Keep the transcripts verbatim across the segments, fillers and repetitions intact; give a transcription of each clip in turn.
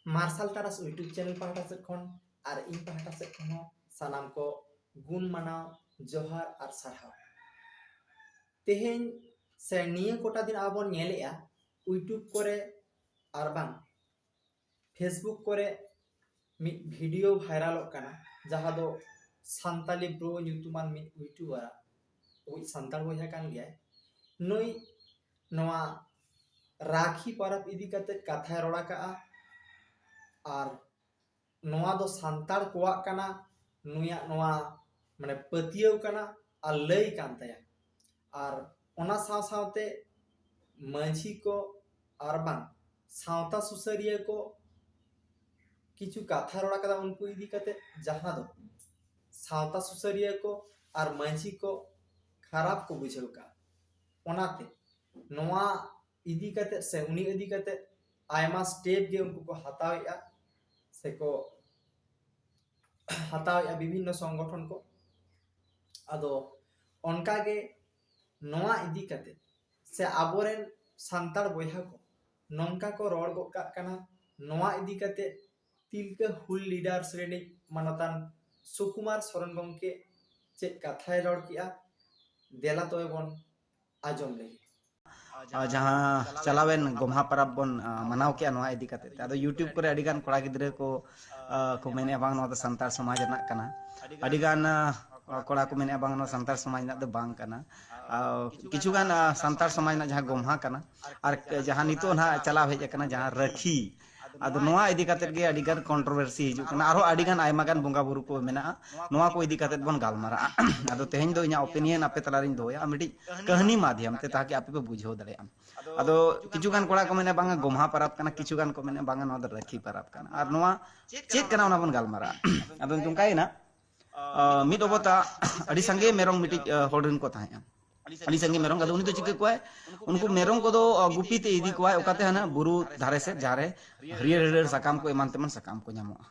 ᱢᱟᱨᱥᱟᱞ ᱛᱟᱨᱟᱥ YouTube channel ᱯᱟᱦᱴᱟ ᱥᱮᱫ ᱠᱷᱚᱱ ᱟᱨ ᱤᱧ ᱯᱟᱦᱴᱟ ᱥᱮᱫ ᱠᱷᱚᱱ ᱦᱚᱸ ᱥᱟᱱᱟᱢ ᱠᱚ ᱜᱩᱱ ᱢᱟᱱᱟᱣ ᱡᱚᱦᱟᱨ ᱟᱨ ᱥᱟᱨᱦᱟᱣ᱾ ᱛᱮᱦᱮᱧ ᱥᱮ ᱱᱤᱭᱟᱹ ᱠᱚᱴᱟ ᱫᱤᱱ ᱟᱵᱚ ᱵᱚᱱ ᱧᱮᱞᱮᱜᱼᱟ YouTube ᱠᱚᱨᱮ ᱟᱨ ᱵᱟᱝ Facebook ᱠᱚᱨᱮ ᱢᱤᱫ ᱵᱷᱤᱰᱤᱭᱳ ᱵᱷᱟᱭᱨᱟᱞᱚᱜ ᱠᱟᱱᱟ, ᱡᱟᱦᱟᱸ ᱫᱚ ᱥᱟᱱᱛᱟᱞᱤ ᱵᱨᱳ ᱧᱩᱛᱩᱢᱟᱱ ᱢᱤᱫ ᱤᱭᱩᱴᱩᱵᱟᱨ, ᱟᱵᱚᱭᱤᱡ ᱥᱟᱱᱛᱟᱲ ᱵᱚᱭᱦᱟ ᱠᱟᱱ ᱜᱮᱭᱟᱭ᱾ ᱱᱩᱭ ᱱᱚᱣᱟ ᱨᱟᱠᱷᱤ ᱯᱚᱨᱚᱵᱽ ᱤᱫᱤ ᱠᱟᱛᱮ ᱠᱟᱛᱷᱟᱭ ᱨᱚᱲ ᱟᱠᱟᱜᱼᱟ᱾ ᱟᱨ ᱱᱚᱣᱟ ᱫᱚ ᱥᱟᱱᱛᱟᱲ ᱠᱚᱣᱟᱜ ᱠᱟᱱᱟ, ᱱᱩᱭᱟᱜ ᱱᱚᱣᱟ ᱢᱟᱱᱮ ᱯᱟᱹᱛᱭᱟᱹᱣ ᱠᱟᱱᱟ ᱟᱨ ᱞᱟᱹᱭ ᱠᱟᱱ ᱛᱟᱭᱟ᱾ ᱟᱨ ᱚᱱᱟ ᱥᱟᱶ ᱥᱟᱶᱛᱮ ᱢᱟᱹᱡᱷᱤ ᱠᱚ ᱟᱨ ᱵᱟᱝ ᱥᱟᱶᱛᱟ ᱥᱩᱥᱟᱹᱨᱤᱭᱟᱹ ᱠᱚ ᱠᱤᱪᱷᱩ ᱠᱟᱛᱷᱟ ᱨᱚᱲ ᱟᱠᱟᱫᱟ ᱩᱱᱠᱩ ᱤᱫᱤ ᱠᱟᱛᱮ, ᱡᱟᱦᱟᱸ ᱫᱚ ᱥᱟᱶᱛᱟ ᱥᱩᱥᱟᱹᱨᱤᱭᱟᱹ ᱠᱚ ᱟᱨ ᱢᱟᱹᱡᱷᱤ ᱠᱚ ᱠᱷᱟᱨᱟᱯ ᱠᱚ ᱵᱩᱡᱷᱟᱹᱣ ᱠᱟᱜᱼᱟ᱾ ᱚᱱᱟᱛᱮ ᱱᱚᱣᱟ ᱤᱫᱤ ᱠᱟᱛᱮ ᱥᱮ ᱩᱱᱤ ᱤᱫᱤ ᱠᱟᱛᱮ ᱟᱭᱢᱟ ᱥᱴᱮᱯ ᱜᱮ ᱩᱱᱠᱩ ᱠᱚ ᱦᱟᱛᱟᱣᱮᱜᱼᱟ ᱥᱮᱠᱚ ᱦᱟᱛᱟᱣᱮᱜᱼᱟ ᱵᱤᱵᱷᱤᱱᱱᱚ ᱥᱚᱝᱜᱚᱴᱷᱚᱱ ᱠᱚ᱾ ᱟᱫᱚ ᱚᱱᱠᱟᱜᱮ ᱱᱚᱣᱟ ᱤᱫᱤ ᱠᱟᱛᱮ ᱥᱮ ᱟᱵᱚᱨᱮᱱ ᱥᱟᱱᱛᱟᱲ ᱵᱚᱭᱦᱟ ᱠᱚ ᱱᱚᱝᱠᱟ ᱠᱚ ᱨᱚᱲ ᱜᱚᱫ ᱠᱟᱜ ᱠᱟᱱᱟ, ᱱᱚᱣᱟ ᱤᱫᱤ ᱠᱟᱛᱮ ᱛᱤᱞᱠᱟᱹ ᱦᱩᱞ ᱞᱤᱰᱟᱨᱥ ᱨᱤᱱᱤᱡ ᱢᱟᱱᱚᱛᱟᱱ ᱥᱩᱠᱩᱢᱟᱨ ᱥᱚᱨᱮᱱ ᱜᱚᱢᱠᱮ ᱪᱮᱫ ᱠᱟᱛᱷᱟᱭ ᱨᱚᱲ ᱠᱮᱜᱼᱟ, ᱫᱮᱞᱟ ᱛᱚᱵᱮ ᱵᱚᱱ ᱟᱸᱡᱚᱢ ᱞᱮᱜᱮ᱾ ᱟᱨ ᱡᱟᱦᱟᱸ ᱪᱟᱞᱟᱣᱮᱱ ᱜᱚᱢᱦᱟ ᱯᱚᱨᱚᱵᱽ ᱵᱚᱱ ᱟᱸ, ᱢᱟᱱᱟᱣ ᱠᱮᱜᱼᱟ, ᱱᱚᱣᱟ ᱤᱫᱤ ᱠᱟᱛᱮ ᱛᱮ᱾ ᱟᱫᱚ YouTube ᱠᱚᱨᱮ ᱟᱹᱰᱤ ᱜᱟᱱ ᱠᱚᱲᱟ ᱜᱤᱫᱽᱨᱟᱹ ᱠᱚ ᱟᱸ, ᱠᱚ ᱢᱮᱱᱮᱜᱼᱟ, ᱵᱟᱝ, ᱱᱚᱣᱟ ᱫᱚ ᱥᱟᱱᱛᱟᱲ ᱥᱚᱢᱟᱡᱽ ᱨᱮᱱᱟᱜ ᱠᱟᱱᱟ᱾ ᱟᱹᱰᱤ ᱜᱟᱱ ᱟᱸ, ᱠᱚᱲᱟ ᱠᱚ ᱢᱮᱱᱮᱜᱼᱟ, ᱵᱟᱝ, ᱱᱚᱣᱟ ᱥᱟᱱᱛᱟᱲ ᱥᱚᱢᱟᱡᱽ ᱨᱮᱱᱟᱜ ᱫᱚ ᱵᱟᱝ ᱠᱟᱱᱟ᱾ ᱟᱨ ᱠᱤᱪᱷᱩ ᱜᱟᱱ ᱟᱸ, ᱥᱟᱱᱛᱟᱲ ᱥᱚᱢᱟᱡᱽ ᱨᱮᱱᱟᱜ ᱡᱟᱦᱟᱸ ᱜᱚᱢᱦᱟ ᱠᱟᱱᱟ ᱟᱨ ᱡᱟᱦᱟᱸ ᱱᱤᱛᱚᱜ ᱱᱟᱦᱟᱜ ᱪᱟᱞᱟᱣ ᱦᱮᱡ ᱟᱠᱟᱱᱟ, ᱡᱟᱦᱟᱸ ᱨᱟᱹᱠᱷᱤ, ᱟᱫᱚ ᱱᱚᱣᱟ ᱤᱫᱤ ᱠᱟᱛᱮ ᱜᱮ ᱟᱹᱰᱤ ᱜᱟᱱ ᱠᱚᱱᱴᱨᱳᱵᱷᱟᱨᱥᱤ ᱦᱤᱡᱩᱜ ᱠᱟᱱᱟ᱾ ᱟᱨᱦᱚᱸ ᱟᱹᱰᱤ ᱜᱟᱱ ᱟᱭᱢᱟ ᱜᱟᱱ ᱵᱚᱸᱜᱟ ᱵᱩᱨᱩ ᱠᱚ ᱢᱮᱱᱟᱜᱼᱟ, ᱱᱚᱣᱟ ᱠᱚ ᱤᱫᱤ ᱠᱟᱛᱮ ᱵᱚᱱ ᱜᱟᱞᱢᱟᱨᱟᱜᱼᱟ᱾ ᱟᱫᱚ ᱛᱮᱦᱮᱧ ᱫᱚ ᱤᱧᱟᱹᱜ ᱚᱯᱤᱱᱤᱭᱚᱱ ᱟᱯᱮ ᱛᱟᱞᱟᱨᱤᱧ ᱫᱚᱦᱚᱭᱟ, ᱢᱤᱫᱴᱤᱡ ᱠᱟᱹᱦᱱᱤ ᱢᱟᱫᱷᱭᱚᱢ ᱛᱮ, ᱛᱟᱠᱤ ᱟᱯᱮ ᱯᱮ ᱵᱩᱡᱷᱟᱹᱣ ᱫᱟᱲᱮᱭᱟᱜᱼᱟ᱾ ᱟᱫᱚ ᱠᱤᱪᱷᱩ ᱜᱟᱱ ᱠᱚᱲᱟ ᱠᱚ ᱢᱮᱱᱟ, ᱵᱟᱝᱟ, ᱜᱚᱢᱦᱟ ᱯᱚᱨᱚᱵᱽ ᱠᱟᱱᱟ, ᱠᱤᱪᱷᱩ ᱜᱟᱱ ᱠᱚ ᱢᱮᱱᱟ, ᱵᱟᱝᱟ, ᱱᱚᱣᱟ ᱫᱚ ᱨᱟᱹᱠᱷᱤ ᱯᱚᱨᱚᱵᱽ ᱠᱟᱱᱟ᱾ ᱟᱨ ᱱᱚᱣᱟ ᱪᱮᱫ ᱠᱟᱱᱟ, ᱚᱱᱟ ᱵᱚᱱ ᱜᱟᱞᱢᱟᱨᱟᱜᱼᱟ᱾ ᱟᱫᱚ ᱱᱚᱝᱠᱟᱭᱮᱱᱟ, ᱟᱸ, ᱢᱤᱫ ᱚᱵᱚᱛᱟ ᱟᱹᱰᱤ ᱥᱟᱸᱜᱮ ᱢᱮᱨᱚᱢ ᱢᱤᱫᱴᱤᱡ, ᱟᱸ, ᱦᱚᱲ ᱨᱮᱱ ᱠᱚ ᱛᱟᱦᱮᱸᱜᱼᱟ, ᱟᱹᱰᱤ ᱥᱟᱸᱜᱮ ᱢᱮᱨᱚᱢ᱾ ᱟᱫᱚ ᱩᱱᱤ ᱫᱚ ᱪᱤᱠᱟᱹ ᱠᱚᱣᱟᱭ? ᱩᱱᱠᱩ ᱢᱮᱨᱚᱢ ᱠᱚᱫᱚ, ᱟᱸ, ᱜᱩᱯᱤ ᱛᱮ ᱤᱫᱤ ᱠᱚᱣᱟᱭ ᱚᱠᱟᱛᱮ? ᱦᱟᱱᱟ ᱵᱩᱨᱩ ᱫᱷᱟᱨᱮ ᱥᱮᱫ, ᱡᱟᱦᱟᱸ ᱨᱮ ᱦᱟᱹᱨᱭᱟᱹᱲ ᱦᱟᱹᱨᱭᱟᱹᱲ ᱥᱟᱠᱟᱢ ᱠᱚ ᱮᱢᱟᱱ ᱛᱮᱢᱟᱱ ᱥᱟᱠᱟᱢ ᱠᱚ ᱧᱟᱢᱚᱜᱼᱟ᱾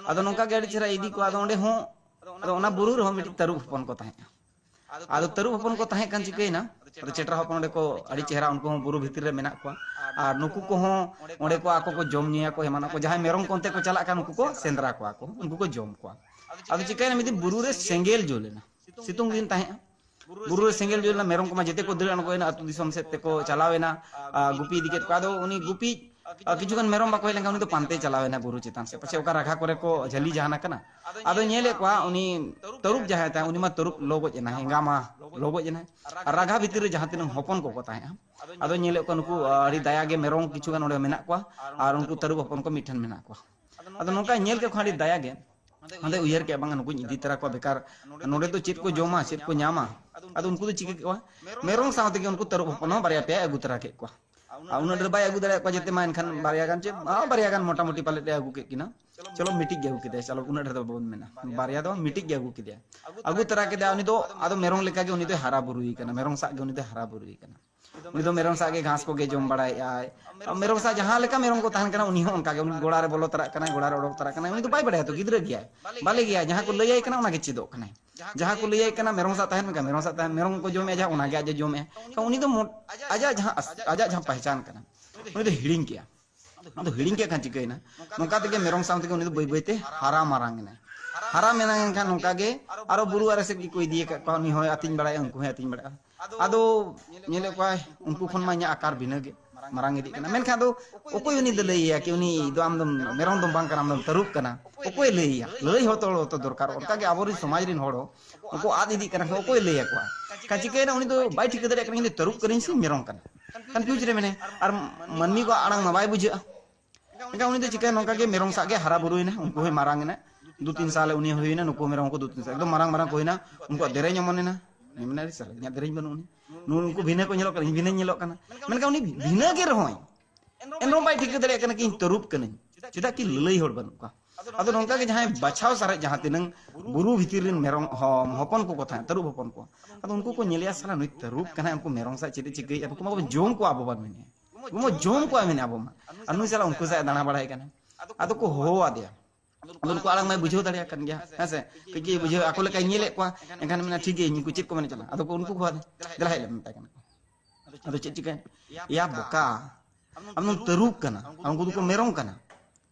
ᱟᱫᱚ ᱱᱚᱝᱠᱟ ᱜᱮ ᱟᱹᱰᱤ ᱪᱮᱦᱨᱟ ᱤᱫᱤ ᱠᱚᱣᱟ᱾ ᱟᱫᱚ ᱚᱸᱰᱮ ᱦᱚᱸ, ᱟᱫᱚ ᱚᱱᱟ ᱵᱩᱨᱩ ᱨᱮᱦᱚᱸ ᱢᱤᱫᱴᱤᱡ ᱛᱟᱹᱨᱩᱵ ᱦᱚᱯᱚᱱ ᱠᱚ ᱛᱟᱦᱮᱸᱜᱼᱟ᱾ ᱟᱫᱚ ᱛᱟᱹᱨᱩᱵ ᱦᱚᱯᱚᱱ ᱠᱚ ᱛᱟᱦᱮᱸ ᱠᱟᱱ ᱪᱤᱠᱟᱹᱭᱮᱱᱟ? ᱟᱫᱚ ᱪᱮᱴᱨᱟ ᱦᱚᱯᱚᱱ ᱚᱸᱰᱮ ᱠᱚ ᱟᱹᱰᱤ ᱪᱮᱦᱨᱟ, ᱩᱱᱠᱩ ᱦᱚᱸ ᱵᱩᱨᱩ ᱵᱷᱤᱛᱤᱨ ᱨᱮ ᱢᱮᱱᱟᱜ ᱠᱚᱣᱟ᱾ ᱟᱨ ᱱᱩᱠᱩ ᱠᱚᱦᱚᱸ ᱚᱸᱰᱮ ᱠᱚ ᱟᱠᱚ ᱠᱚ ᱡᱚᱢ ᱧᱩᱭᱟᱠᱚ, ᱮᱢᱟᱱᱟᱠᱚ᱾ ᱡᱟᱦᱟᱸᱭ ᱢᱮᱨᱚᱢ ᱠᱚ ᱚᱱᱛᱮ ᱠᱚ ᱪᱟᱞᱟᱜ ᱠᱟᱱ, ᱩᱱᱠᱩ ᱠᱚ ᱥᱮᱸᱫᱽᱨᱟ ᱠᱚᱣᱟ ᱠᱚ, ᱩᱱᱠᱩ ᱠᱚ ᱡᱚᱢ ᱠᱚᱣᱟ᱾ ᱟᱫᱚ ᱪᱤᱠᱟᱹᱭᱮᱱᱟ, ᱢᱤᱫ ᱫᱤᱱ ᱵᱩᱨᱩ ᱨᱮ ᱥᱮᱸᱜᱮᱞ ᱡᱩᱞ ᱮᱱᱟ, ᱥᱤᱛᱩᱝ ᱫᱤᱱ ᱛᱟᱦᱮᱸᱜᱼᱟ᱾ ᱵᱩᱨᱩ ᱨᱮ ᱥᱮᱸᱜᱮᱞ ᱡᱩᱞ ᱮᱱᱟ, ᱢᱮᱨᱚᱢ ᱠᱚᱢᱟ ᱡᱮᱛᱮ ᱠᱚ ᱫᱟᱹᱲ ᱟᱬᱜᱚᱭᱮᱱᱟ, ᱟᱹᱛᱩ ᱫᱤᱥᱚᱢ ᱥᱮᱫ ᱛᱮᱠᱚ ᱪᱟᱞᱟᱣ ᱮᱱᱟ, ᱟᱨ ᱜᱩᱯᱤ ᱤᱫᱤ ᱠᱮᱫ ᱠᱚᱣᱟ᱾ ᱟᱫᱚ ᱩᱱᱤ ᱜᱩᱯᱤ, ᱟᱨ ᱠᱤᱪᱷᱩ ᱜᱟᱱ ᱢᱮᱨᱚᱢ ᱵᱟᱠᱚ ᱦᱮᱡ ᱞᱮᱱᱠᱷᱟᱱ ᱩᱱᱤ ᱫᱚ ᱯᱟᱱᱛᱮᱭ ᱪᱟᱞᱟᱣ ᱮᱱᱟ ᱵᱩᱨᱩ ᱪᱮᱛᱟᱱ ᱥᱮᱫ, ᱯᱟᱪᱷᱮ ᱚᱠᱟ ᱨᱟᱜᱷᱟ ᱠᱚᱨᱮ ᱠᱚ ᱡᱷᱟᱹᱞᱤ ᱡᱟᱦᱟᱱ ᱟᱠᱟᱱᱟ᱾ ᱟᱫᱚ ᱧᱮᱞᱮᱫ ᱠᱚᱣᱟ ᱩᱱᱤ ᱛᱟᱹᱨᱩᱵ ᱡᱟᱦᱟᱸᱭ ᱛᱟᱦᱮᱸ, ᱩᱱᱤ ᱢᱟ ᱛᱟᱹᱨᱩᱵ ᱞᱚ ᱜᱚᱡ ᱮᱱᱟ, ᱮᱸᱜᱟ ᱢᱟ ᱞᱚ ᱜᱚᱡ ᱮᱱᱟᱭ᱾ ᱟᱨ ᱨᱟᱜᱷᱟ ᱵᱷᱤᱛᱤᱨ ᱨᱮ ᱡᱟᱦᱟᱸ ᱛᱤᱱᱟᱹᱜ ᱦᱚᱯᱚᱱ ᱠᱚᱠᱚ ᱛᱟᱦᱮᱸᱜᱼᱟ, ᱟᱫᱚ ᱧᱮᱞᱮᱫ ᱠᱚᱣᱟ ᱱᱩᱠᱩ, ᱟᱹᱰᱤ ᱫᱟᱭᱟ ᱜᱮ ᱢᱮᱨᱚᱢ ᱠᱤᱪᱷᱩ ᱜᱟᱱ ᱚᱸᱰᱮ ᱢᱮᱱᱟᱜ ᱠᱚᱣᱟ, ᱟᱨ ᱩᱱᱠᱩ ᱛᱟᱹᱨᱩᱵ ᱦᱚᱯᱚᱱ ᱠᱚ ᱢᱤᱫ ᱴᱷᱮᱱ ᱢᱮᱱᱟᱜ ᱠᱚᱣᱟ᱾ ᱟᱫᱚ ᱱᱚᱝᱠᱟ ᱧᱮᱞ ᱠᱮᱫ ᱠᱷᱟᱱ ᱟᱹᱰᱤ ᱫᱟᱭᱟ ᱜᱮ᱾ ᱚᱸᱰᱮ ᱩᱭᱦᱟᱹᱨ ᱠᱮᱫ, ᱵᱟᱝᱟ ᱱᱩᱠᱩᱧ ᱤᱫᱤ ᱛᱚᱨᱟ ᱠᱚᱣᱟ, ᱵᱮᱠᱟᱨ ᱱᱚᱰᱮ ᱫᱚ ᱪᱮᱫ ᱠᱚ ᱡᱚᱢᱟ, ᱪᱮᱫ ᱠᱚ ᱧᱟᱢᱟ᱾ ᱟᱫᱚ ᱩᱱᱠᱩ ᱫᱚ ᱪᱤᱠᱟᱹ ᱠᱮᱫ ᱠᱚᱣᱟ, ᱢᱮᱨᱚᱢ ᱥᱟᱶ ᱛᱮᱜᱮ ᱩᱱᱠᱩ ᱛᱟᱹᱨᱩᱵ ᱦᱚᱯᱚᱱ ᱦᱚᱸ ᱵᱟᱨᱭᱟ ᱯᱮᱭᱟᱭ ᱟᱹᱜᱩ ᱛᱚᱨᱟ ᱠᱮᱫ ᱠᱚᱣᱟ᱾ ᱟᱨ ᱩᱱᱟᱹᱜ ᱰᱷᱮᱨ ᱵᱟᱭ ᱟᱹᱜᱩ ᱫᱟᱲᱮᱭᱟᱜ ᱠᱚᱣᱟ, ᱡᱮᱛᱮ ᱢᱟ ᱮᱱᱠᱷᱟᱱ ᱵᱟᱨᱭᱟ ᱜᱟᱱ ᱪᱮ, ᱦᱚᱸ, ᱵᱟᱨᱭᱟ ᱜᱟᱱ ᱢᱚᱴᱟᱢᱩᱴᱤ ᱯᱟᱞᱮᱫ ᱮ ᱟᱹᱜᱩ ᱠᱮᱫ ᱠᱤᱱᱟ᱾ ᱪᱚᱞᱚ, ᱢᱤᱫᱴᱤᱡ ᱜᱮ ᱟᱹᱜᱩ ᱠᱮᱫᱮᱭᱟ, ᱪᱚᱞᱚ, ᱩᱱᱟᱹᱜ ᱰᱷᱮᱨ ᱫᱚ ᱵᱟᱵᱚᱱ ᱢᱮᱱᱟ, ᱵᱟᱨᱭᱟ ᱫᱚ ᱢᱤᱫᱴᱤᱡ ᱜᱮ ᱟᱹᱜᱩ ᱠᱮᱫᱮᱭᱟ᱾ ᱟᱹᱜᱩ ᱛᱚᱨᱟ ᱠᱮᱫᱮᱭᱟ, ᱩᱱᱤ ᱫᱚ ᱟᱫᱚ ᱢᱮᱨᱚᱢ ᱞᱮᱠᱟᱜᱮ ᱩᱱᱤ ᱫᱚᱭ ᱦᱟᱨᱟ ᱵᱩᱨᱩᱭ ᱠᱟᱱᱟ, ᱢᱮᱨᱚᱢ ᱥᱟᱶ ᱜᱮ ᱩᱱᱤ ᱫᱚᱭ ᱦᱟᱨᱟ ᱵᱩᱨᱩᱭ ᱠᱟᱱᱟ᱾ ᱩᱱᱤ ᱫᱚ ᱢᱮᱨᱚᱢ ᱥᱟᱶ ᱜᱮ ᱜᱷᱟᱥ ᱠᱚᱜᱮ ᱡᱚᱢ ᱵᱟᱲᱟᱭᱮᱫ ᱟᱭ᱾ ᱢᱮᱨᱚᱢ ᱥᱟᱶ ᱡᱟᱦᱟᱸ ᱞᱮᱠᱟ ᱢᱮᱨᱚᱢ ᱠᱚ ᱛᱟᱦᱮᱱ ᱠᱟᱱᱟ, ᱩᱱᱤ ᱦᱚᱸ ᱚᱱᱠᱟ ᱜᱮ, ᱩᱱᱤ ᱜᱚᱲᱟ ᱨᱮ ᱵᱚᱞᱚ ᱛᱚᱨᱟᱜ ᱠᱟᱱᱟᱭ, ᱜᱚᱲᱟ ᱨᱮ ᱚᱰᱚᱠ ᱛᱚᱨᱟᱜ ᱠᱟᱱᱟᱭ᱾ ᱩᱱᱤ ᱫᱚ ᱵᱟᱭ ᱵᱟᱲᱟᱭᱟ ᱛᱚ, ᱜᱤᱫᱽᱨᱟᱹ ᱜᱮᱭᱟᱭ, ᱵᱟᱞᱮ ᱜᱮᱭᱟᱭ᱾ ᱡᱟᱦᱟᱸ ᱠᱚ ᱞᱟᱹᱭᱟᱭ ᱠᱟᱱᱟ, ᱚᱱᱟ ᱜᱮ ᱪᱮᱫᱚᱜ ᱠᱟᱱᱟᱭ᱾ ᱡᱟᱦᱟᱸ ᱠᱚ ᱞᱟᱹᱭᱟᱭ ᱠᱟᱱᱟ, ᱢᱮᱨᱚᱢ ᱥᱟᱶ ᱛᱟᱦᱮᱱ ᱢᱮ, ᱢᱮᱨᱚᱢ ᱥᱟᱶ ᱛᱟᱦᱮᱱ, ᱢᱮᱨᱚᱢ ᱠᱚ ᱡᱚᱢᱮᱫᱼᱟ, ᱡᱟᱦᱟᱸ, ᱚᱱᱟ ᱜᱮ ᱟᱡ ᱮ ᱡᱚᱢᱮᱫᱼᱟ᱾ ᱮᱱᱠᱷᱟᱱ ᱩᱱᱤ ᱫᱚ ᱢᱚ-, ᱟᱡᱟᱜ ᱡᱟᱦᱟᱸ ᱟᱥ-, ᱟᱡᱟᱜ ᱡᱟᱦᱟᱸ ᱯᱮᱦᱪᱟᱱ ᱠᱟᱱᱟ, ᱩᱱᱤ ᱫᱚ ᱦᱤᱲᱤᱧ ᱠᱮᱜᱼᱟ᱾ ᱟᱫᱚ ᱦᱤᱲᱤᱧ ᱠᱮᱫ ᱠᱷᱟᱱ ᱪᱤᱠᱟᱹᱭᱮᱱᱟ? ᱱᱚᱝᱠᱟ ᱛᱮᱜᱮ ᱢᱮᱨᱚᱢ ᱥᱟᱶ ᱛᱮᱜᱮ ᱩᱱᱤ ᱫᱚ ᱵᱟᱹᱭ ᱵᱟᱹᱭ ᱛᱮ ᱦᱟᱨᱟ ᱢᱟᱨᱟᱝ ᱮᱱᱟᱭ᱾ ᱦᱟᱨᱟ ᱢᱟᱨᱟᱝ ᱮᱱᱠᱷᱟᱱ ᱱᱚᱝᱠᱟ ᱜᱮ ᱟᱨᱚ ᱵᱩᱨᱩ ᱟᱨᱮ ᱥᱮᱫ ᱜᱮᱠᱚ ᱤᱫᱤ ᱟᱠᱟᱫ ᱠᱚᱣᱟ, ᱩᱱᱤ ᱦᱚᱸᱭ ᱟᱹᱛᱤᱧ ᱵᱟᱲᱟᱭᱟ, ᱩᱱᱠᱩ ᱦᱚᱸᱭ ᱟᱹᱛᱤᱧ ᱵᱟᱲᱟᱭᱟ᱾ ᱟᱫᱚ ᱧᱮᱞᱮᱫ ᱠᱚᱣᱟᱭ, ᱩᱱᱠᱩ ᱠᱷᱚᱱ ᱢᱟ ᱤᱧᱟᱹᱜ ᱟᱠᱟᱨ ᱵᱷᱤᱱᱟᱹ ᱜᱮ, ᱢᱟᱨᱟᱝ ᱤᱫᱤᱜ ᱠᱟᱱᱟ᱾ ᱢᱮᱱᱠᱷᱟᱱ ᱟᱫᱚ ᱚᱠᱚᱭ ᱩᱱᱤ ᱫᱚ ᱞᱟᱹᱭ ᱟᱭᱟ ᱠᱤ ᱩᱱᱤ ᱫᱚ ᱟᱢ ᱫᱚᱢ ᱢᱮᱨᱚᱢ ᱫᱚᱢ ᱵᱟᱝ ᱠᱟᱱᱟ, ᱟᱢ ᱫᱚᱢ ᱛᱟᱹᱨᱩᱵ ᱠᱟᱱᱟ? ᱚᱠᱚᱭ ᱞᱟᱹᱭ ᱟᱭᱟ? ᱞᱟᱹᱭ ᱦᱚᱲ ᱛᱚ, ᱦᱚᱲ ᱛᱚ ᱫᱚᱨᱠᱟᱨ᱾ ᱚᱱᱠᱟ ᱜᱮ ᱟᱵᱚᱨᱮᱱ ᱥᱚᱢᱟᱡᱽ ᱨᱮᱱ ᱦᱚᱲ ᱦᱚᱸ ᱩᱱᱠᱩ ᱟᱫ ᱤᱫᱤᱜ ᱠᱟᱱᱟ ᱠᱚ, ᱚᱠᱚᱭ ᱞᱟᱹᱭ ᱟᱠᱚᱣᱟ? ᱠᱷᱟᱱ ᱪᱤᱠᱟᱹᱭᱮᱱᱟ? ᱩᱱᱤ ᱫᱚ ᱵᱟᱭ ᱴᱷᱤᱠᱟᱹ ᱫᱟᱲᱮᱭᱟᱜ ᱠᱟᱱᱟ, ᱤᱧ ᱫᱚ ᱛᱟᱹᱨᱩᱵ ᱠᱟᱹᱱᱟᱹᱧ ᱥᱮ ᱢᱮᱨᱚᱢ ᱠᱟᱱᱟ? ᱠᱚᱱᱯᱷᱤᱭᱩᱡᱽ ᱨᱮ ᱢᱮᱱᱟᱭᱟ᱾ ᱟᱨ ᱢᱟᱹᱱᱢᱤ ᱠᱚᱣᱟᱜ ᱟᱲᱟᱝ ᱢᱟ ᱵᱟᱭ ᱵᱩᱡᱷᱟᱹᱜᱼᱟ᱾ ᱮᱱᱠᱷᱟᱱ ᱩᱱᱤ ᱫᱚ ᱪᱤᱠᱟᱹᱭᱟ? ᱱᱚᱝᱠᱟ ᱜᱮ ᱢᱮᱨᱚᱢ ᱥᱟᱶ ᱜᱮ ᱦᱟᱨᱟ ᱵᱩᱨᱩᱭᱮᱱᱟ, ᱩᱱᱠᱩ ᱦᱚᱸᱭ ᱢᱟᱨᱟᱝ ᱮᱱᱟ᱾ ᱫᱩ ᱛᱤᱱ ᱥᱟᱞᱮ ᱩᱱᱤ ᱦᱩᱭᱮᱱᱟ, ᱱᱩᱠᱩ ᱢᱮᱨᱚᱢ ᱦᱚᱸᱠᱚ ᱫᱩ ᱛᱤᱱ ᱥᱟᱞ, ᱮᱠᱫᱚᱢ ᱢᱟᱨᱟᱝ ᱢᱟᱨᱟᱝ ᱠᱚ ᱦᱩᱭᱮᱱᱟ᱾ ᱩᱱᱠᱩᱣᱟᱜ ᱫᱮᱨᱮᱧ ᱚᱢᱚᱱᱮᱱᱟ᱾ ᱢᱮᱱᱟ, "ᱟᱹᱰᱤ ᱥᱟᱞᱟ, ᱤᱧᱟᱹᱜ ᱫᱮᱨᱮᱧ ᱵᱟᱹᱱᱩᱜ ᱟᱹᱱᱤᱡ, ᱱᱩ-, ᱱᱩᱠᱩ ᱵᱷᱤᱱᱟᱹ ᱠᱚ ᱧᱮᱞᱚᱜ ᱠᱟᱱᱟ, ᱤᱧ ᱵᱷᱤᱱᱟᱹᱧ ᱧᱮᱞᱚᱜ ᱠᱟᱱᱟ᱾" ᱢᱮᱱᱠᱷᱟᱱ ᱩᱱᱤ ᱵᱷᱤᱱᱟᱹ ᱜᱮ ᱨᱮᱦᱚᱸᱭ, ᱮᱱᱨᱮᱦᱚᱸ ᱵᱟᱭ ᱴᱷᱤᱠᱟᱹ ᱫᱟᱲᱮᱭᱟᱜ ᱠᱟᱱᱟ ᱠᱤ ᱤᱧ ᱛᱟᱹᱨᱩᱵ ᱠᱟᱹᱱᱟᱹᱧ, ᱪᱮᱫᱟᱜ ᱠᱤ ᱞᱟᱹᱞᱟᱹᱭ ᱦᱚᱲ ᱵᱟᱹᱱᱩᱜ ᱠᱚᱣᱟ᱾ ᱟᱫᱚ ᱱᱚᱝᱠᱟ ᱜᱮ ᱡᱟᱦᱟᱸᱭ ᱵᱟᱪᱷᱟᱣ ᱥᱟᱨᱮᱡ ᱡᱟᱦᱟᱸ ᱛᱤᱱᱟᱹᱝ ᱵᱩᱨᱩ ᱵᱷᱤᱛᱤᱨ ᱨᱮᱱ ᱢᱮᱨᱚᱢ ᱦᱚ-, ᱦᱚᱯᱚᱱ ᱠᱚᱠᱚ ᱛᱟᱦᱮᱸ, ᱛᱟᱹᱨᱩᱵ ᱦᱚᱯᱚᱱ ᱠᱚ, ᱟᱫᱚ ᱩᱱᱠᱩ ᱠᱚ ᱧᱮᱞᱮᱭᱟ, "ᱥᱟᱞᱟ ᱱᱩᱭ ᱛᱟᱹᱨᱩᱵ ᱠᱟᱱᱟᱭ, ᱩᱱᱠᱩ ᱢᱮᱨᱚᱢ ᱥᱟᱶ ᱪᱮᱫ ᱮ ᱪᱤᱠᱟᱹᱭᱮᱫᱼᱟ? ᱱᱩᱠᱩ ᱢᱟᱵᱚᱱ ᱡᱚᱢ ᱠᱚᱣᱟ ᱟᱵᱚ ᱢᱟ", ᱢᱮᱱᱮᱫᱼᱟ᱾ "ᱩᱱᱠᱩ ᱢᱟ ᱡᱚᱢ ᱠᱚᱣᱟ", ᱢᱮᱱᱮᱫᱼᱟ, "ᱟᱵᱚ ᱢᱟ", ᱟᱨ ᱱᱩᱭ ᱥᱟᱞᱟᱜ ᱩᱱᱠᱩ ᱥᱟᱶ ᱮ ᱫᱟᱬᱟ ᱵᱟᱲᱟᱭ ᱠᱟᱱᱟ᱾ ᱟᱫᱚ ᱠᱚ ᱦᱚᱦᱚ ᱟᱫᱮᱭᱟ᱾ ᱟᱫᱚ ᱩᱱᱠᱩ ᱟᱲᱟᱝ ᱢᱟᱭ ᱵᱩᱡᱷᱟᱹᱣ ᱫᱟᱲᱮᱭᱟᱜ ᱠᱟᱱ ᱜᱮᱭᱟ, ᱦᱮᱸ ᱥᱮ? ᱠᱟᱹᱡ ᱠᱟᱹᱡ ᱵᱩᱡᱷᱟᱹᱣ, ᱟᱠᱚ ᱞᱮᱠᱟᱭ ᱧᱮᱞᱮᱫ ᱠᱚᱣᱟ, ᱮᱱᱠᱷᱟᱱ ᱢᱮᱱᱟ, "ᱴᱷᱤᱠ ᱜᱮᱭᱟ, ᱩᱱᱠᱩ ᱪᱮᱫ ᱠᱚ ᱢᱮᱱ ᱪᱟᱞᱟᱜᱼᱟ?" ᱟᱫᱚ ᱠᱚ, ᱩᱱᱠᱩ ᱠᱚ ᱦᱚᱦᱚ ᱟᱫᱮᱭᱟ᱾ ᱟᱫᱚ ᱪᱮᱫ ᱪᱤᱠᱟᱹᱭᱮᱱᱟ? ᱮᱭᱟ ᱵᱚᱠᱟ, ᱟᱢ ᱫᱚᱢ ᱛᱟᱹᱨᱩᱵ ᱠᱟᱱᱟ, ᱟᱨ ᱩᱱᱠᱩ ᱫᱚᱠᱚ ᱢᱮᱨᱚᱢ ᱠᱟᱱᱟ᱾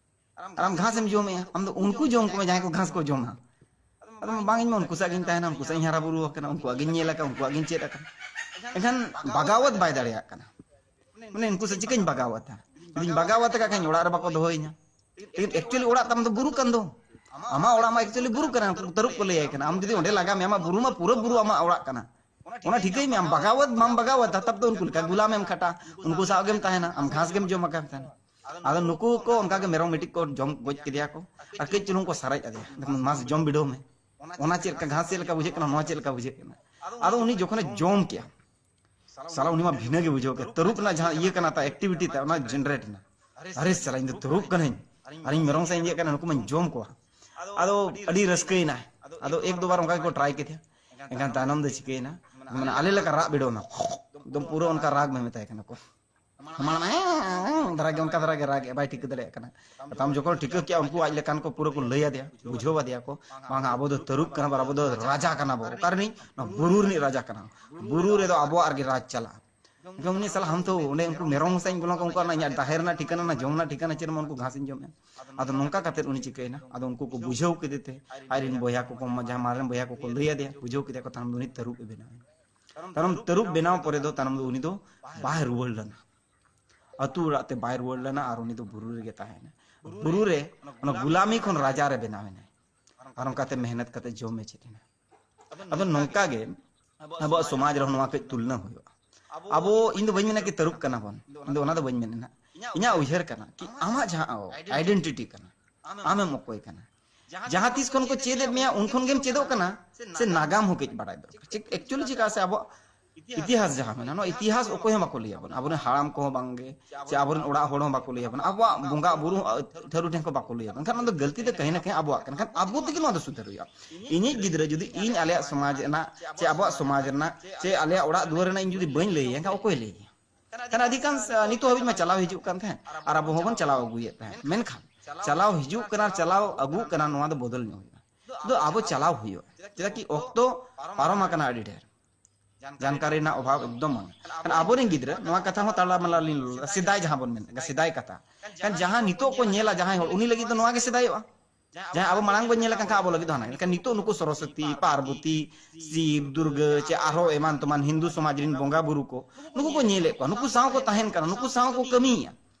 ᱟᱨ ᱟᱢ ᱜᱷᱟᱥ ᱮᱢ ᱡᱚᱢᱮᱜᱼᱟ, ᱟᱢ ᱫᱚ ᱩᱱᱠᱩ ᱡᱚᱢ ᱠᱚᱢᱮ ᱡᱟᱦᱟᱸᱭ ᱠᱚ ᱜᱷᱟᱥ ᱠᱚ ᱡᱚᱢᱟ᱾ ᱟᱫᱚ ᱵᱟᱝ, ᱤᱧ ᱢᱟ ᱩᱱᱠᱩ ᱥᱟᱶ ᱜᱤᱧ ᱛᱟᱦᱮᱱᱟ, ᱩᱱᱠᱩ ᱥᱟᱶ ᱤᱧ ᱦᱟᱨᱟ ᱵᱩᱨᱩ ᱟᱠᱟᱱᱟ, ᱩᱱᱠᱩᱣᱟᱜ ᱜᱤᱧ ᱧᱮᱞ ᱟᱠᱟᱫᱟ, ᱩᱱᱠᱩᱣᱟᱜ ᱜᱤᱧ ᱪᱮᱫ ᱟᱠᱟᱫᱟ᱾ ᱮᱱᱠᱷᱟᱱ ᱵᱟᱜᱟᱣᱟᱛ ᱵᱟᱭ ᱫᱟᱲᱮᱭᱟᱜ ᱠᱟᱱᱟ᱾ ᱢᱟᱱᱮ ᱩᱱᱠᱩ ᱥᱟᱶ ᱪᱤᱠᱟᱹᱧ ᱵᱟᱜᱟᱣᱟᱛᱟ? ᱡᱩᱫᱤᱧ ᱵᱟᱜᱟᱣᱟᱛ ᱠᱟᱜ ᱠᱷᱟᱱ ᱚᱲᱟᱜ ᱨᱮ ᱵᱟᱠᱚ ᱫᱚᱦᱚᱭᱤᱧᱟ᱾ ᱞᱮᱠᱤᱱ actually ᱚᱲᱟᱜ ᱛᱟᱢ ᱫᱚ ᱵᱩᱨᱩ ᱠᱟᱱ ᱫᱚ᱾ ᱟᱢᱟᱜ ᱚᱲᱟᱜ ᱢᱟ actually ᱵᱩᱨᱩ ᱠᱟᱱᱟ, ᱩᱱᱠᱩ ᱛᱟᱹᱨᱩᱵ ᱠᱚ ᱞᱟᱹᱭᱟᱭ ᱠᱟᱱᱟ᱾ ᱟᱢ ᱡᱩᱫᱤ ᱚᱸᱰᱮ ᱞᱟᱜᱟ ᱢᱮᱭᱟ, ᱟᱢᱟᱜ ᱵᱩᱨᱩ ᱢᱟ ᱯᱩᱨᱟᱹ ᱵᱩᱨᱩ ᱟᱢᱟᱜ ᱚᱲᱟᱜ ᱠᱟᱱᱟ᱾ ᱚᱱᱟ ᱴᱷᱤᱠᱟᱹᱭ ᱢᱮ, ᱟᱢ ᱵᱟᱜᱟᱣᱟᱛ ᱵᱟᱢ ᱵᱟᱜᱟᱣᱟᱛᱟ, ᱛᱟᱵ ᱫᱚ ᱩᱱᱠᱩ ᱞᱮᱠᱟ ᱜᱩᱞᱟᱢ ᱮᱢ ᱠᱷᱟᱴᱟ, ᱩᱱᱠᱩ ᱥᱟᱶ ᱜᱮᱢ ᱛᱟᱦᱮᱱᱟ, ᱟᱢ ᱜᱷᱟᱥ ᱜᱮᱢ ᱡᱚᱢ ᱟᱠᱟᱫ ᱛᱟᱦᱮᱱᱟ᱾ ᱟᱫᱚ ᱱᱩᱠᱩ ᱠᱚ ᱚᱱᱠᱟ ᱜᱮ ᱢᱮᱨᱚᱢ ᱢᱤᱫᱴᱤᱡ ᱠᱚ ᱡᱚᱢ ᱜᱚᱡ ᱠᱮᱫᱮᱭᱟ ᱠᱚ, ᱟᱨ ᱠᱟᱹᱡ ᱪᱩᱞᱩᱝ ᱠᱚ ᱥᱟᱨᱮᱡ ᱟᱫᱮᱭᱟ, ᱫᱮᱠᱷᱚ ᱢᱟᱥᱮ ᱡᱚᱢ ᱵᱤᱰᱟᱹᱣ ᱢᱮ, ᱚᱱᱟ ᱪᱮᱫ ᱞᱮᱠᱟ ᱜᱷᱟᱥ ᱪᱮᱫ ᱞᱮᱠᱟ ᱵᱩᱡᱷᱟᱹᱜ ᱠᱟᱱᱟ, ᱱᱚᱣᱟ ᱪᱮᱫ ᱞᱮᱠᱟ ᱵᱩᱡᱷᱟᱹᱜ ᱠᱟᱱᱟ᱾ ᱟᱫᱚ ᱩᱱᱤ ᱡᱚᱠᱷᱚᱱᱮ ᱡᱚᱢ ᱠᱮᱜᱼᱟ, ᱥᱟᱞᱟ ᱩᱱᱤ ᱢᱟ ᱵᱷᱤᱱᱟᱹ ᱜᱮ ᱵᱩᱡᱷᱟᱹᱣ ᱠᱮᱫ, ᱛᱟᱹᱨᱩᱵ ᱨᱮᱱᱟᱜ ᱡᱟᱦᱟᱸ ᱤᱭᱟᱹ ᱠᱟᱱᱟ, ᱛᱟ activity ᱛᱟ ᱚᱱᱟ generate ᱮᱱᱟ᱾ ᱟᱨᱮ ᱥᱟᱞᱟ, ᱤᱧ ᱫᱚ ᱛᱟᱹᱨᱩᱵ ᱠᱟᱹᱱᱟᱹᱧ, ᱟᱨᱤᱧ ᱢᱮᱨᱚᱢ ᱥᱟᱶ ᱤᱧ ᱤᱭᱟᱹᱜ ᱠᱟᱱᱟ, ᱱᱩᱠᱩ ᱢᱟᱧ ᱡᱚᱢ ᱠᱚᱣᱟ᱾ ᱟᱫᱚ ᱟᱹᱰᱤ ᱨᱟᱹᱥᱠᱟᱹᱭᱮᱱᱟᱭ᱾ ᱟᱫᱚ ᱮᱠ ᱫᱩ ᱵᱟᱨ ᱚᱱᱠᱟ ᱜᱮᱠᱚ try ᱠᱮᱫᱮᱭᱟ᱾ ᱮᱱᱠᱷᱟᱱ ᱛᱟᱭᱱᱚᱢ ᱫᱚ ᱪᱤᱠᱟᱹᱭᱮᱱᱟ, ᱢᱟᱱᱮ ᱟᱞᱮ ᱞᱮᱠᱟ ᱨᱟᱜ ᱵᱤᱰᱟᱹᱣ ᱮᱱᱟ, ᱮᱠᱫᱚᱢ ᱯᱩᱨᱟᱹ ᱚᱱᱠᱟ ᱨᱟᱜᱽ ᱢᱮ ᱢᱮᱛᱟᱭ ᱠᱟᱱᱟ ᱠᱚ᱾ ᱦᱟᱢᱟᱞ ᱢᱮ, ᱫᱷᱟᱨᱟ ᱜᱮ, ᱚᱱᱠᱟ ᱫᱷᱟᱨᱟ ᱜᱮ ᱨᱟᱜ ᱮ, ᱵᱟᱭ ᱴᱷᱤᱠᱟᱹ ᱫᱟᱲᱮᱭᱟᱜ ᱠᱟᱱᱟ᱾ ᱛᱟᱭᱚᱢ ᱡᱚᱠᱷᱚᱱ ᱴᱷᱤᱠᱟᱹ ᱠᱮᱜᱼᱟ, ᱩᱱᱠᱩ ᱟᱡ ᱞᱮᱠᱟᱱ ᱠᱚ ᱯᱩᱨᱟᱹ ᱠᱚ ᱞᱟᱹᱭ ᱟᱫᱮᱭᱟ, ᱵᱩᱡᱷᱟᱹᱣ ᱟᱫᱮᱭᱟ ᱠᱚ, ᱵᱟᱝ, ᱟᱵᱚ ᱫᱚ ᱛᱟᱹᱨᱩᱵ ᱠᱟᱱᱟ ᱵᱚᱱ, ᱟᱵᱚ ᱫᱚ ᱨᱟᱡᱟ ᱠᱟᱱᱟ ᱵᱚᱱ᱾ ᱚᱠᱟ ᱨᱤᱱᱤᱡ? ᱱᱚᱣᱟ ᱵᱩᱨᱩ ᱨᱤᱱᱤᱡ ᱨᱟᱡᱟ ᱠᱟᱱᱟ᱾ ᱵᱩᱨᱩ ᱨᱮᱫᱚ ᱟᱵᱚᱣᱟᱜ ᱨᱮᱜᱮ ᱨᱟᱡᱽ ᱪᱟᱞᱟᱜᱼᱟ᱾ ᱮᱱᱠᱷᱟᱱ ᱩᱱᱤ ᱥᱟᱞᱟ ᱦᱟᱱᱛᱮ ᱚᱸᱰᱮ ᱩᱱᱠᱩ ᱢᱮᱨᱚᱢ ᱦᱚᱸ ᱥᱟᱧ ᱵᱚᱞᱚ ᱠᱚ, ᱩᱱᱠᱩᱣᱟᱜ ᱚᱱᱟ ᱤᱧᱟᱹᱜ ᱰᱟᱦᱮᱨ ᱨᱮᱱᱟᱜ ᱴᱷᱤᱠᱟᱹᱱᱟ, ᱚᱱᱟ ᱡᱚᱢ ᱨᱮᱱᱟᱜ ᱴᱷᱤᱠᱟᱹᱱᱟ ᱪᱮᱫ ᱮᱢ, ᱩᱱᱠᱩ ᱜᱷᱟᱥ ᱤᱧ ᱡᱚᱢᱮᱫᱼᱟ᱾ ᱟᱫᱚ ᱱᱚᱝᱠᱟ ᱠᱟᱛᱮᱫ ᱩᱱᱤ ᱪᱤᱠᱟᱹᱭᱮᱱᱟ? ᱟᱫᱚ ᱩᱱᱠᱩ ᱠᱚ ᱵᱩᱡᱷᱟᱹᱣ ᱠᱮᱫᱮ ᱛᱮ, ᱟᱡ ᱨᱮᱱ ᱵᱚᱭᱦᱟ ᱠᱚᱠᱚ, ᱡᱟᱦᱟᱸ ᱢᱟᱨᱮᱱ ᱵᱚᱭᱦᱟ ᱠᱚᱠᱚ ᱞᱟᱹᱭ ᱟᱫᱮᱭᱟ, ᱵᱩᱡᱷᱟᱹᱣ ᱠᱮᱫᱮᱭᱟ ᱠᱚ, ᱛᱟᱭᱱᱚᱢ ᱫᱚ ᱩᱱᱤ ᱛᱟᱹᱨᱩᱵ ᱮ ᱵᱮᱱᱟᱣ ᱮᱱᱟ᱾ ᱛᱟᱭᱱᱚᱢ ᱛᱟᱹᱨᱩᱵ ᱵᱮᱱᱟᱣ ᱯᱚᱨᱮ ᱫᱚ ᱛᱟᱭᱱᱚᱢ ᱫᱚ ᱩᱱᱤ ᱫᱚ ᱵᱟᱭ ᱨᱩᱣᱟᱹᱲ ᱞᱮᱱᱟ᱾ ᱟᱹᱛᱩ ᱚᱲᱟᱜ ᱛᱮ ᱵᱟᱭ ᱨᱩᱣᱟᱹᱲ ᱞᱮᱱᱟ ᱟᱨ ᱩᱱᱤ ᱫᱚ ᱵᱩᱨᱩ ᱨᱮᱜᱮ ᱛᱟᱦᱮᱸ ᱮᱱᱟ᱾ ᱵᱩᱨᱩ ᱨᱮ ᱚᱱᱟ ᱜᱩᱞᱟᱢᱤ ᱠᱷᱚᱱ ᱨᱟᱡᱟ ᱨᱮ ᱵᱮᱱᱟᱣ ᱮᱱᱟᱭ᱾ ᱟᱨ ᱚᱱᱠᱟᱛᱮ ᱢᱮᱦᱱᱚᱛ ᱠᱟᱛᱮ ᱡᱚᱢ ᱮ ᱪᱮᱫ ᱮᱱᱟ᱾ ᱟᱫᱚ ᱱᱚᱝᱠᱟ ᱜᱮ ᱟᱵᱚᱣᱟᱜ ᱥᱚᱢᱟᱡᱽ ᱨᱮᱦᱚᱸ ᱱᱚᱣᱟ ᱠᱟᱹᱡ ᱛᱩᱞᱱᱟᱹ ᱦᱩᱭᱩᱜᱼᱟ᱾ ᱟᱵᱚ, ᱤᱧ ᱫᱚ ᱵᱟᱹᱧ ᱢᱮᱱᱟ ᱠᱤ ᱛᱟᱹᱨᱩᱵ ᱠᱟᱱᱟ ᱵᱚᱱ, ᱤᱧ ᱫᱚ ᱚᱱᱟ ᱫᱚ ᱵᱟᱹᱧ ᱢᱮᱱᱟ ᱱᱟᱦᱟᱜ᱾ ᱤᱧᱟᱹᱜ ᱩᱭᱦᱟᱹᱨ ᱠᱟᱱᱟ ᱠᱤ ᱟᱢᱟᱜ ᱡᱟᱦᱟᱸ identity ᱠᱟᱱᱟ, ᱟᱢᱮᱢ ᱚᱠᱚᱭ ᱠᱟᱱᱟ? ᱡᱟᱦᱟᱸ ᱛᱤᱥ ᱠᱷᱚᱱ ᱠᱚ ᱪᱮᱫ ᱮᱫ ᱢᱮᱭᱟ, ᱩᱱ ᱠᱷᱚᱱ ᱜᱮᱢ ᱪᱮᱫᱚᱜ ᱠᱟᱱᱟ᱾ ᱥᱮ ᱱᱟᱜᱟᱢ ᱦᱚᱸ ᱠᱟᱹᱡ ᱵᱟᱲᱟᱭ ᱫᱚᱨᱠᱟᱨ᱾ ᱪᱮᱫ actually ᱪᱮᱫᱟᱜ ᱥᱮ ᱟᱵᱚᱣᱟᱜ ᱤᱛᱤᱦᱟᱥ ᱡᱟᱦᱟᱸ ᱢᱮᱱᱟᱜᱼᱟ, ᱱᱚᱣᱟ ᱤᱛᱤᱦᱟᱥ ᱚᱠᱚᱭ ᱦᱚᱸ ᱵᱟᱠᱚ ᱞᱟᱹᱭ ᱟᱵᱚᱱᱟ᱾ ᱟᱵᱚᱨᱮᱱ ᱦᱟᱲᱟᱢ ᱠᱚᱦᱚᱸ ᱵᱟᱝᱜᱮ, ᱪᱮ ᱟᱵᱚᱨᱮᱱ ᱚᱲᱟᱜ ᱦᱚᱲ ᱦᱚᱸ ᱵᱟᱠᱚ ᱞᱟᱹᱭ ᱟᱵᱚᱱᱟ᱾ ᱟᱵᱚᱣᱟᱜ ᱵᱚᱸᱜᱟ ᱵᱩᱨᱩ, ᱟᱹ, ᱴᱷᱟᱹᱨᱩ ᱴᱷᱮᱱ ᱠᱷᱚᱱ ᱵᱟᱠᱚ ᱞᱟᱹᱭ ᱟᱵᱚᱱᱟ᱾ ᱮᱱᱠᱷᱟᱱ ᱚᱱᱟ ᱫᱚ ᱜᱟᱹᱞᱛᱤ ᱫᱚ ᱠᱟᱹᱦᱤ ᱱᱟ ᱠᱟᱹᱦᱤ ᱟᱵᱚᱣᱟᱜ ᱠᱟᱱᱟ᱾ ᱮᱱᱠᱷᱟᱱ ᱟᱵᱚ ᱛᱮᱜᱮ ᱱᱚᱣᱟ ᱫᱚ ᱥᱩᱫᱷᱟᱹᱨ ᱦᱩᱭᱩᱜᱼᱟ᱾ ᱤᱧᱤᱡ ᱜᱤᱫᱽᱨᱟᱹ ᱡᱩᱫᱤ ᱤᱧ ᱟᱞᱮᱭᱟᱜ ᱥᱚᱢᱟᱡᱽ ᱨᱮᱱᱟᱜ ᱪᱮ ᱟᱵᱚᱣᱟᱜ ᱥᱚᱢᱟᱡᱽ ᱨᱮᱱᱟᱜ ᱪᱮ ᱟᱞᱮᱭᱟᱜ ᱚᱲᱟᱜ ᱫᱩᱣᱟᱹᱨ ᱨᱮᱱᱟᱜ ᱤᱧ ᱡᱩᱫᱤ ᱵᱟᱹᱧ ᱞᱟᱹᱭᱟ, ᱮᱱᱠᱷᱟᱱ ᱚᱠᱚᱭ ᱞᱟᱹᱭᱟ? ᱠᱟᱨᱚᱱ ᱟᱹᱰᱤ ᱜᱟᱱ, ᱟ, ᱱᱤᱛᱚᱜ ᱦᱟᱹᱵᱤᱡ ᱢᱟ ᱪᱟᱞᱟᱣ ᱦᱤᱡᱩᱜ ᱠᱟᱱ ᱛᱟᱦᱮᱸᱫ ᱟᱨ ᱟᱵᱚ ᱦᱚᱸᱵᱚᱱ ᱪᱟᱞᱟᱣ ᱟᱹᱜᱩᱭᱮᱫ ᱛᱟᱦᱮᱸᱫ, ᱢᱮᱱᱠᱷᱟᱱ ᱪᱟᱞᱟᱣ ᱦᱤᱡᱩᱜ ᱠᱟᱱᱟ, ᱪᱟᱞᱟᱣ ᱟᱹᱜᱩᱜ ᱠᱟᱱᱟ, ᱱᱚᱣᱟ ᱫᱚ ᱵᱚᱫᱚᱞ ᱧᱚᱜ ᱦᱩᱭᱩᱜᱼᱟ᱾ ᱟᱫᱚ ᱟᱵᱚ ᱪᱟᱞᱟᱣ ᱦᱩᱭᱩᱜᱼᱟ, ᱪᱮᱫᱟᱜ ᱠᱤ ᱚᱠᱛᱚ ᱯᱟᱨᱚᱢ ᱟᱠᱟᱱᱟ ᱟᱹᱰᱤ ᱰᱷᱮᱨ᱾ ᱡᱟᱱᱠᱟᱨᱤ ᱨᱮᱱᱟᱜ ᱚᱵᱷᱟᱵᱽ ᱮᱠᱫᱚᱢ ᱵᱟᱝ᱾ ᱠᱷᱟᱱ ᱟᱵᱚᱨᱮᱱ ᱜᱤᱫᱽᱨᱟᱹ, ᱱᱚᱣᱟ ᱠᱟᱛᱷᱟ ᱦᱚᱸ ᱛᱟᱞᱟ ᱢᱟᱞᱟ ᱞᱤᱧ ᱞᱟᱹᱭᱟ, ᱥᱮᱫᱟᱭ ᱡᱟᱦᱟᱸ ᱵᱚᱱ ᱢᱮᱱ, ᱥᱮᱫᱟᱭ ᱠᱟᱛᱷᱟ, ᱠᱷᱟᱱ ᱡᱟᱦᱟᱸ ᱱᱤᱛᱚᱜ ᱠᱚ ᱧᱮᱞᱟ ᱡᱟᱦᱟᱸᱭ ᱦᱚᱲ, ᱩᱱᱤ ᱞᱟᱹᱜᱤᱫ ᱫᱚ ᱱᱚᱣᱟ ᱜᱮ ᱥᱮᱫᱟᱭᱚᱜᱼᱟ᱾ ᱡᱟᱦᱟᱸ ᱟᱵᱚ ᱢᱟᱲᱟᱝ ᱵᱚᱱ ᱧᱮᱞ ᱟᱠᱟᱫ ᱠᱷᱟᱱ ᱟᱵᱚ ᱞᱟᱹᱜᱤᱫ ᱫᱚ ᱦᱟᱱᱟ᱾ ᱮᱱᱠᱷᱟᱱ ᱱᱤᱛᱚᱜ ᱱᱩᱠᱩ ᱥᱚᱨᱚᱥᱚᱛᱤ, ᱯᱟᱨᱵᱚᱛᱤ, ᱥᱤᱵ, ᱫᱩᱨᱜᱟᱹ ᱪᱮ ᱟᱨᱦᱚᱸ ᱮᱢᱟᱱ ᱛᱮᱢᱟᱱ ᱦᱤᱱᱫᱩ ᱥᱚᱢᱟᱡᱽ ᱨᱮᱱ ᱵᱚᱸᱜᱟ ᱵᱩᱨᱩ ᱠᱚ, ᱱᱩᱠᱩ ᱠᱚ ᱧᱮᱞᱮᱫ ᱠᱚᱣᱟ, ᱱᱩᱠᱩ ᱥᱟᱶ ᱠᱚ ᱛᱟᱦᱮᱱ ᱠᱟᱱᱟ, ᱱᱩᱠᱩ ᱥᱟᱶ ᱠᱚ ᱠᱟᱹᱢᱤᱭᱮᱫᱼᱟ᱾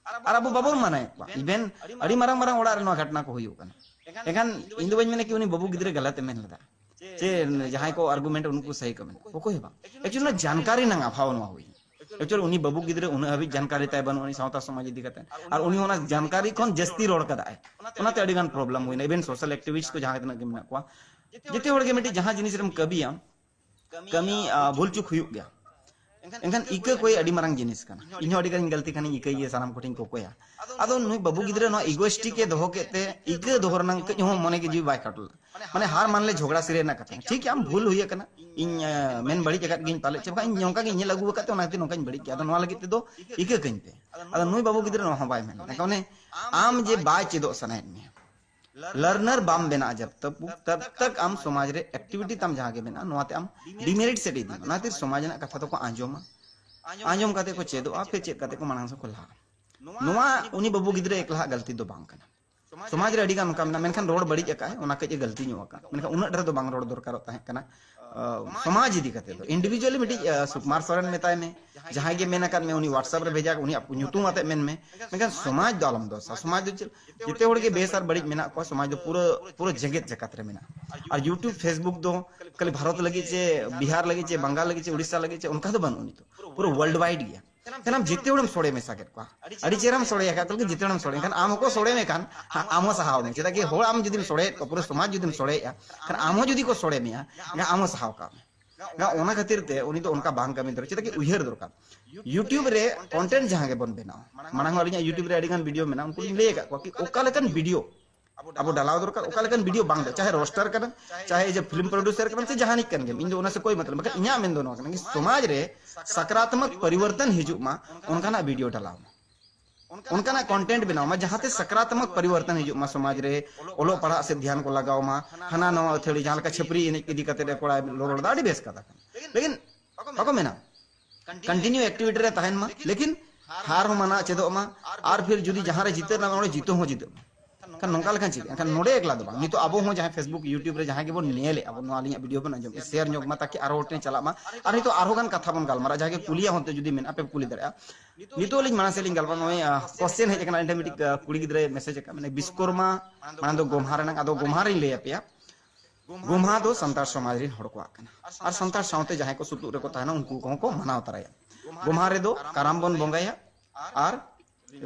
ᱟᱨ ᱟᱵᱚ ᱵᱟᱵᱚᱱ ᱢᱟᱱᱟᱭᱮᱫ ᱠᱚᱣᱟ᱾ ᱤᱵᱷᱮᱱ ᱟᱹᱰᱤ ᱢᱟᱨᱟᱝ ᱢᱟᱨᱟᱝ ᱚᱲᱟᱜ ᱨᱮ ᱱᱚᱣᱟ ᱜᱷᱚᱴᱱᱟ ᱠᱚ ᱦᱩᱭᱩᱜ ᱠᱟᱱᱟ᱾ ᱮᱱᱠᱷᱟᱱ ᱤᱧ ᱫᱚ ᱵᱟᱹᱧ ᱢᱮᱱᱟ ᱠᱤ ᱩᱱᱤ ᱵᱟᱹᱵᱩ ᱜᱤᱫᱽᱨᱟᱹ ᱜᱟᱞᱟᱛ ᱮ ᱢᱮᱱ ᱞᱮᱫᱟ, ᱪᱮ ᱡᱟᱦᱟᱸᱭ ᱠᱚ ᱟᱨᱜᱩᱢᱮᱱᱴ ᱩᱱᱠᱩ ᱥᱟᱹᱦᱤ ᱠᱚ ᱢᱮᱱᱟ, ᱚᱠᱚᱭ ᱦᱚᱸ ᱵᱟᱝ᱾ ᱮᱠᱪᱩᱭᱮᱞᱤ ᱚᱱᱟ ᱡᱟᱱᱠᱟᱨᱤ ᱨᱮᱱᱟᱜ ᱚᱵᱷᱟᱵᱽ ᱱᱚᱣᱟ ᱦᱩᱭ᱾ ᱮᱠᱪᱩᱭᱮᱞᱤ ᱩᱱᱤ ᱵᱟᱹᱵᱩ ᱜᱤᱫᱽᱨᱟᱹ ᱩᱱᱟᱹᱜ ᱦᱟᱹᱵᱤᱡ ᱡᱟᱱᱠᱟᱨᱤ ᱛᱟᱭ ᱵᱟᱹᱱᱩᱜ ᱟᱹᱱᱤᱡ ᱥᱟᱶᱛᱟ ᱥᱚᱢᱟᱡᱽ ᱤᱫᱤ ᱠᱟᱛᱮ, ᱟᱨ ᱩᱱᱤ ᱚᱱᱟ ᱡᱟᱱᱠᱟᱨᱤ ᱠᱷᱚᱱ ᱡᱟᱹᱥᱛᱤ ᱨᱚᱲ ᱠᱟᱫᱟᱭ, ᱚᱱᱟᱛᱮ ᱟᱹᱰᱤ ᱜᱟᱱ ᱯᱨᱚᱵᱞᱮᱢ ᱦᱩᱭᱱᱟ᱾ ᱤᱵᱷᱮᱱ ᱥᱳᱥᱟᱞ ᱮᱠᱴᱤᱵᱷᱤᱥᱴ ᱠᱚ ᱡᱟᱦᱟᱸ ᱛᱤᱱᱟᱹᱜ ᱜᱮ ᱢᱮᱱᱟᱜ ᱠᱚᱣᱟ, ᱡᱮᱛᱮ ᱦᱚᱲ ᱜᱮ ᱢᱤᱫᱴᱤᱡ ᱡᱟᱦᱟᱸ ᱡᱤᱱᱤᱥ ᱨᱮᱢ ᱠᱟᱹᱢᱤᱭᱟ, ᱠᱟᱹᱢᱤ ᱟᱸ, ᱵᱷᱩᱞ ᱪᱩᱠ ᱦᱩᱭᱩᱜ ᱜᱮᱭᱟ᱾ ᱮᱱᱠᱷᱟᱱ ᱤᱠᱟᱹ ᱠᱚᱭ ᱟᱹᱰᱤ ᱢᱟᱨᱟᱝ ᱡᱤᱱᱤᱥ ᱠᱟᱱᱟ᱾ ᱤᱧ ᱦᱚᱸ ᱟᱹᱰᱤ ᱜᱟᱱᱤᱧ ᱜᱟᱹᱞᱛᱤ ᱠᱷᱟᱱᱤᱧ ᱤᱠᱟᱹᱭ ᱜᱮᱭᱟ, ᱥᱟᱱᱟᱢ ᱠᱚᱴᱷᱮᱱ ᱠᱚᱠᱚᱭᱟ᱾ ᱟᱫᱚ ᱱᱩᱭ ᱵᱟᱹᱵᱩ ᱜᱤᱫᱽᱨᱟᱹ ᱱᱚᱣᱟ ᱤᱜᱳᱭᱮᱥᱴᱤᱠ ᱮ ᱫᱚᱦᱚ ᱠᱮᱫ ᱛᱮ ᱤᱠᱟᱹ ᱫᱚᱦᱚ ᱨᱮᱱᱟᱜ ᱠᱟᱹᱡ ᱦᱚᱸ ᱢᱚᱱᱮ ᱜᱮ ᱡᱤᱣᱤ ᱵᱟᱭ ᱠᱟᱴᱩᱞ᱾ ᱢᱟᱱᱮ ᱦᱟᱨ ᱢᱟᱱ ᱞᱮ ᱡᱷᱚᱜᱽᱲᱟ ᱥᱤᱨᱟᱹ ᱨᱮᱱᱟᱜ ᱠᱟᱛᱷᱟ᱾ ᱴᱷᱤᱠ ᱜᱮᱭᱟ, ᱟᱢ ᱵᱷᱩᱞ ᱦᱩᱭ ᱟᱠᱟᱱᱟ, ᱤᱧ ᱟᱸ, ᱢᱮᱱ ᱵᱟᱹᱲᱤᱡ ᱟᱠᱟᱫ ᱜᱤᱭᱟᱹᱧ ᱯᱟᱞᱮ, ᱪᱮ ᱵᱟᱠᱷᱟᱱ ᱤᱧ ᱱᱚᱝᱠᱟ ᱜᱤᱧ ᱧᱮᱞ ᱟᱹᱜᱩ ᱟᱠᱟᱫ ᱛᱮ ᱚᱱᱟ ᱠᱷᱟᱹᱛᱤᱨ ᱱᱚᱝᱠᱟᱧ ᱵᱟᱹᱲᱤᱡ ᱠᱮᱫᱟ᱾ ᱟᱫᱚ ᱱᱚᱣᱟ ᱞᱟᱹᱜᱤᱫ ᱛᱮᱫᱚ ᱤᱠᱟᱹ ᱠᱟᱹᱧ ᱯᱮ᱾ ᱟᱫᱚ ᱱᱩᱭ ᱵᱟᱹᱵᱩ ᱜᱤᱫᱽᱨᱟᱹ ᱱᱚᱣᱟ ᱦᱚᱸ ᱵᱟᱭ ᱢᱮᱱᱟ᱾ ᱮᱱᱠᱷᱟᱱ ᱚᱱᱮ ᱟᱢ ᱡᱮ ᱵᱟᱭ ᱪᱮᱫᱚᱜ ᱥᱟᱱᱟᱭᱮᱫ ᱢᱮᱭᱟ, ᱞᱟᱨᱱᱟᱨ ᱵᱟᱢ ᱵᱮᱱᱟᱜᱼᱟ ᱡᱟᱵ ᱛᱟᱠ, ᱛᱟᱵ ᱛᱟᱠ ᱟᱢ ᱥᱚᱢᱟᱡᱽ ᱨᱮ ᱮᱠᱴᱤᱵᱷᱤᱴᱤ ᱛᱟᱢ ᱡᱟᱦᱟᱸ ᱜᱮ ᱢᱮᱱᱟᱜᱼᱟ, ᱱᱚᱣᱟᱛᱮ ᱟᱢ ᱰᱤᱢᱮᱨᱤᱴ ᱥᱮᱫ ᱤᱫᱤ ᱢᱮ᱾ ᱚᱱᱟ ᱠᱷᱟᱹᱛᱤᱨ ᱥᱚᱢᱟᱡᱽ ᱨᱮᱱᱟᱜ ᱠᱟᱛᱷᱟ ᱫᱚᱠᱚ ᱟᱸᱡᱚᱢᱟ, ᱟᱸᱡᱚᱢ ᱠᱟᱛᱮ ᱠᱚ ᱪᱮᱫᱚᱜᱼᱟ, ᱯᱷᱤᱨ ᱪᱮᱫ ᱠᱟᱛᱮ ᱠᱚ ᱢᱟᱲᱟᱝ ᱥᱮᱫ ᱠᱚ ᱞᱟᱦᱟᱜᱼᱟ᱾ ᱱᱚᱣᱟ ᱩᱱᱤ ᱵᱟᱹᱵᱩ ᱜᱤᱫᱽᱨᱟᱹ ᱮᱠᱞᱟᱦᱟᱜ ᱜᱟᱹᱞᱛᱤ ᱫᱚ ᱵᱟᱝ ᱠᱟᱱᱟ᱾ ᱥᱚᱢᱟᱡᱽ ᱨᱮ ᱟᱹᱰᱤ ᱜᱟᱱ ᱚᱱᱠᱟ ᱢᱮᱱᱟᱜᱼᱟ, ᱢᱮᱱᱠᱷᱟᱱ ᱨᱚᱲ ᱵᱟᱹᱲᱤᱡ ᱟᱠᱟᱫᱼᱟᱭ, ᱚᱱᱟ ᱠᱟᱹᱡ ᱮ ᱜᱟᱹᱞᱛᱤ ᱧᱚᱜ ᱟᱠᱟᱫᱼᱟ, ᱢᱮᱱᱠᱷᱟᱱ ᱩᱱᱟᱹᱜ ᱰᱷᱮᱨ ᱫᱚ ᱵᱟᱝ ᱨᱚᱲ ᱫᱚᱨᱠᱟᱨᱚᱜ ᱛᱟᱦᱮᱸ ᱠᱟᱱᱟ᱾ ᱟᱸ, ᱥᱚᱢᱟᱡᱽ ᱤᱫᱤ ᱠᱟᱛᱮ ᱫᱚ, ᱤᱱᱰᱤᱵᱷᱤᱡᱩᱣᱟᱞᱤ ᱢᱤᱫᱴᱤᱡ, ᱟᱸ, ᱥᱩᱠᱩᱢᱟᱨ ᱥᱚᱨᱮᱱ ᱢᱮᱛᱟᱭ ᱢᱮ, ᱡᱟᱦᱟᱸᱭ ᱜᱮ ᱢᱮᱱ ᱟᱠᱟᱫ ᱢᱮ ᱩᱱᱤ WhatsApp ᱨᱮ ᱵᱷᱮᱡᱟ, ᱩᱱᱤᱭᱟᱜ ᱧᱩᱛᱩᱢ ᱟᱛᱮ ᱢᱮᱱ ᱢᱮ, ᱢᱮᱱᱠᱷᱟᱱ ᱥᱚᱢᱟᱡᱽ ᱫᱚ ᱟᱞᱚᱢ ᱫᱳᱥᱟ᱾ ᱥᱚᱢᱟᱡᱽ ᱫᱚ ᱪᱮᱫ, ᱡᱮᱛᱮ ᱦᱚᱲ ᱜᱮ ᱵᱮᱥ ᱟᱨ ᱵᱟᱹᱲᱤᱡ ᱢᱮᱱᱟᱜ ᱠᱚᱣᱟ, ᱥᱚᱢᱟᱡᱽ ᱫᱚ ᱯᱩᱨᱟᱹ, ᱯᱩᱨᱟᱹ ᱡᱮᱜᱮᱛ ᱡᱟᱠᱟᱛ ᱨᱮ ᱢᱮᱱᱟᱜᱼᱟ᱾ ᱟᱨ YouTube, Facebook ᱫᱚ ᱠᱷᱟᱹᱞᱤ ᱵᱷᱟᱨᱚᱛ ᱞᱟᱹᱜᱤᱫ ᱪᱮ ᱵᱤᱦᱟᱨ ᱞᱟᱹᱜᱤᱫ ᱪᱮ ᱵᱟᱝᱜᱟᱞ ᱞᱟᱹᱜᱤᱫ ᱪᱮ ᱩᱲᱤᱥᱥᱟ ᱞᱟᱹᱜᱤᱫ ᱪᱮ ᱚᱱᱠᱟ ᱫᱚ ᱵᱟᱹᱱᱩᱜ ᱱᱤᱛᱚᱜ, ᱯᱩᱨᱟᱹ ᱣᱟᱨᱞᱰ ᱣᱟᱭᱤᱰ ᱜᱮᱭᱟ᱾ ᱥᱟᱱᱟᱢ ᱡᱮᱛᱮ ᱦᱚᱲᱮᱢ ᱥᱚᱲᱮ ᱢᱮᱥᱟ ᱠᱮᱫ ᱠᱚᱣᱟ, ᱟᱹᱰᱤ ᱪᱮᱦᱨᱟᱢ ᱥᱚᱲᱮ ᱟᱠᱟᱫ ᱠᱚᱣᱟ, ᱡᱮᱛᱮ ᱦᱚᱲᱮᱢ ᱥᱚᱲᱮ, ᱮᱱᱠᱷᱟᱱ ᱟᱢ ᱦᱚᱸᱠᱚ ᱥᱚᱲᱮ ᱢᱮ ᱠᱷᱟᱱ ᱟᱢ ᱦᱚᱸ ᱥᱟᱦᱟᱣ ᱢᱮ᱾ ᱪᱮᱫᱟᱜ ᱠᱤ ᱦᱚᱲ ᱟᱢ ᱡᱩᱫᱤᱢ ᱥᱚᱲᱮᱭᱮᱫ ᱠᱚᱣᱟ, ᱯᱩᱨᱟᱹ ᱥᱚᱢᱟᱡᱽ ᱡᱩᱫᱤᱢ ᱥᱚᱲᱮᱭᱮᱫᱼᱟ, ᱮᱱᱠᱷᱟᱱ ᱟᱢ ᱦᱚᱸ ᱡᱩᱫᱤ ᱠᱚ ᱥᱚᱲᱮ ᱢᱮᱭᱟ, ᱮᱱᱠᱷᱟᱱ ᱟᱢ ᱦᱚᱸ ᱥᱟᱦᱟᱣ ᱠᱟᱜ ᱢᱮ᱾ ᱮᱱᱠᱷᱟᱱ ᱚᱱᱟ ᱠᱷᱟᱹᱛᱤᱨ ᱛᱮ ᱩᱱᱤ ᱫᱚ ᱚᱱᱠᱟ ᱵᱟᱝ ᱠᱟᱹᱢᱤ ᱫᱚᱨᱠᱟᱨ᱾ ᱪᱮᱫᱟᱜ ᱠᱤ ᱩᱭᱦᱟᱹᱨ ᱫᱚᱨᱠᱟᱨ, YouTube ᱨᱮ ᱠᱚᱱᱴᱮᱱᱴ ᱡᱟᱦᱟᱸ ᱜᱮᱵᱚᱱ ᱵᱮᱱᱟᱣᱟ, ᱢᱟᱲᱟᱝ ᱦᱚᱸ ᱟᱹᱞᱤᱧᱟᱜ YouTube ᱨᱮ ᱟᱹᱰᱤ ᱜᱟᱱ ᱵᱷᱤᱰᱤᱭᱳ ᱢᱮᱱᱟᱜᱼᱟ, ᱩᱱᱠᱩ ᱞᱤᱧ ᱞᱟᱹᱭ ᱟᱠᱟᱫ ᱠᱚᱣᱟ ᱠᱤ ᱚᱠᱟ ᱞᱮᱠᱟᱱ ᱵᱷᱤᱰᱤᱭᱳ ᱟᱵᱚ ᱰᱟᱞᱟᱣ ᱫᱚᱨᱠᱟᱨ, ᱚᱠᱟ ᱞᱮᱠᱟᱱ ᱵᱷᱤᱰᱤᱭᱳ ᱵᱟᱝ ᱫᱚ, ᱪᱟᱦᱮ ᱨᱳᱥᱴᱟᱨ ᱠᱟᱱᱟᱢ, ᱪᱟᱦᱮ ᱡᱮ ᱯᱷᱤᱞᱢ ᱯᱨᱚᱰᱩᱥᱟᱨ ᱠᱟᱱᱟᱢ, ᱥᱮ ᱡᱟᱦᱟᱱᱤᱡ ᱠᱟᱱ ᱜᱮᱢ, ᱤᱧ ᱫᱚ ᱚᱱᱟ ᱥᱮ ᱠᱳᱭ ᱢᱚᱛᱞᱚᱵ᱾ ᱢᱮᱱᱠᱷᱟᱱ ᱤᱧᱟᱹᱜ ᱢᱮᱱ ᱫᱚ ᱱᱚᱣᱟ ᱠᱟᱱᱟ ᱠᱤ ᱥᱚᱢᱟᱡᱽ ᱨᱮ ᱥᱟᱠᱨᱟᱛᱢᱚᱠ ᱯᱚᱨᱤᱵᱚᱨᱛᱚᱱ ᱦᱤᱡᱩᱜ ᱢᱟ, ᱚᱱᱠᱟᱱᱟᱜ ᱵᱷᱤᱰᱤᱭᱳ ᱰᱟᱞᱟᱣ ᱢᱟ᱾ ᱚᱱᱠᱟᱱᱟᱜ ᱠᱚᱱᱴᱮᱱᱴ ᱵᱮᱱᱟᱣ ᱢᱟ, ᱡᱟᱦᱟᱸᱛᱮ ᱥᱟᱠᱨᱟᱛᱢᱚᱠ ᱯᱚᱨᱤᱵᱚᱨᱛᱚᱱ ᱦᱤᱡᱩᱜ ᱢᱟ ᱥᱚᱢᱟᱡᱽ ᱨᱮ, ᱚᱞᱚᱜ ᱯᱟᱲᱦᱟᱜ ᱥᱮᱫ ᱫᱷᱮᱭᱟᱱ ᱠᱚ ᱞᱟᱜᱟᱣ ᱢᱟ᱾ ᱦᱟᱱᱟ ᱱᱟᱣᱟ ᱟᱹᱛᱷᱟᱹᱲᱤ ᱡᱟᱦᱟᱸ ᱞᱮᱠᱟ ᱪᱷᱟᱹᱯᱨᱤ ᱮᱱᱮᱡ ᱤᱫᱤ ᱠᱟᱛᱮ ᱮ ᱠᱚᱲᱟᱭ ᱨᱚᱲ ᱮᱫᱟ, ᱟᱹᱰᱤ ᱵᱮᱥ ᱠᱟᱛᱷᱟ ᱠᱟᱱᱟ᱾ ᱞᱮᱠᱤᱱ ᱵᱟᱠᱚ ᱢᱮᱱᱟ ᱠᱚᱱᱴᱤᱱᱤᱭᱩ ᱮᱠᱴᱤᱵᱷᱤᱴᱤ ᱨᱮ ᱛᱟᱦᱮᱱ ᱢᱟ, ᱞᱮᱠᱤᱱ ᱦᱟᱨ ᱦᱚᱸ ᱢᱟᱱᱟ ᱪᱮᱫᱚᱜ ᱢᱟ, ᱟᱨ ᱯᱷᱤᱨ ᱡᱩᱫᱤ ᱡᱟᱦᱟᱸ ᱨᱮ ᱡᱤᱛᱟᱹᱣ ᱨᱮᱱᱟᱜ ᱚᱸᱰᱮ ᱡᱤᱛᱟᱹᱣ ᱦᱚᱸ ᱡᱤᱛᱟᱹᱜ ᱢᱟ᱾ ᱮᱱᱠᱷᱟᱱ ᱱᱚᱝᱠᱟ ᱞᱮᱠᱷᱟᱱ ᱪᱮᱫ? ᱮᱱᱠᱷᱟᱱ ᱱᱚᱰᱮ ᱮᱠᱞᱟ ᱫᱚ ᱵᱟᱝ, ᱱᱤᱛᱚᱜ ᱟᱵᱚ ᱦᱚᱸ ᱡᱟᱦᱟᱸᱭ Facebook, YouTube ᱨᱮ ᱡᱟᱦᱟᱸᱭ ᱜᱮᱵᱚᱱ ᱧᱮᱞᱮᱫᱼᱟ ᱵᱚᱱ, ᱱᱚᱣᱟ ᱟᱹᱞᱤᱧᱟᱜ ᱵᱷᱤᱰᱤᱭᱳ ᱵᱚᱱ ᱟᱸᱡᱚᱢ ᱥᱮᱭᱟᱨ ᱧᱚᱜ ᱢᱟ, ᱛᱟᱠᱤ ᱟᱨᱦᱚᱸ ᱦᱚᱲ ᱴᱷᱮᱱ ᱪᱟᱞᱟᱜ ᱢᱟ᱾ ᱟᱨ ᱱᱤᱛᱚᱜ ᱟᱨᱦᱚᱸ ᱜᱟᱱ ᱠᱟᱛᱷᱟ ᱵᱚᱱ ᱜᱟᱞᱢᱟᱨᱟᱜᱼᱟ, ᱡᱟᱦᱟᱸᱭ ᱜᱮ ᱠᱩᱞᱤᱭᱟ ᱦᱚᱸ ᱡᱩᱫᱤ ᱢᱮᱱᱟᱜᱼᱟ ᱯᱮ ᱠᱩᱞᱤ ᱫᱟᱲᱮᱭᱟᱜᱼᱟ᱾ ᱱᱤᱛᱚᱜ ᱟᱹᱞᱤᱧ ᱢᱟᱲᱟᱝ ᱥᱮᱫ ᱞᱤᱧ ᱜᱟᱞᱢᱟᱨᱟᱜᱼᱟ, ᱱᱚᱜᱼᱚᱭ ᱠᱚᱥᱪᱮᱱ ᱦᱮᱡ ᱟᱠᱟᱱᱟ, ᱟᱹᱞᱤᱧ ᱴᱷᱮᱱ ᱢᱤᱫᱴᱤᱡ ᱠᱩᱲᱤ ᱜᱤᱫᱽᱨᱟᱹᱭ ᱢᱮᱥᱮᱡᱽ ᱟᱠᱟᱫ, ᱢᱟᱱᱮ ᱵᱤᱥᱠᱚᱨᱢᱟ ᱢᱟᱲᱟᱝ ᱫᱚ ᱜᱚᱢᱦᱟ ᱨᱮᱱᱟᱜ, ᱟᱫᱚ ᱜᱚᱢᱦᱟ ᱨᱤᱧ ᱞᱟᱹᱭ ᱟᱯᱮᱭᱟ᱾ ᱜᱚᱢᱦᱟ ᱫᱚ ᱥᱟᱱᱛᱟᱲ ᱥᱚᱢᱟᱡᱽ ᱨᱮᱱ ᱦᱚᱲ ᱠᱚᱣᱟᱜ ᱠᱟᱱᱟ, ᱟᱨ ᱥᱟᱱᱛᱟᱲ ᱥᱟᱶᱛᱮ ᱡᱟᱦᱟᱸᱭ ᱠᱚ ᱥᱩᱛᱩᱜ ᱨᱮᱠᱚ ᱛᱟᱦᱮᱱᱟ ᱩᱱᱠᱩ ᱠᱚᱦᱚᱸ ᱠᱚ ᱢᱟᱱᱟᱣ ᱛᱟᱨᱟᱭᱟ᱾ ᱜᱚᱢᱦᱟ ᱨᱮᱫᱚ ᱠᱟᱨᱟᱢ ᱵᱚᱱ ᱵᱚᱸᱜᱟᱭᱟ ᱟᱨ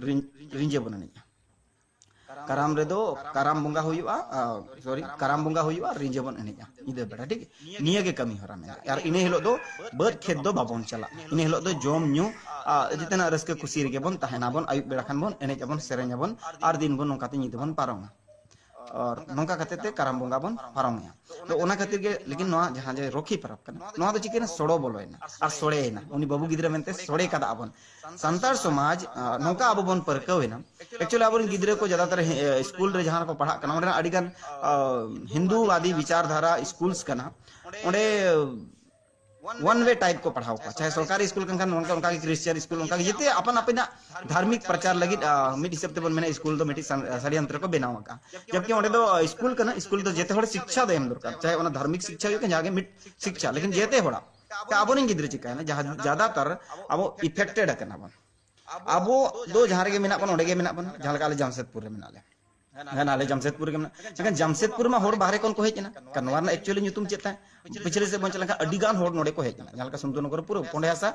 ᱨᱤᱧ- ᱨᱤᱸᱡᱟᱹ ᱵᱚᱱ ᱮᱱᱮᱡᱼᱟ᱾ ᱠᱟᱨᱟᱢ ᱨᱮᱫᱚ ᱠᱟᱨᱟᱢ ᱵᱚᱸᱜᱟ ᱦᱩᱭᱩᱜᱼᱟ, ᱥᱚᱨᱤ, ᱠᱟᱨᱟᱢ ᱵᱚᱸᱜᱟ ᱦᱩᱭᱩᱜᱼᱟ, ᱨᱤᱸᱡᱟᱹ ᱵᱚᱱ ᱮᱱᱮᱡᱼᱟ ᱧᱤᱫᱟᱹ ᱵᱮᱲᱟ, ᱴᱷᱤᱠ? ᱱᱤᱭᱟᱹ ᱜᱮ ᱠᱟᱹᱢᱤ ᱦᱚᱨᱟ ᱢᱮᱱᱟᱜᱼᱟ᱾ ᱟᱨ ᱤᱱᱟᱹ ᱦᱤᱞᱳᱜ ᱫᱚ ᱵᱟᱹᱫᱽ ᱠᱷᱮᱛ ᱫᱚ ᱵᱟᱵᱚᱱ ᱪᱟᱞᱟᱜᱼᱟ᱾ ᱤᱱᱟᱹ ᱦᱤᱞᱳᱜ ᱫᱚ ᱡᱚᱢ ᱧᱩ, ᱡᱮᱛᱮᱱᱟᱜ ᱨᱟᱹᱥᱠᱟᱹ ᱠᱩᱥᱤ ᱨᱮᱜᱮ ᱵᱚᱱ ᱛᱟᱦᱮᱱᱟ ᱵᱚᱱ, ᱟᱹᱭᱩᱵ ᱵᱮᱲᱟ ᱠᱷᱟᱱ ᱵᱚᱱ ᱮᱱᱮᱡ ᱟᱵᱚᱱ, ᱥᱮᱨᱮᱧ ᱟᱵᱚᱱ, ᱟᱨ ᱫᱤᱱ ᱵᱚᱱ ᱱᱚᱝᱠᱟᱛᱮ ᱧᱤᱫᱟᱹ ᱵᱚᱱ ᱯᱟᱨᱚᱢᱟ᱾ ᱟᱨ ᱱᱚᱝᱠᱟ ᱠᱟᱛᱮ ᱛᱮ ᱠᱟᱨᱟᱢ ᱵᱚᱸᱜᱟ ᱵᱚᱱ ᱯᱟᱨᱚᱢᱮᱜᱼᱟ᱾ ᱛᱚ ᱚᱱᱟ ᱠᱷᱟᱹᱛᱤᱨ ᱜᱮ, ᱞᱮᱠᱤᱱ ᱱᱚᱣᱟ ᱡᱟᱦᱟᱸ ᱡᱮ ᱨᱚᱠᱷᱤ ᱯᱚᱨᱚᱵᱽ ᱠᱟᱱᱟ, ᱱᱚᱣᱟ ᱫᱚ ᱪᱤᱠᱟᱹᱭᱮᱱᱟ? ᱥᱚᱲᱚ ᱵᱚᱞᱚᱭᱮᱱᱟ ᱟᱨ ᱥᱚᱲᱮᱭᱮᱱᱟ᱾ ᱩᱱᱤ ᱵᱟᱹᱵᱩ ᱜᱤᱫᱽᱨᱟᱹ ᱢᱮᱱᱛᱮ ᱥᱚᱲᱮ ᱠᱟᱫᱟ ᱵᱚᱱ᱾ ᱥᱟᱱᱛᱟᱲ ᱥᱚᱢᱟᱡᱽ, ᱟᱸ, ᱱᱚᱝᱠᱟ ᱟᱵᱚ ᱵᱚᱱ ᱯᱟᱹᱨᱠᱟᱹᱣ ᱮᱱᱟ᱾ ᱮᱠᱪᱩᱭᱮᱞᱤ ᱟᱵᱚᱨᱮᱱ ᱜᱤᱫᱽᱨᱟᱹ ᱠᱚ ᱡᱟᱫᱟᱛᱟᱨ ᱦᱮ-, ᱮ, ᱥᱠᱩᱞ ᱨᱮ ᱡᱟᱦᱟᱸ ᱨᱮᱠᱚ ᱯᱟᱲᱦᱟᱜ ᱠᱟᱱᱟ, ᱚᱸᱰᱮᱱᱟᱜ ᱟᱹᱰᱤᱜᱟᱱ, ᱟᱸ, ᱦᱤᱱᱫᱩᱣᱟᱫᱤ ᱵᱤᱪᱟᱨ ᱫᱷᱟᱨᱟ ᱥᱠᱩᱞᱥ ᱠᱟᱱᱟ᱾ ᱚᱸᱰᱮ ᱚᱣᱟᱱ ᱣᱮ ᱴᱟᱭᱤᱯ ᱠᱚ ᱯᱟᱲᱦᱟᱣ ᱠᱚᱣᱟ, ᱪᱟᱦᱮ ᱥᱚᱨᱠᱟᱨᱤ ᱥᱠᱩᱞ ᱠᱟᱱ ᱠᱷᱟᱱ ᱚᱱᱠᱟ, ᱚᱱᱠᱟ ᱜᱮ ᱠᱨᱤᱥᱪᱤᱭᱟᱱ ᱥᱠᱩᱞ, ᱚᱱᱠᱟ ᱜᱮ ᱡᱮᱛᱮ ᱟᱯᱟᱱ ᱟᱹᱯᱤᱱᱟᱜ ᱫᱷᱟᱨᱢᱤᱠ ᱯᱨᱚᱪᱟᱨ ᱞᱟᱹᱜᱤᱫ, ᱟ, ᱢᱤᱫ ᱦᱤᱥᱟᱹᱵ ᱛᱮᱵᱚᱱ ᱢᱮᱱᱟ, ᱥᱠᱩᱞ ᱫᱚ ᱢᱤᱫᱴᱤᱡ ᱥᱟᱱ-, ᱥᱟᱰᱤᱭᱚᱱᱛᱨᱚ ᱠᱚ ᱵᱮᱱᱟᱣ ᱟᱠᱟᱫᱼᱟ᱾ ᱡᱚᱵᱠᱤ ᱚᱸᱰᱮ ᱫᱚ, ᱟ, ᱥᱠᱩᱞ ᱠᱟᱱᱟ, ᱥᱠᱩᱞ ᱫᱚ ᱡᱮᱛᱮ ᱦᱚᱲ ᱥᱤᱠᱪᱷᱟ ᱫᱚ ᱮᱢ ᱫᱚᱨᱠᱟᱨ, ᱪᱟᱦᱮ ᱚᱱᱟ ᱫᱷᱟᱨᱢᱤᱠ ᱥᱤᱠᱪᱷᱟ ᱦᱩᱭᱩᱜ ᱠᱟᱱ, ᱡᱟᱦᱟᱸ ᱜᱮ ᱢᱤᱫ ᱥᱤᱠᱪᱷᱟ, ᱞᱮᱠᱤᱱ ᱡᱮᱛᱮ ᱦᱚᱲᱟᱜ, ᱛᱚ ᱟᱵᱚᱨᱮᱱ ᱜᱤᱫᱽᱨᱟᱹ ᱪᱤᱠᱟᱹᱭᱮᱱᱟ, ᱡᱟᱦᱟᱸ ᱡᱟᱫᱟᱛᱟᱨ ᱟᱵᱚ ᱤᱯᱷᱮᱠᱴᱮᱰ ᱟᱠᱟᱱᱟ ᱵᱚᱱ᱾ ᱟᱵᱚ ᱫᱚ ᱡᱟᱦᱟᱸ ᱨᱮᱜᱮ ᱢᱮᱱᱟᱜ ᱵᱚᱱᱟ, ᱚᱸᱰᱮ ᱜᱮ ᱢᱮᱱᱟᱜ ᱵᱚᱱᱟ, ᱡᱟᱦᱟᱸ ᱞᱮᱠᱟ ᱟᱞᱮ ᱡᱟᱢᱥᱮᱫᱽᱯᱩᱨ ᱨᱮ ᱢᱮᱱᱟᱜ ᱞᱮᱭᱟ᱾ ᱦᱮᱸ, ᱟᱞᱮ ᱡᱟᱢᱥᱮᱫᱽᱯᱩᱨ ᱨᱮᱜᱮ ᱢᱮᱱᱟᱜ, ᱢᱮᱱᱠᱷᱟᱱ ᱡᱟᱢᱥᱮᱫᱽᱯᱩᱨ ᱨᱮᱢᱟ ᱦᱚᱲ ᱵᱟᱦᱨᱮ ᱠᱷᱚᱱ ᱠᱚ ᱦᱮᱡ ᱮᱱᱟ᱾ ᱠᱟᱨᱚᱱ ᱱᱚᱣᱟ ᱨᱮᱱᱟᱜ ᱮᱠᱪᱩᱭᱮᱞᱤ ᱧᱩᱛᱩᱢ ᱪᱮᱫ ᱛᱟᱦᱮᱸ? ᱯᱤᱪᱷᱞᱟᱹ ᱥᱮᱫ ᱵᱚᱱ ᱪᱟᱞᱟᱜ ᱠᱷᱟᱱ ᱟᱹᱰᱤ ᱜᱟᱱ ᱦᱚᱲ ᱱᱚᱰᱮ ᱠᱚ ᱦᱮᱡ ᱮᱱᱟ᱾ ᱡᱟᱦᱟᱸ ᱞᱮᱠᱟ ᱥᱩᱱᱫᱚᱨᱱᱚᱜᱚᱨ ᱯᱩᱨᱟᱹ ᱯᱚᱸᱰᱮ ᱦᱟᱥᱟ,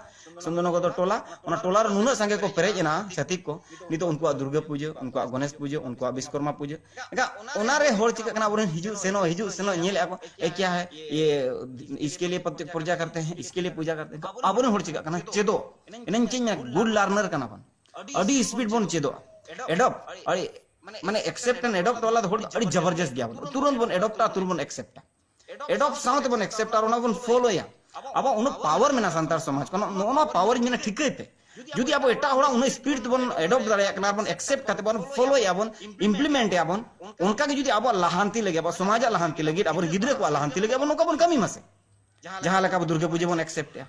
ᱥᱩᱱᱫᱚᱨᱱᱚᱜᱚᱨ ᱫᱚ ᱴᱚᱞᱟ, ᱚᱱᱟ ᱴᱚᱞᱟ ᱨᱮ ᱱᱩᱱᱟᱹᱜ ᱥᱟᱸᱜᱮ ᱠᱚ ᱯᱮᱨᱮᱡ ᱮᱱᱟ ᱪᱷᱟᱹᱛᱤᱠ ᱠᱚ᱾ ᱱᱤᱛᱚᱜ ᱩᱱᱠᱩᱣᱟᱜ ᱫᱩᱨᱜᱟᱹ ᱯᱩᱡᱟᱹ, ᱩᱱᱠᱩᱣᱟᱜ ᱜᱚᱱᱮᱥ ᱯᱩᱡᱟᱹ, ᱩᱱᱠᱩᱣᱟᱜ ᱵᱤᱥᱠᱚᱨᱢᱟ ᱯᱩᱡᱟᱹ, ᱮᱱᱠᱷᱟᱱ ᱚᱱᱟ ᱨᱮ ᱦᱚᱲ ᱪᱤᱠᱟᱹᱜ ᱠᱟᱱᱟ? ᱟᱵᱚᱨᱮᱱ ᱦᱤᱡᱩᱜ ᱥᱮᱱᱚᱜ, ᱦᱤᱡᱩᱜ ᱥᱮᱱᱚᱜ ᱧᱮᱞᱮᱫᱼᱟ ᱠᱚ, "ᱮ ᱠᱭᱟ ᱦᱟᱭ ᱭᱮ, ᱤᱥᱠᱮ ᱞᱤᱭᱮ ᱯᱩᱡᱟ ᱠᱟᱨᱛᱮ ᱦᱮᱸ, ᱤᱥᱠᱮ ᱞᱤᱭᱮ ᱯᱩᱡᱟ ᱠᱟᱨᱛᱮ ᱦᱮᱸ", ᱟᱵᱚᱨᱮᱱ ᱦᱚᱲ ᱪᱤᱠᱟᱹᱜ ᱠᱟᱱᱟ? ᱪᱮᱫᱚᱜ, ᱮᱱᱮᱧ ᱪᱮᱫ ᱢᱮᱱᱟ, ᱜᱩᱰ ᱞᱟᱨᱱᱟᱨ ᱠᱟᱱᱟ ᱵᱚᱱ, ᱟᱹᱰᱤ ᱥᱯᱤᱰ ᱵᱚᱱ ᱪᱮᱫᱚᱜᱼᱟ, ᱮᱰᱚᱯᱴ, ᱟᱹᱰᱤ ᱢᱟᱱᱮ ᱮᱠᱥᱮᱯᱴ ᱮᱱᱰ ᱮᱰᱚᱯᱴ ᱣᱟᱞᱟ ᱫᱚ ᱦᱚᱲ ᱫᱚ ᱟᱹᱰᱤ ᱡᱟᱵᱚᱨᱡᱚᱥᱛ ᱜᱮᱭᱟ ᱵᱚᱱ, ᱛᱩᱨᱟᱹᱱᱛ ᱵᱚᱱ ᱮᱰᱚᱯᱴᱟ, ᱛᱩᱨᱟᱹᱱᱛ ᱵᱚᱱ ᱮᱠᱥᱮᱯᱴᱟ᱾ ᱮᱰᱚᱯᱴ ᱥᱟᱶ ᱛᱮᱵᱚᱱ ᱮᱠᱥᱮᱯᱴ ᱟᱨ ᱚᱱᱟ ᱵᱚᱱ ᱯᱷᱚᱞᱳᱭᱟ᱾ ᱟᱵᱚᱣᱟᱜ ᱩᱱᱟᱹᱜ ᱯᱟᱣᱟᱨ ᱢᱮᱱᱟᱜᱼᱟ ᱥᱟᱱᱛᱟᱲ ᱥᱚᱢᱟᱡᱽ ᱠᱷᱚᱱ, ᱱᱚᱜᱼᱚ ᱱᱚᱣᱟ ᱯᱟᱣᱟᱨ ᱤᱧ ᱢᱮᱱᱟ ᱴᱷᱤᱠᱟᱹᱭ ᱯᱮ᱾ ᱡᱩᱫᱤ ᱟᱵᱚ ᱮᱴᱟᱜ ᱦᱚᱲᱟᱜ ᱩᱱᱟᱹᱜ ᱥᱯᱤᱰ ᱛᱮᱵᱚᱱ ᱮᱰᱚᱯᱴ ᱫᱟᱲᱮᱭᱟᱜ ᱠᱟᱱᱟ ᱟᱨ ᱵᱚᱱ ᱮᱠᱥᱮᱯᱴ ᱠᱟᱛᱮ ᱵᱚᱱ ᱯᱷᱚᱞᱳᱭᱮᱫᱼᱟ ᱵᱚᱱ, ᱤᱢᱯᱞᱤᱢᱮᱱᱴ ᱮᱫᱼᱟ ᱵᱚᱱ, ᱚᱱᱠᱟ ᱜᱮ ᱡᱩᱫᱤ ᱟᱵᱚᱣᱟᱜ ᱞᱟᱦᱟᱱᱛᱤ ᱞᱟᱹᱜᱤᱫ, ᱟᱵᱚᱣᱟᱜ ᱥᱚᱢᱟᱡᱟᱜ ᱞᱟᱦᱟᱱᱛᱤ ᱞᱟᱹᱜᱤᱫ, ᱟᱵᱚᱨᱮᱱ ᱜᱤᱫᱽᱨᱟᱹ ᱠᱚᱣᱟᱜ ᱞᱟᱦᱟᱱᱛᱤ ᱞᱟᱹᱜᱤᱫ ᱟᱵᱚ ᱱᱚᱝᱠᱟ ᱵᱚᱱ ᱠᱟᱹᱢᱤ ᱢᱟᱥᱮ᱾ ᱡᱟᱦᱟᱸ ᱞᱮᱠᱟ ᱟᱵᱚ ᱫᱩᱨᱜᱟᱹ ᱯᱩᱡᱟᱹ ᱵᱚᱱ ᱮᱠᱥᱮᱯᱴ ᱮᱜᱼᱟ,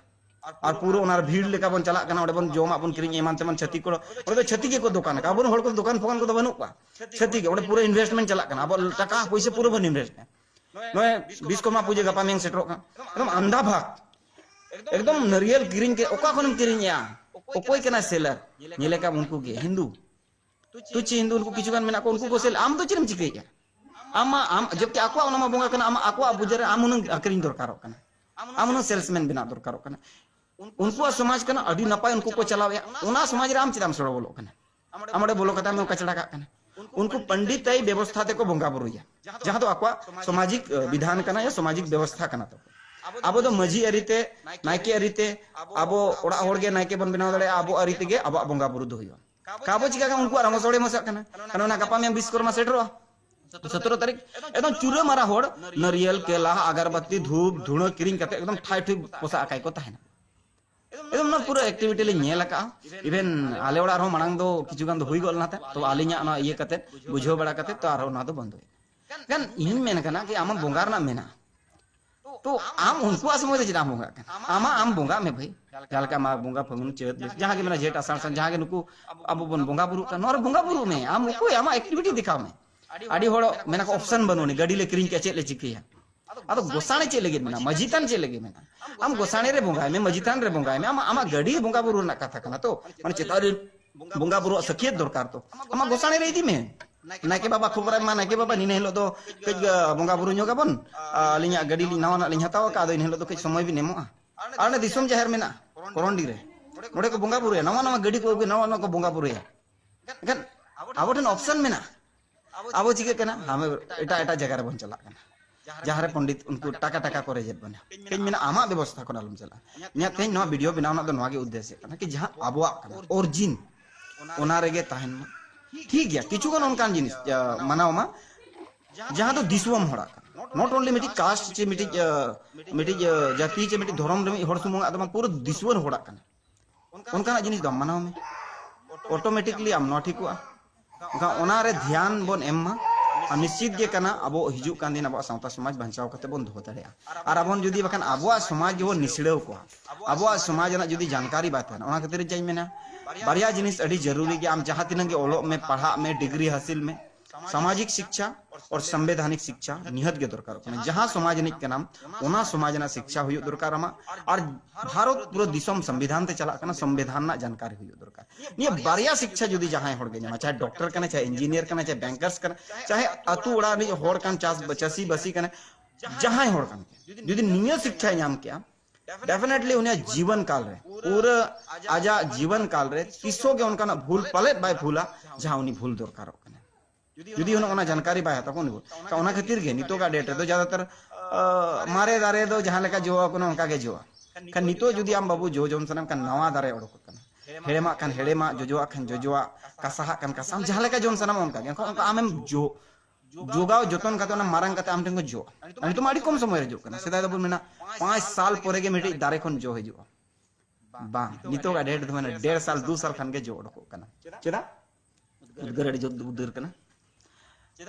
ᱟᱨ ᱯᱩᱨᱟᱹ ᱚᱱᱟ ᱵᱷᱤᱲ ᱞᱮᱠᱟ ᱵᱚᱱ ᱪᱟᱞᱟᱜ ᱠᱟᱱᱟ, ᱚᱸᱰᱮ ᱵᱚᱱ ᱡᱚᱢᱟᱜ ᱵᱚᱱ ᱠᱤᱨᱤᱧ ᱮᱢᱟᱱ ᱛᱮᱢᱟᱱ, ᱪᱷᱟᱹᱛᱤᱠ ᱠᱚ, ᱚᱸᱰᱮ ᱫᱚ ᱪᱷᱟᱹᱛᱤᱠ ᱜᱮᱠᱚ ᱫᱚᱠᱟᱱ ᱟᱠᱟᱫ, ᱟᱵᱚᱨᱮᱱ ᱦᱚᱲ ᱠᱚ ᱫᱚᱠᱟᱱ ᱯᱷᱚᱠᱟᱱ ᱠᱚᱫᱚ ᱵᱟᱹᱱᱩᱜ ᱠᱚᱣᱟ᱾ ᱪᱷᱟᱹᱛᱤᱠ ᱜᱮ ᱚᱸᱰᱮ ᱯᱩᱨᱟᱹ ᱤᱱᱵᱷᱮᱥᱴᱢᱮᱱᱴ ᱪᱟᱞᱟᱜ ᱠᱟᱱᱟ, ᱟᱵᱚ ᱴᱟᱠᱟ ᱯᱚᱭᱥᱟ ᱯᱩᱨᱟᱹ ᱵᱚᱱ ᱤᱱᱵᱷᱮᱥᱴ ᱮᱜᱼᱟ᱾ ᱱᱚᱜᱼᱚᱭ ᱵᱤᱥᱠᱚᱨᱢᱟ ᱯᱩᱡᱟᱹ ᱜᱟᱯᱟ ᱢᱮᱭᱟᱝ ᱥᱮᱴᱮᱨᱚᱜ ᱠᱟᱱᱟ, ᱮᱠᱫᱚᱢ ᱟᱱᱫᱷᱟ ᱵᱷᱟᱜᱽ, ᱮᱠᱫᱚᱢ ᱱᱟᱹᱨᱤᱭᱮᱞ ᱠᱤᱨᱤᱧ ᱠᱮ ᱚᱠᱟ ᱠᱷᱚᱱᱮᱢ ᱠᱤᱨᱤᱧᱮᱜᱼᱟ? ᱚᱠᱚᱭ ᱠᱟᱱᱟᱭ ᱥᱮᱞᱟᱨ? ᱧᱮᱞᱮ ᱠᱟᱢ ᱩᱱᱠᱩ ᱜᱮ ᱦᱤᱱᱫᱩ, ᱛᱩᱪᱤ ᱦᱤᱱᱫᱩ ᱩᱱᱠᱩ ᱠᱤᱪᱷᱩ ᱜᱟᱱ ᱢᱮᱱᱟᱜ ᱠᱚᱣᱟ, ᱩᱱᱠᱩ ᱠᱚ ᱥᱮᱞ, ᱟᱢ ᱫᱚ ᱪᱮᱫ ᱮᱢ ᱪᱤᱠᱟᱹᱭᱮᱜᱼᱟ? ᱟᱢᱟᱜ, ᱟᱢ ᱡᱚᱵᱠᱤ ᱟᱠᱚᱣᱟᱜ ᱚᱱᱟ ᱢᱟ ᱵᱚᱸᱜᱟ ᱠᱟᱱᱟ, ᱟᱢᱟᱜ ᱟᱠᱚᱣᱟᱜ ᱯᱩᱡᱟᱹ ᱨᱮ ᱟᱢ ᱩᱱᱟᱹᱝ ᱟᱹᱠᱷᱨᱤᱧ ᱫᱚᱨᱠᱟᱨᱚᱜ ᱠᱟᱱᱟ, ᱟᱢ ᱩᱱᱟᱹᱝ ᱥᱮᱞᱥᱢᱮᱱ ᱵᱮᱱᱟᱣ ᱫᱚᱨᱠᱟᱨᱚᱜ ᱠᱟᱱᱟ᱾ ᱩᱱᱠᱩᱣᱟᱜ ᱥᱚᱢᱟᱡᱽ ᱠᱟᱱᱟ, ᱟᱹᱰᱤ ᱱᱟᱯᱟᱭ ᱩᱱᱠᱩ ᱠᱚ ᱪᱟᱞᱟᱣᱮᱜᱼᱟ, ᱚᱱᱟ ᱥᱚᱢᱟᱡᱽ ᱨᱮ ᱟᱢ ᱪᱮᱫᱟᱜ ᱮᱢ ᱥᱚᱲᱚ ᱵᱚᱞᱚᱜ ᱠᱟᱱᱟ? ᱟᱢ ᱚᱸᱰᱮ ᱵᱚᱞᱚ ᱠᱟᱛᱮ ᱟᱢᱮᱢ ᱠᱟᱪᱲᱟ ᱠᱟᱜ ᱠᱟᱱᱟ᱾ ᱩᱱᱠᱩ ᱯᱚᱱᱰᱤᱛᱟᱭ ᱵᱮᱵᱚᱥᱛᱷᱟ ᱛᱮᱠᱚ ᱵᱚᱸᱜᱟ ᱵᱩᱨᱩᱭᱟ, ᱡᱟᱦᱟᱸ ᱫᱚ ᱟᱠᱚᱣᱟᱜ ᱥᱟᱢᱟᱡᱤᱠ ᱵᱤᱫᱷᱟᱱ ᱠᱟᱱᱟ ᱭᱟ ᱥᱟᱢᱟᱡᱤᱠ ᱵᱮᱵᱚᱥᱛᱷᱟ ᱠᱟᱱᱟ ᱛᱟᱠᱚ᱾ ᱟᱵᱚ ᱫᱚ ᱢᱟᱹᱡᱷᱤ ᱟᱹᱨᱤᱛᱮ, ᱱᱟᱭᱠᱮ ᱟᱹᱨᱤᱛᱮ, ᱟᱵᱚ ᱚᱲᱟᱜ ᱦᱚᱲ ᱜᱮ ᱱᱟᱭᱠᱮ ᱵᱚᱱ ᱵᱮᱱᱟᱣ ᱫᱟᱲᱮᱭᱟᱜᱼᱟ, ᱟᱵᱚ ᱟᱹᱨᱤ ᱛᱮᱜᱮ ᱟᱵᱚᱣᱟᱜ ᱵᱚᱸᱜᱟ ᱵᱩᱨᱩ ᱫᱚ ᱦᱩᱭᱩᱜᱼᱟ᱾ ᱠᱟ ᱵᱚ ᱪᱤᱠᱟ ᱠᱟᱜ ᱠᱟᱱᱟ? ᱩᱱᱠᱩᱣᱟᱜ ᱨᱚᱝᱜᱚ ᱥᱚᱲᱮ ᱢᱚᱥᱟᱜ ᱠᱟᱱᱟ, ᱠᱟᱨᱚᱱ ᱚᱱᱟ ᱜᱟᱯᱟ ᱢᱮᱭᱟᱝ ᱵᱤᱥᱠᱚᱨᱢᱟ ᱥᱮᱴᱮᱨᱚᱜᱼᱟ᱾ ᱥᱚᱛᱨᱚ ᱛᱟᱹᱨᱤᱠᱷ ᱮᱠᱫᱚᱢ ᱪᱩᱨᱟᱹ ᱢᱟᱨᱟ ᱦᱚᱲ ᱱᱟᱹᱨᱤᱭᱮᱞ, ᱠᱮᱞᱟ, ᱟᱜᱟᱨᱵᱟᱛᱤ, ᱫᱷᱩᱯ, ᱫᱷᱩᱬᱟᱹ ᱠᱤᱨᱤᱧ ᱠᱟᱛᱮ ᱮᱠᱫᱚᱢ ᱴᱷᱟᱭ ᱴᱷᱩᱭ ᱯᱚᱥᱟᱜ ᱟᱠᱟᱭ ᱠᱚ ᱛᱟᱦᱮᱱᱟ᱾ ᱮᱠᱫᱚᱢ ᱱᱚᱣᱟ ᱯᱩᱨᱟᱹ ᱮᱠᱴᱤᱵᱷᱤᱴᱤ ᱞᱤᱧ ᱧᱮᱞ ᱟᱠᱟᱜᱼᱟ᱾ ᱤᱵᱷᱮᱱ ᱟᱞᱮ ᱚᱲᱟᱜ ᱨᱮᱦᱚᱸ ᱢᱟᱲᱟᱝ ᱫᱚ ᱠᱤᱪᱷᱩ ᱜᱟᱱ ᱫᱚ ᱦᱩᱭ ᱜᱚᱫ ᱞᱮᱱᱟ ᱛᱟᱦᱮᱸᱫ, ᱛᱚ ᱟᱹᱞᱤᱧᱟᱜ ᱱᱚᱣᱟ ᱤᱭᱟᱹ ᱠᱟᱛᱮ, ᱵᱩᱡᱷᱟᱹᱣ ᱵᱟᱲᱟ ᱠᱟᱛᱮ ᱛᱚ ᱟᱨᱦᱚᱸ ᱱᱚᱣᱟ ᱫᱚ ᱵᱚᱱᱫᱚᱭᱮᱱᱟ᱾ ᱠᱷᱟᱱ ᱤᱧ ᱢᱮᱱ ᱠᱟᱱᱟ ᱠᱤ ᱟᱢᱟᱜ ᱵᱚᱸᱜᱟ ᱨᱮᱱᱟᱜ ᱢᱮᱱᱟᱜᱼᱟ, ᱛᱚ ᱟᱢ ᱩᱱᱠᱩᱣᱟᱜ ᱥᱚᱢᱚᱭ ᱨᱮ ᱪᱮᱫᱟᱜ ᱮᱢ ᱵᱚᱸᱜᱟᱜ ᱠᱟᱱᱟ? ᱟᱢᱟᱜ ᱟᱢ ᱵᱚᱸᱜᱟᱜ ᱢᱮ ᱵᱷᱟᱹᱭ, ᱡᱟᱦᱟᱸ ᱞᱮᱠᱟ ᱟᱢᱟᱜ ᱵᱚᱸᱜᱟ ᱯᱷᱟᱹᱜᱩᱱ ᱪᱟᱹᱛ ᱡᱟᱦᱟᱸ ᱜᱮ ᱢᱮᱱᱟᱜᱼᱟ, ᱡᱷᱮᱸᱴ ᱟᱥᱟᱲ ᱥᱟᱱ ᱡᱟᱦᱟᱸ ᱜᱮ ᱱᱩᱠᱩ ᱟᱵᱚ ᱵᱚᱱ ᱵᱚᱸᱜᱟ ᱵᱩᱨᱩᱜ ᱠᱟᱱᱟ, ᱱᱚᱣᱟ ᱨᱮ ᱵᱚᱸᱜᱟ ᱵᱩᱨᱩᱜ ᱢᱮ᱾ ᱟᱢ ᱚᱠᱚᱭ? ᱟᱢᱟᱜ ᱮᱠᱴᱤᱵᱷᱤᱴᱤ ᱫᱮᱠᱷᱟᱣ ᱢᱮ᱾ ᱟᱹᱰᱤ ᱦᱚᱲ ᱢᱮᱱᱟ ᱠᱚ ᱚᱯᱥᱚᱱ ᱵᱟᱹᱱᱩᱜ ᱟᱹᱱᱤᱡ, ᱜᱟᱹᱰᱤ ᱞᱮ ᱠᱤᱨᱤᱧ ᱠᱮᱜᱼᱟ, ᱪᱮᱫ ᱞᱮ ᱪᱤᱠᱟᱹᱭᱟ? ᱟᱫᱚ ᱜᱚᱥᱟᱬᱮ ᱪᱮᱫ ᱞᱟᱹᱜᱤᱫ ᱢᱮᱱᱟᱜᱼᱟ? ᱢᱟᱹᱡᱷᱤ ᱛᱷᱟᱱ ᱪᱮᱫ ᱞᱟᱹᱜᱤᱫ ᱢᱮᱱᱟᱜᱼᱟ? ᱟᱢ ᱜᱚᱥᱟᱬᱮ ᱨᱮ ᱵᱚᱸᱜᱟᱭ ᱢᱮ, ᱢᱟᱹᱡᱷᱤ ᱛᱷᱟᱱ ᱨᱮ ᱵᱚᱸᱜᱟᱭ ᱢᱮ᱾ ᱟᱢᱟᱜ, ᱟᱢᱟᱜ ᱜᱟᱹᱰᱤ ᱵᱚᱸᱜᱟ ᱵᱩᱨᱩ ᱨᱮᱱᱟᱜ ᱠᱟᱛᱷᱟ ᱠᱟᱱᱟ ᱛᱚ, ᱢᱟᱱᱮ ᱪᱮᱛᱟᱱ ᱨᱮ ᱵᱚᱸᱜᱟ ᱵᱩᱨᱩᱣᱟᱜ ᱥᱟᱹᱠᱷᱭᱟᱹᱛ ᱫᱚᱨᱠᱟᱨ ᱛᱚ᱾ ᱟᱢᱟᱜ ᱜᱚᱥᱟᱬᱮ ᱨᱮ ᱤᱫᱤ ᱢᱮ, ᱱᱟᱭᱠᱮ ᱵᱟᱵᱟ ᱠᱷᱚᱵᱚᱨᱟᱭ ᱢᱟ, ᱱᱟᱭᱠᱮ ᱵᱟᱵᱟ ᱱᱤᱱᱟᱹ ᱦᱤᱞᱳᱜ ᱫᱚ ᱠᱟᱹᱡ ᱵᱚᱸᱜᱟ ᱵᱩᱨᱩ ᱧᱚᱜ ᱟᱵᱚᱱ, ᱟᱹᱞᱤᱧᱟᱜ ᱜᱟᱹᱰᱤ ᱞᱤᱧ ᱱᱟᱣᱟᱱᱟᱜ ᱞᱤᱧ ᱦᱟᱛᱟᱣ ᱟᱠᱟᱫ, ᱟᱫᱚ ᱤᱱᱟᱹ ᱦᱤᱞᱳᱜ ᱫᱚ ᱠᱟᱹᱡ ᱥᱚᱢᱚᱭ ᱵᱤᱱ ᱮᱢᱚᱜᱼᱟ᱾ ᱟᱨ ᱚᱸᱰᱮ ᱫᱤᱥᱚᱢ ᱡᱟᱦᱮᱨ ᱢᱮᱱᱟᱜᱼᱟ ᱠᱚᱨᱚᱱᱰᱤ ᱨᱮ, ᱱᱚᱸᱰᱮ ᱠᱚ ᱵᱚᱸᱜᱟ ᱵᱩᱨᱩᱭᱟ, ᱱᱟᱣᱟ ᱱᱟᱣᱟ ᱜᱟᱹᱰᱤ ᱠᱚ ᱟᱹᱜᱩᱭᱟ, ᱱᱟᱣᱟ ᱱᱟᱣᱟ ᱠᱚ ᱵᱚᱸᱜᱟ ᱵᱩᱨᱩᱭᱟ᱾ ᱮᱱᱠᱷᱟᱱ ᱟᱵᱚ ᱴᱷᱮᱱ ᱚᱯᱥᱚᱱ ᱢᱮᱱᱟᱜᱼᱟ᱾ ᱟᱵᱚ ᱪᱤᱠᱟᱹᱜ ᱠᱟᱱᱟ? ᱦᱟᱢᱮ ᱮᱴᱟᱜ ᱮᱴᱟᱜ ᱡᱟᱭᱜᱟ ᱨᱮᱵᱚᱱ ᱪᱟᱞᱟᱜ ᱠᱟᱱᱟ, ᱡᱟᱦᱟᱸ ᱨᱮ ᱯᱚᱱᱰᱤᱛ ᱩᱱᱠᱩ ᱴᱟᱠᱟ ᱴᱟᱠᱟ ᱠᱚ ᱨᱮᱡᱮᱫ ᱵᱚᱱᱟ᱾ ᱠᱟᱹᱡ ᱢᱮᱱᱟ ᱟᱢᱟᱜ ᱵᱮᱵᱚᱥᱛᱷᱟ ᱠᱷᱚᱱ ᱟᱞᱚᱢ ᱪᱟᱞᱟᱜᱼᱟ᱾ ᱤᱧᱟᱹᱜ ᱛᱮᱦᱮᱧ ᱱᱚᱣᱟ ᱵᱷᱤᱰᱤᱭᱳ ᱵᱮᱱᱟᱣ ᱨᱮᱱᱟᱜ ᱫᱚ ᱱᱚᱣᱟ ᱜᱮ ᱩᱫᱽᱫᱮᱥᱥᱚ ᱠᱟᱱᱟ ᱠᱤ ᱡᱟᱦᱟᱸ ᱟᱵᱚᱣᱟᱜ ᱠᱟᱱᱟ, ᱚᱨᱤᱡᱤᱱ, ᱚᱱᱟ ᱨᱮᱜᱮ ᱛᱟᱦᱮᱱ ᱢᱟ᱾ ᱴᱷᱤᱠ ᱜᱮᱭᱟ, ᱠᱤᱪᱷᱩ ᱜᱟᱱ ᱚᱱᱠᱟᱱ ᱡᱤᱱᱤᱥ, ᱟ, ᱢᱟᱱᱟᱣ ᱢᱟ, ᱡᱟᱦᱟᱸ ᱫᱚ ᱫᱤᱥᱚᱢ ᱦᱚᱲᱟᱜ ᱠᱟᱱᱟ᱾ Not only ᱢᱤᱫᱴᱤᱡ ᱠᱟᱥᱴ ᱪᱮ ᱢᱤᱫᱴᱤᱡ, ᱟ, ᱢᱤᱫᱴᱤᱡ, ᱟ, ᱡᱟᱹᱛᱤ ᱪᱮ ᱢᱤᱫᱴᱤᱡ ᱫᱷᱚᱨᱚᱢ ᱨᱮ ᱢᱤᱫ ᱦᱚᱲ ᱥᱩᱢᱩᱝᱟᱜ ᱫᱚ ᱵᱟᱝ, ᱯᱩᱨᱟᱹ ᱫᱤᱥᱚᱢ ᱦᱚᱲᱟᱜ ᱠᱟᱱᱟ᱾ ᱚᱱᱠᱟᱱᱟᱜ ᱡᱤᱱᱤᱥ ᱫᱚ ᱟᱢ ᱢᱟᱱᱟᱣ ᱢᱮ, ᱚᱴᱳᱢᱮᱴᱤᱠᱞᱤ ᱟᱢ ᱱᱚᱣᱟ ᱴᱷᱤᱠᱚᱜᱼᱟ᱾ ᱮᱱᱠᱷᱟᱱ ᱚᱱᱟᱨᱮ ᱫᱷᱮᱭᱟᱱ ᱵᱚᱱ ᱮᱢ ᱢᱟ᱾ ᱟᱨ ᱱᱤᱥᱪᱤᱛ ᱜᱮ ᱠᱟᱱᱟ, ᱟᱵᱚ ᱦᱤᱡᱩᱜ ᱠᱟᱱ ᱫᱤᱱ ᱟᱵᱚᱣᱟᱜ ᱥᱟᱶᱛᱟ ᱥᱚᱢᱟᱡᱽ ᱵᱟᱧᱪᱟᱣ ᱠᱟᱛᱮ ᱵᱚᱱ ᱫᱚᱦᱚ ᱫᱟᱲᱮᱭᱟᱜᱼᱟ᱾ ᱟᱨ ᱟᱵᱚᱱ ᱡᱩᱫᱤ ᱵᱟᱠᱷᱟᱱ ᱟᱵᱚᱣᱟᱜ ᱥᱚᱢᱟᱡᱽ ᱜᱮᱵᱚᱱ ᱱᱤᱥᱲᱟᱹᱣ ᱠᱚᱣᱟ, ᱟᱵᱚᱣᱟᱜ ᱥᱚᱢᱟᱡᱽ ᱨᱮᱱᱟᱜ ᱡᱩᱫᱤ ᱡᱟᱱᱠᱟᱨᱤ ᱵᱟᱭ ᱛᱟᱦᱮᱱᱟ, ᱚᱱᱟ ᱠᱷᱟᱹᱛᱤᱨ ᱡᱟᱧ ᱢᱮᱱᱟ, ᱵᱟᱨᱭᱟ ᱡᱤᱱᱤᱥ ᱟᱹᱰᱤ ᱡᱟᱹᱨᱩᱨᱤ ᱜᱮᱭᱟ᱾ ᱟᱢ ᱡᱟᱦᱟᱸ ᱛᱤᱱᱟᱹᱜ ᱜᱮ ᱚᱞᱚᱜ ᱢᱮ, ᱯᱟᱲᱦᱟᱜ ᱢᱮ, ᱰᱤᱜᱽᱨᱤ ᱦᱟᱹᱥᱤᱞ ᱢᱮ, ᱥᱟᱢᱟᱡᱤᱠ ᱥᱤᱠᱪᱷᱟ ᱟᱨ ᱥᱚᱝᱵᱤᱫᱷᱟᱱᱤᱠ ᱥᱤᱠᱪᱷᱟ ᱱᱤᱦᱟᱹᱛ ᱜᱮ ᱫᱚᱨᱠᱟᱨᱚᱜ ᱠᱟᱱᱟ᱾ ᱡᱟᱦᱟᱸ ᱥᱚᱢᱟᱡᱽ ᱨᱤᱱᱤᱡ ᱠᱟᱱᱟᱢ, ᱚᱱᱟ ᱥᱚᱢᱟᱡᱽ ᱨᱮᱱᱟᱜ ᱥᱤᱠᱪᱷᱟ ᱦᱩᱭᱩᱜ ᱫᱚᱨᱠᱟᱨ ᱟᱢᱟᱜ᱾ ᱟᱨ ᱵᱷᱟᱨᱚᱛ ᱯᱩᱨᱟᱹ ᱫᱤᱥᱚᱢ ᱥᱚᱝᱵᱤᱫᱷᱟᱱ ᱛᱮ ᱪᱟᱞᱟᱜ ᱠᱟᱱᱟ, ᱥᱚᱝᱵᱤᱫᱷᱟᱱ ᱨᱮᱱᱟᱜ ᱡᱟᱱᱠᱟᱨᱤ ᱦᱩᱭᱩᱜ ᱫᱚᱨᱠᱟᱨ᱾ ᱱᱤᱭᱟᱹ ᱵᱟᱨᱭᱟ ᱥᱤᱠᱪᱷᱟ ᱡᱩᱫᱤ ᱡᱟᱦᱟᱸᱭ ᱦᱚᱲ ᱜᱮ ᱧᱟᱢᱟ, ᱪᱟᱦᱮ ᱰᱚᱠᱴᱚᱨ ᱠᱟᱱᱟ, ᱪᱟᱦᱮ ᱤᱧᱡᱤᱱᱤᱭᱟᱨ ᱠᱟᱱᱟ, ᱪᱟᱦᱮ ᱵᱮᱝᱠᱟᱨᱥ ᱠᱟᱱᱟ, ᱪᱟᱦᱮ ᱟᱹᱛᱩ ᱚᱲᱟᱜ ᱨᱤᱱᱤᱡ ᱦᱚᱲ ᱠᱟᱱ, ᱪᱟᱥ ᱪᱟᱹᱥᱤ ᱵᱟᱹᱥᱤ ᱠᱟᱱᱟ, ᱡᱟᱦᱟᱸᱭ ᱦᱚᱲ ᱠᱟᱱ ᱜᱮ, ᱡᱩᱫᱤ ᱱᱤᱭᱟᱹ ᱥᱤᱠᱪᱷᱟᱭ ᱧᱟᱢ ᱠᱮᱜᱼᱟ, definitely ᱩᱱᱤᱭᱟᱜ ᱡᱤᱵᱚᱱ ᱠᱟᱞ ᱨᱮ, ᱯᱩᱨᱟᱹ ᱟᱡᱟᱜ ᱡᱤᱵᱚᱱ ᱠᱟᱞ ᱨᱮ ᱛᱤᱥᱚᱜ ᱜᱮ ᱚᱱᱠᱟᱱᱟᱜ ᱵᱷᱩᱞ ᱯᱟᱞᱮᱫ ᱵᱟᱭ ᱵᱷᱩᱞᱟ, ᱡᱟᱦᱟᱸ ᱩᱱᱤ ᱵᱷᱩᱞ ᱫᱚᱨᱠᱟᱨᱚᱜ ᱠᱟᱱᱟ᱾ ᱡᱩᱫᱤ ᱦᱩᱱᱟᱹᱝ ᱚᱱᱟ ᱡᱟᱱᱠᱟᱨᱤ ᱵᱟᱭ ᱦᱟᱛᱟᱣ ᱠᱚᱣᱟ, ᱩᱱᱤ ᱵᱷᱩᱞ᱾ ᱚᱱᱟ ᱠᱷᱟᱹᱛᱤᱨ ᱜᱮ ᱱᱤᱛᱚᱜᱟᱜ date ᱨᱮᱫᱚ ᱡᱟᱫᱟᱛᱟᱨ, ᱟ, ᱢᱟᱨᱮ ᱫᱟᱨᱮ ᱫᱚ ᱡᱟᱦᱟᱸ ᱞᱮᱠᱟ ᱡᱚ ᱟᱠᱟᱱᱟ, ᱚᱱᱠᱟ ᱜᱮ ᱡᱚᱜᱼᱟ᱾ ᱠᱷᱟᱱ ᱱᱤᱛᱚᱜ ᱡᱩᱫᱤ ᱟᱢ ᱵᱟᱹᱵᱩ ᱡᱚ ᱡᱚᱢ ᱥᱟᱱᱟᱢ ᱠᱷᱟᱱ, ᱱᱟᱣᱟ ᱫᱟᱨᱮ ᱚᱰᱚᱠᱚᱜ ᱠᱟᱱᱟ, ᱦᱮᱲᱮᱢᱟᱜ ᱠᱷᱟᱱ ᱦᱮᱲᱮᱢᱟᱜ, ᱡᱚᱡᱚᱣᱟᱜ ᱠᱷᱟᱱ ᱡᱚᱡᱚᱣᱟᱜ, ᱠᱟᱥᱟᱦᱟᱜ ᱠᱷᱟᱱ ᱠᱟᱥᱟ, ᱟᱢ ᱡᱟᱦᱟᱸ ᱞᱮᱠᱟ ᱡᱚᱢ ᱥᱟᱱᱟᱢᱟ ᱚᱱᱠᱟ ᱜᱮ, ᱚᱱᱠᱟ, ᱚᱱᱠᱟ ᱟᱢᱮᱢ ᱡᱚ ᱡᱚᱜᱟᱣ ᱡᱚᱛᱚᱱ ᱠᱟᱛᱮ ᱚᱱᱟ ᱢᱟᱨᱟᱝ ᱠᱟᱛᱮ ᱟᱢ ᱴᱷᱮᱱ ᱠᱚ ᱡᱚᱜᱼᱟ᱾ ᱟᱨ ᱱᱤᱛᱚᱜ ᱢᱟ ᱟᱹᱰᱤ ᱠᱚᱢ ᱥᱚᱢᱚᱭ ᱨᱮ ᱡᱚᱜ ᱠᱟᱱᱟ᱾ ᱥᱮᱫᱟᱭ ᱫᱚᱵᱚᱱ ᱢᱮᱱᱟ ᱯᱟᱸᱪ ᱥᱟᱞ ᱯᱚᱨᱮ ᱜᱮ ᱢᱤᱫᱴᱤᱡ ᱫᱟᱨᱮ ᱠᱷᱚᱱ ᱡᱚ ᱦᱤᱡᱩᱜᱼᱟ᱾ ᱵᱟᱝ, ᱱᱤᱛᱚᱜ ᱟᱜ date ᱫᱚ ᱢᱟᱱᱮ ᱰᱮᱲ ᱥᱟᱞ ᱫᱩ ᱥᱟᱞ ᱠᱷᱟᱱ ᱜᱮ ᱡᱚ ᱚᱰᱚᱠᱚᱜ ᱠᱟᱱᱟ᱾ ᱪᱮᱫᱟᱜ? ᱩᱫᱽᱜᱟᱹᱨ ᱟᱹᱰᱤ ᱡᱳᱨ ᱩᱫᱽᱜᱟᱹᱨ ᱠᱟᱱᱟ᱾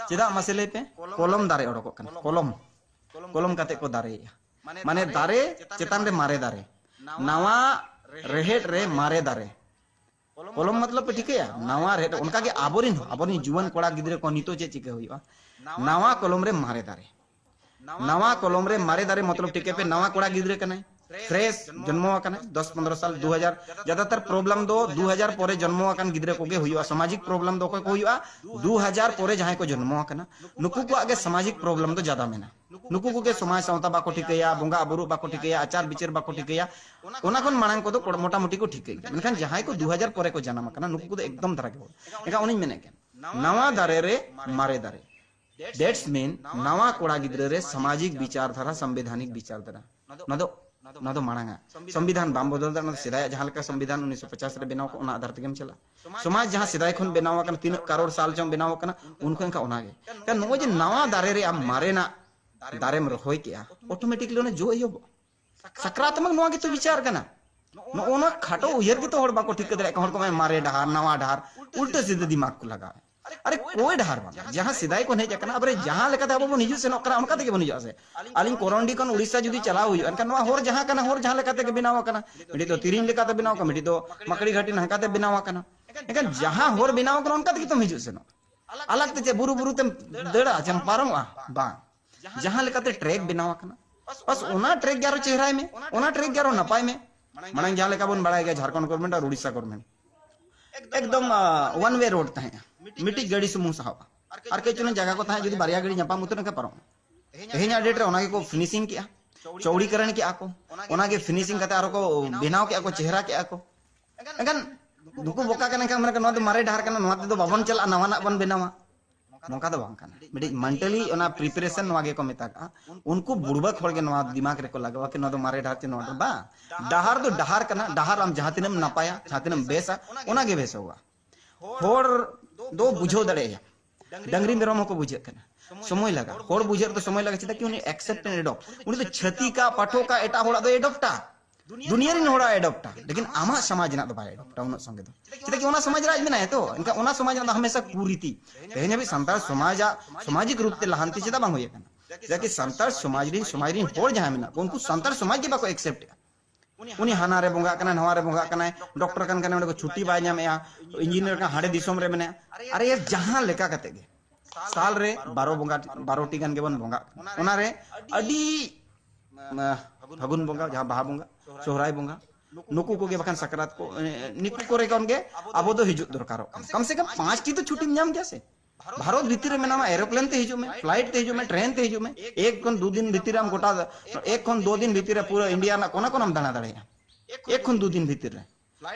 ᱪᱮᱫᱟᱜ ᱢᱟᱥᱮ ᱞᱟᱹᱭ ᱯᱮ? ᱠᱚᱞᱚᱢ ᱫᱟᱨᱮ ᱚᱰᱚᱠᱚᱜ ᱠᱟᱱᱟ, ᱠᱚᱞᱚᱢ, ᱠᱚᱞᱚᱢ ᱠᱟᱛᱮ ᱠᱚ ᱫᱟᱨᱮᱭᱮᱜᱼᱟ᱾ ᱢᱟᱱᱮ ᱫᱟᱨᱮ ᱪᱮᱛᱟᱱ ᱨᱮ ᱢᱟᱨᱮ ᱫᱟᱨᱮ, ᱱᱟᱣᱟ ᱨᱮᱦᱮᱫ ᱨᱮ ᱢᱟᱨᱮ ᱫᱟᱨᱮ᱾ ᱠᱚᱞᱚᱢ ᱢᱚᱛᱞᱚᱵ ᱯᱮ ᱴᱷᱤᱠᱟᱹᱭᱟ? ᱱᱟᱣᱟ ᱨᱮᱦᱮᱫ᱾ ᱚᱱᱠᱟ ᱜᱮ ᱟᱵᱚᱨᱤᱱ ᱦᱚᱸ, ᱟᱵᱚᱨᱤᱱ ᱡᱩᱣᱟᱹᱱ ᱠᱚᱲᱟ ᱜᱤᱫᱽᱨᱟᱹ ᱠᱚ ᱱᱤᱛᱚᱜ ᱪᱮᱫ ᱪᱤᱠᱟᱹ ᱦᱩᱭᱩᱜᱼᱟ? ᱱᱟᱣᱟ ᱠᱚᱞᱚᱢ ᱨᱮ ᱢᱟᱨᱮ ᱫᱟᱨᱮ᱾ ᱱᱟᱣᱟ ᱠᱚᱞᱚᱢ ᱨᱮ ᱢᱟᱨᱮ ᱫᱟᱨᱮ ᱢᱚᱛᱞᱚᱵ ᱴᱷᱤᱠᱟᱹᱭ ᱯᱮ, ᱱᱟᱣᱟ ᱠᱚᱲᱟ ᱜᱤᱫᱽᱨᱟᱹ ᱠᱟᱱᱟᱭ, fresh ᱡᱚᱱᱢᱚ ᱟᱠᱟᱱᱟᱭ, ᱫᱚᱥ ᱯᱚᱱᱫᱽᱨᱚ ᱥᱟᱞ, ᱫᱩ ᱦᱟᱡᱟᱨ᱾ ᱡᱟᱫᱟᱛᱟᱨ problem ᱫᱚ ᱫᱩ ᱦᱟᱡᱟᱨ ᱯᱚᱨᱮ ᱡᱚᱱᱢᱚ ᱟᱠᱟᱱ ᱜᱤᱫᱽᱨᱟᱹ ᱠᱚᱜᱮ ᱦᱩᱭᱩᱜᱼᱟ᱾ ᱥᱟᱢᱟᱡᱤᱠ problem ᱫᱚ ᱚᱠᱚᱭ ᱠᱚ ᱦᱩᱭᱩᱜᱼᱟ? ᱫᱩ ᱦᱟᱡᱟᱨ ᱯᱚᱨᱮ ᱡᱟᱦᱟᱸᱭ ᱠᱚ ᱡᱚᱱᱢᱚ ᱟᱠᱟᱱᱟ, ᱱᱩᱠᱩ ᱠᱚᱣᱟᱜ ᱜᱮ ᱥᱟᱢᱟᱡᱤᱠ problem ᱫᱚ ᱡᱟᱫᱟ ᱢᱮᱱᱟᱜᱼᱟ᱾ ᱱᱩᱠᱩ ᱠᱚᱜᱮ ᱥᱚᱢᱟᱡᱽ ᱥᱟᱶᱛᱟ ᱵᱟᱠᱚ ᱴᱷᱤᱠᱟᱹᱭᱟ, ᱵᱚᱸᱜᱟ ᱵᱩᱨᱩ ᱵᱟᱠᱚ ᱴᱷᱤᱠᱟᱹᱭᱟ, ᱟᱪᱟᱨ ᱵᱤᱪᱟᱹᱨ ᱵᱟᱠᱚ ᱴᱷᱤᱠᱟᱹᱭᱟ᱾ ᱚᱱᱟ ᱠᱷᱚᱱ ᱢᱟᱲᱟᱝ ᱠᱚᱫᱚ ᱠᱚᱲᱟ-, ᱢᱚᱴᱟᱢᱩᱴᱤ ᱠᱚ ᱴᱷᱤᱠᱟᱹᱭ ᱜᱮᱭᱟ, ᱢᱮᱱᱠᱷᱟᱱ ᱡᱟᱦᱟᱸᱭ ᱠᱚ ᱫᱩ ᱦᱟᱡᱟᱨ ᱯᱚᱨᱮ ᱠᱚ ᱡᱟᱱᱟᱢ ᱟᱠᱟᱱᱟ, ᱱᱩᱠᱩ ᱠᱚᱫᱚ ᱮᱠᱫᱚᱢ ᱫᱷᱟᱨᱟ ᱜᱮ ᱵᱟᱹᱱᱩᱜ᱾ ᱮᱱᱠᱷᱟᱱ ᱚᱱᱮᱧ ᱢᱮᱱᱮᱫ ᱠᱟᱱ, ᱱᱟᱣᱟ ᱫᱟᱨᱮ ᱨᱮ ᱢᱟᱨᱮ ᱫᱟᱨᱮ, that's mean ᱱᱟᱣᱟ ᱠᱚᱲᱟ ᱜᱤᱫᱽᱨᱟᱹ ᱨᱮ ᱥᱟᱢᱟᱡᱤᱠ ᱵᱤᱪᱟᱨ ᱫᱷᱟᱨᱟ, ᱥᱟᱢᱵᱤᱫᱷᱟᱱᱤᱠ ᱵᱤᱪᱟᱨ ᱫᱷᱟᱨᱟ᱾ ᱚᱱᱟ ᱫᱚ, ᱚᱱᱟ ᱫᱚ ᱢᱟᱲᱟᱝ ᱟ᱾ ᱥᱚᱝᱵᱤᱫᱷᱟᱱ ᱵᱟᱢ ᱵᱚᱫᱚᱞ ᱫᱟᱲᱮᱭᱟᱜᱼᱟ᱾ ᱚᱱᱟ ᱫᱚ ᱥᱮᱫᱟᱭᱟᱜ ᱡᱟᱦᱟᱸ ᱞᱮᱠᱟ ᱥᱚᱝᱵᱤᱫᱷᱟᱱ ᱩᱱᱤᱥᱥᱚ ᱯᱚᱪᱟᱥ ᱨᱮ ᱵᱮᱱᱟᱣ ᱠᱚᱜ, ᱚᱱᱟ ᱟᱫᱷᱟᱨ ᱛᱮᱜᱮᱢ ᱪᱟᱞᱟᱜᱼᱟ᱾ ᱥᱚᱢᱟᱡᱽ ᱡᱟᱦᱟᱸ ᱥᱮᱫᱟᱭ ᱠᱷᱚᱱ ᱵᱮᱱᱟᱣ ᱟᱠᱟᱱᱟ, ᱛᱤᱱᱟᱹᱜ ᱠᱟᱨᱳᱲ ᱥᱟᱞ ᱪᱚᱝ ᱵᱮᱱᱟᱣ ᱟᱠᱟᱱᱟ, ᱩᱱ ᱠᱷᱚᱱ ᱮᱱᱠᱷᱟᱱ ᱚᱱᱟᱜᱮ᱾ ᱮᱱᱠᱷᱟᱱ ᱱᱚᱜᱼᱚᱭ ᱡᱮ ᱱᱟᱣᱟ ᱫᱟᱨᱮ ᱨᱮ ᱟᱢ ᱢᱟᱨᱮᱱᱟᱜ ᱫᱟᱨᱮᱢ ᱨᱚᱦᱚᱭ ᱠᱮᱜᱼᱟ, automatically ᱚᱱᱟ ᱡᱚ ᱮᱦᱚᱵᱚᱜᱼᱟ᱾ ᱥᱟᱠᱨᱟᱛᱢᱚᱠ ᱱᱚᱣᱟ ᱜᱮᱛᱚ ᱵᱤᱪᱟᱨ ᱠᱟᱱᱟ᱾ ᱱᱚᱜᱼᱚ ᱱᱚᱣᱟ ᱠᱷᱟᱴᱚ ᱩᱭᱦᱟᱹᱨ ᱜᱮᱛᱚ ᱦᱚᱲ ᱵᱟᱠᱚ ᱴᱷᱤᱠᱟᱹ ᱫᱟᱲᱮᱭᱟᱜ ᱠᱟᱱᱟ᱾ ᱦᱚᱲ ᱠᱚ ᱢᱮᱱᱟ, "ᱢᱟᱨᱮ ᱰᱟᱦᱟᱨ, ᱱᱟᱣᱟ ᱰᱟᱦᱟᱨ", ᱩᱞᱴᱟᱹ ᱥᱤᱫᱷᱟᱹ ᱫᱤᱢᱟᱜᱽ ᱠᱚ ᱞᱟᱜᱟᱣᱮᱫ᱾ ᱟᱨᱮ ᱠᱚᱭ ᱰᱟᱦᱟᱨ ᱵᱟᱝ, ᱡᱟᱦᱟᱸ ᱥᱮᱫᱟᱭ ᱠᱷᱚᱱ ᱦᱮᱡ ᱟᱠᱟᱱᱟ, ᱟᱵᱚᱨᱮ ᱡᱟᱦᱟᱸ ᱞᱮᱠᱟᱛᱮ ᱟᱵᱚ ᱵᱚᱱ ᱦᱤᱡᱩᱜ ᱥᱮᱱᱚᱜ ᱠᱟᱱᱟ, ᱚᱱᱠᱟ ᱛᱮᱜᱮ ᱵᱚᱱ ᱦᱤᱡᱩᱜᱼᱟ ᱥᱮ᱾ ᱟᱹᱞᱤᱧ ᱠᱚᱨᱚᱱᱰᱤ ᱠᱷᱚᱱ ᱩᱲᱤᱥᱥᱟ ᱡᱩᱫᱤ ᱪᱟᱞᱟᱣ ᱦᱩᱭᱩᱜᱼᱟ, ᱮᱱᱠᱷᱟᱱ ᱱᱚᱣᱟ ᱦᱚᱨ ᱡᱟᱦᱟᱸ ᱠᱟᱱᱟ, ᱦᱚᱨ ᱡᱟᱦᱟᱸ ᱞᱮᱠᱟ ᱛᱮᱜᱮ ᱵᱮᱱᱟᱣ ᱟᱠᱟᱱᱟ, ᱢᱤᱫᱴᱤᱡ ᱫᱚ ᱛᱤᱨᱤᱧ ᱞᱮᱠᱟᱛᱮ ᱵᱮᱱᱟᱣ ᱟᱠᱟᱱᱟ, ᱢᱤᱫᱴᱤᱡ ᱫᱚ ᱢᱟᱠᱲᱤ ᱜᱷᱟᱴᱤ ᱱᱟᱝᱠᱟ ᱛᱮ ᱵᱮᱱᱟᱣ ᱟᱠᱟᱱᱟ᱾ ᱮᱱᱠᱷᱟᱱ ᱡᱟᱦᱟᱸ ᱦᱚᱨ ᱵᱮᱱᱟᱣ ᱟᱠᱟᱱᱟ, ᱚᱱᱠᱟ ᱛᱮᱜᱮ ᱛᱚᱢ ᱦᱤᱡᱩᱜ ᱥᱮᱱᱚᱜ᱾ ᱟᱞᱟᱜᱽ ᱛᱮ ᱪᱮᱫ ᱵᱩᱨᱩ ᱵᱩᱨᱩ ᱛᱮᱢ ᱫᱟᱹᱲᱟ, ᱪᱮᱢ ᱯᱟᱨᱚᱢᱚᱜᱼᱟ? ᱵᱟᱝ᱾ ᱡᱟᱦᱟᱸ ᱞᱮᱠᱟᱛᱮ ᱴᱨᱮᱠ ᱵᱮᱱᱟᱣ ᱟᱠᱟᱱᱟ, ᱵᱟᱥ ᱚᱱᱟ ᱴᱨᱮᱠ ᱜᱮ ᱟᱨᱚ ᱪᱮᱦᱨᱟᱭ ᱢᱮ, ᱚᱱᱟ ᱴᱨᱮᱠ ᱜᱮ ᱟᱨᱚ ᱱᱟᱯᱟᱭ ᱢᱮ᱾ ᱢᱟᱲᱟᱝ ᱡᱟᱦᱟᱸ ᱞᱮᱠᱟ ᱵᱚᱱ ᱵᱟᱲᱟᱭ ᱜᱮᱭᱟ, ᱡᱷᱟᱲᱠᱷᱚᱸᱰ ᱜᱚᱵᱷᱚᱨᱱᱢᱮᱱᱴ ᱟᱨ ᱩᱲᱤᱥᱥᱟ ᱜᱚᱵᱷᱚᱨᱱᱢᱮᱱᱴ ᱮᱠᱫᱚᱢ ᱚᱣᱟᱱ ᱣᱮ ᱨᱳᱰ ᱛᱟᱦᱮᱸᱜᱼᱟ, ᱢᱤᱫᱴᱤᱡ ᱜᱟᱹᱰᱤ ᱥᱩᱢᱩᱝ ᱥᱟᱦᱚᱵᱼᱟ᱾ ᱟᱨ ᱠᱟᱹᱡ ᱪᱩᱞᱩᱝ ᱡᱟᱭᱜᱟ ᱠᱚ ᱛᱟᱦᱮᱸ, ᱡᱩᱫᱤ ᱵᱟᱨᱭᱟ ᱜᱟᱹᱰᱤ ᱧᱟᱯᱟᱢ ᱩᱛᱟᱹᱨ ᱮᱱᱠᱷᱟᱱ ᱯᱟᱨᱚᱢ᱾ ᱛᱮᱦᱮᱧᱟᱜ ᱰᱮᱴ ᱨᱮ ᱚᱱᱟ ᱜᱮᱠᱚ ᱯᱷᱤᱱᱤᱥᱤᱝ ᱠᱮᱜᱼᱟ, ᱪᱚᱣᱲᱤᱠᱚᱨᱚᱱ ᱠᱮᱜᱼᱟ ᱠᱚ, ᱚᱱᱟ ᱜᱮ ᱯᱷᱤᱱᱤᱥᱤᱝ ᱠᱟᱛᱮ ᱟᱨᱚ ᱠᱚ ᱵᱮᱱᱟᱣ ᱠᱮᱜᱼᱟ ᱠᱚ, ᱪᱮᱦᱨᱟ ᱠᱮᱜᱼᱟ ᱠᱚ᱾ ᱮᱱᱠᱷᱟᱱ ᱱᱩᱠᱩ ᱵᱚᱠᱟ ᱠᱟᱱᱟ, ᱮᱱᱠᱷᱟᱱ ᱢᱮᱱᱟ ᱠᱚ, "ᱱᱚᱣᱟ ᱫᱚ ᱢᱟᱨᱮ ᱰᱟᱦᱟᱨ ᱠᱟᱱᱟ, ᱱᱚᱣᱟ ᱛᱮᱫᱚ ᱵᱟᱵᱚᱱ ᱪᱟᱞᱟᱜᱼᱟ, ᱱᱟᱣᱟᱱᱟᱜ ᱵᱚᱱ ᱵᱮᱱᱟᱣᱟ᱾" ᱱᱚᱝᱠᱟ ᱫᱚ ᱵᱟᱝ ᱠᱟᱱᱟ᱾ ᱢᱤᱫᱴᱤᱡ ᱢᱮᱱᱴᱟᱞᱤ ᱚᱱᱟ ᱯᱨᱤᱯᱟᱨᱮᱥᱚᱱ ᱱᱚᱣᱟ ᱜᱮᱠᱚ ᱢᱮᱛᱟᱜᱼᱟ᱾ ᱩᱱᱠᱩ ᱵᱩᱲᱵᱟᱠ ᱦᱚᱲ ᱜᱮ ᱱᱚᱣᱟ ᱫᱤᱢᱟᱜᱽ ᱨᱮᱠᱚ ᱞᱟᱜᱟᱣᱟ ᱠᱤ ᱱᱚᱣᱟ ᱫᱚ ᱢᱟᱨᱮ ᱰᱟᱦᱟᱨ ᱪᱮ ᱱᱚᱣᱟ ᱫᱚ ᱵᱟᱝ᱾ ᱰᱟᱦᱟᱨ ᱫᱚ ᱰᱟᱦᱟᱨ ᱠᱟᱱᱟ, ᱰᱟᱦᱟᱨ ᱟᱢ ᱡᱟᱦᱟᱸ ᱛᱤᱱᱟᱹᱜ ᱮᱢ ᱱᱟᱯᱟᱭᱟ, ᱡᱟᱦᱟᱸ ᱛᱤᱱᱟᱹᱜ ᱮᱢ ᱵᱮᱥᱟ, ᱚᱱᱟ ᱜᱮ ᱵᱮᱥᱚᱜᱼᱟ᱾ ᱦᱚᱲ ᱫᱚ ᱵᱩᱡᱷᱟᱹᱣ ᱫᱟᱲᱮᱭᱟᱭᱟ, ᱰᱟᱝᱨᱤ ᱢᱮᱨᱚᱢ ᱦᱚᱸᱠᱚ ᱵᱩᱡᱷᱟᱹᱜ ᱠᱟᱱᱟ᱾ ᱥᱚᱢᱚᱭ ᱞᱟᱜᱟᱜᱼᱟ, ᱦᱚᱲ ᱵᱩᱡᱷᱟᱹᱜ ᱨᱮᱫᱚ ᱥᱚᱢᱚᱭ ᱞᱟᱜᱟᱜᱼᱟ᱾ ᱪᱮᱫᱟᱜ ᱠᱤ ᱩᱱᱤ ᱮᱠᱥᱮᱯᱴ ᱮᱱ ᱮᱰᱚᱯᱴ, ᱩᱱᱤ ᱫᱚ ᱪᱷᱟᱹᱛᱤᱠᱟ ᱯᱟᱴᱷᱚᱠᱟ ᱮᱴᱟᱜ ᱦᱚᱲᱟᱜ ᱫᱚ ᱮᱰᱚᱯᱴᱟ, ᱫᱩᱱᱤᱭᱟᱹ ᱨᱮᱱ ᱦᱚᱲᱟᱜ ᱮᱰᱚᱯᱴᱟ, ᱞᱮᱠᱤᱱ ᱟᱢᱟᱜ ᱥᱚᱢᱟᱡᱽ ᱨᱮᱱᱟᱜ ᱫᱚ ᱵᱟᱭ ᱮᱰᱚᱯᱴᱟ ᱩᱱᱟᱹᱜ ᱥᱚᱸᱜᱮ ᱫᱚ᱾ ᱪᱮᱫᱟᱜ ᱠᱤ ᱚᱱᱟ ᱥᱚᱢᱟᱡᱽ ᱨᱮ ᱟᱡ ᱢᱮᱱᱟᱭᱟ ᱛᱚ, ᱮᱱᱠᱷᱟᱱ ᱚᱱᱟ ᱥᱚᱢᱟᱡᱽ ᱨᱮᱱᱟᱜ ᱫᱚ ᱦᱟᱢᱮᱥᱟ ᱠᱩᱨᱤᱛᱤ᱾ ᱛᱮᱦᱮᱧ ᱦᱟᱹᱵᱤᱡ ᱥᱟᱱᱛᱟᱲ ᱥᱚᱢᱟᱡᱟᱜ, ᱥᱟᱢᱟᱡᱤᱠ ᱨᱩᱯ ᱛᱮ ᱞᱟᱦᱟᱱᱛᱤ ᱪᱮᱫᱟᱜ ᱵᱟᱝ ᱦᱩᱭ ᱟᱠᱟᱱᱟ? ᱪᱮᱫᱟᱜ ᱠᱤ ᱥᱟᱱᱛᱟᱲ ᱥᱚᱢᱟᱡᱽ ᱨᱮᱱ, ᱥᱚᱢᱟᱡᱽ ᱨᱮᱱ ᱦᱚᱲ ᱡᱟᱦᱟᱸᱭ ᱢᱮᱱᱟᱜ ᱠᱚ, ᱩᱱᱠᱩ ᱥᱟᱱᱛᱟᱲ ᱥᱚᱢᱟᱡᱽ ᱜᱮ ᱵᱟᱠᱚ ᱮᱠᱥᱮᱯᱴ ᱮᱫᱼᱟ᱾ ᱩᱱᱤ ᱦᱟᱱᱟ ᱨᱮ ᱵᱚᱸᱜᱟᱜ ᱠᱟᱱᱟᱭ, ᱱᱟᱣᱟ ᱨᱮ ᱵᱚᱸᱜᱟᱜ ᱠᱟᱱᱟᱭ, ᱰᱚᱠᱴᱚᱨ ᱠᱟᱱ ᱠᱷᱟᱱ ᱚᱸᱰᱮ ᱠᱚ ᱪᱷᱩᱴᱤ ᱵᱟᱭ ᱧᱟᱢᱮᱜᱼᱟ, ᱤᱧᱡᱤᱱᱤᱭᱟᱨ ᱠᱟᱱ ᱦᱟᱸᱰᱮ ᱫᱤᱥᱚᱢ ᱨᱮ ᱢᱮᱱᱟᱭᱟ᱾ ᱟᱨᱮ ᱭᱟᱨ, ᱡᱟᱦᱟᱸ ᱞᱮᱠᱟ ᱠᱟᱛᱮ ᱜᱮ ᱥᱟᱞ ᱨᱮ ᱵᱟᱨᱚ ᱵᱚᱸᱜᱟ, ᱵᱟᱨᱚ ᱴᱤ ᱜᱟᱱ ᱜᱮᱵᱚᱱ ᱵᱚᱸᱜᱟᱜ ᱠᱟᱱᱟ᱾ ᱚᱱᱟ ᱨᱮ ᱟᱹᱰᱤ, ᱟᱸ, ᱯᱷᱟᱹᱜᱩᱱ ᱵᱚᱸᱜᱟ, ᱡᱟᱦᱟᱸ ᱵᱟᱦᱟ ᱵᱚᱸᱜᱟ, ᱥᱚᱦᱨᱟᱭ ᱵᱚᱸᱜᱟ, ᱱᱩᱠᱩ ᱠᱚᱜᱮ ᱵᱟᱠᱷᱟᱱ ᱥᱟᱠᱨᱟᱛ ᱠᱚ, ᱮ, ᱱᱩᱠᱩ ᱠᱚᱨᱮ ᱠᱷᱚᱱ ᱜᱮ ᱟᱵᱚ ᱫᱚ ᱦᱤᱡᱩᱜ ᱫᱚᱨᱠᱟᱨᱚᱜ ᱠᱟᱱᱟ᱾ ᱠᱚᱢ ᱥᱮ ᱠᱚᱢ ᱯᱟᱸᱪ ᱴᱤ ᱛᱚ ᱪᱷᱩᱴᱤᱢ ᱧᱟᱢ ᱜᱮᱭᱟ ᱥᱮ? ᱵᱷᱟᱨᱚᱛ ᱵᱷᱤᱛᱤᱨ ᱨᱮ ᱢᱮᱱᱟᱢᱟ, ᱮᱨᱳᱯᱞᱮᱱ ᱛᱮ ᱦᱤᱡᱩᱜ ᱢᱮ, ᱯᱷᱞᱟᱭᱤᱴ ᱛᱮ ᱦᱤᱡᱩᱜ ᱢᱮ, ᱴᱨᱮᱱ ᱛᱮ ᱦᱤᱡᱩᱜ ᱢᱮ, ᱮᱠ ᱠᱷᱚᱱ ᱫᱩ ᱫᱤᱱ ᱵᱷᱤᱛᱤᱨ ᱨᱮ ᱟᱢ ᱜᱚᱴᱟ, ᱮᱠ ᱠᱷᱚᱱ ᱫᱩ ᱫᱤᱱ ᱵᱷᱤᱛᱤᱨ ᱨᱮ ᱯᱩᱨᱟᱹ ᱤᱱᱰᱤᱭᱟ ᱨᱮᱱᱟᱜ ᱠᱚᱱᱟ ᱠᱚᱱᱟᱢ ᱫᱟᱬᱟ ᱫᱟᱲᱮᱭᱟᱜᱼᱟ᱾ ᱮᱠ ᱠᱷᱚᱱ ᱫᱩ ᱫᱤᱱ ᱵᱷᱤᱛᱤᱨ ᱨᱮ᱾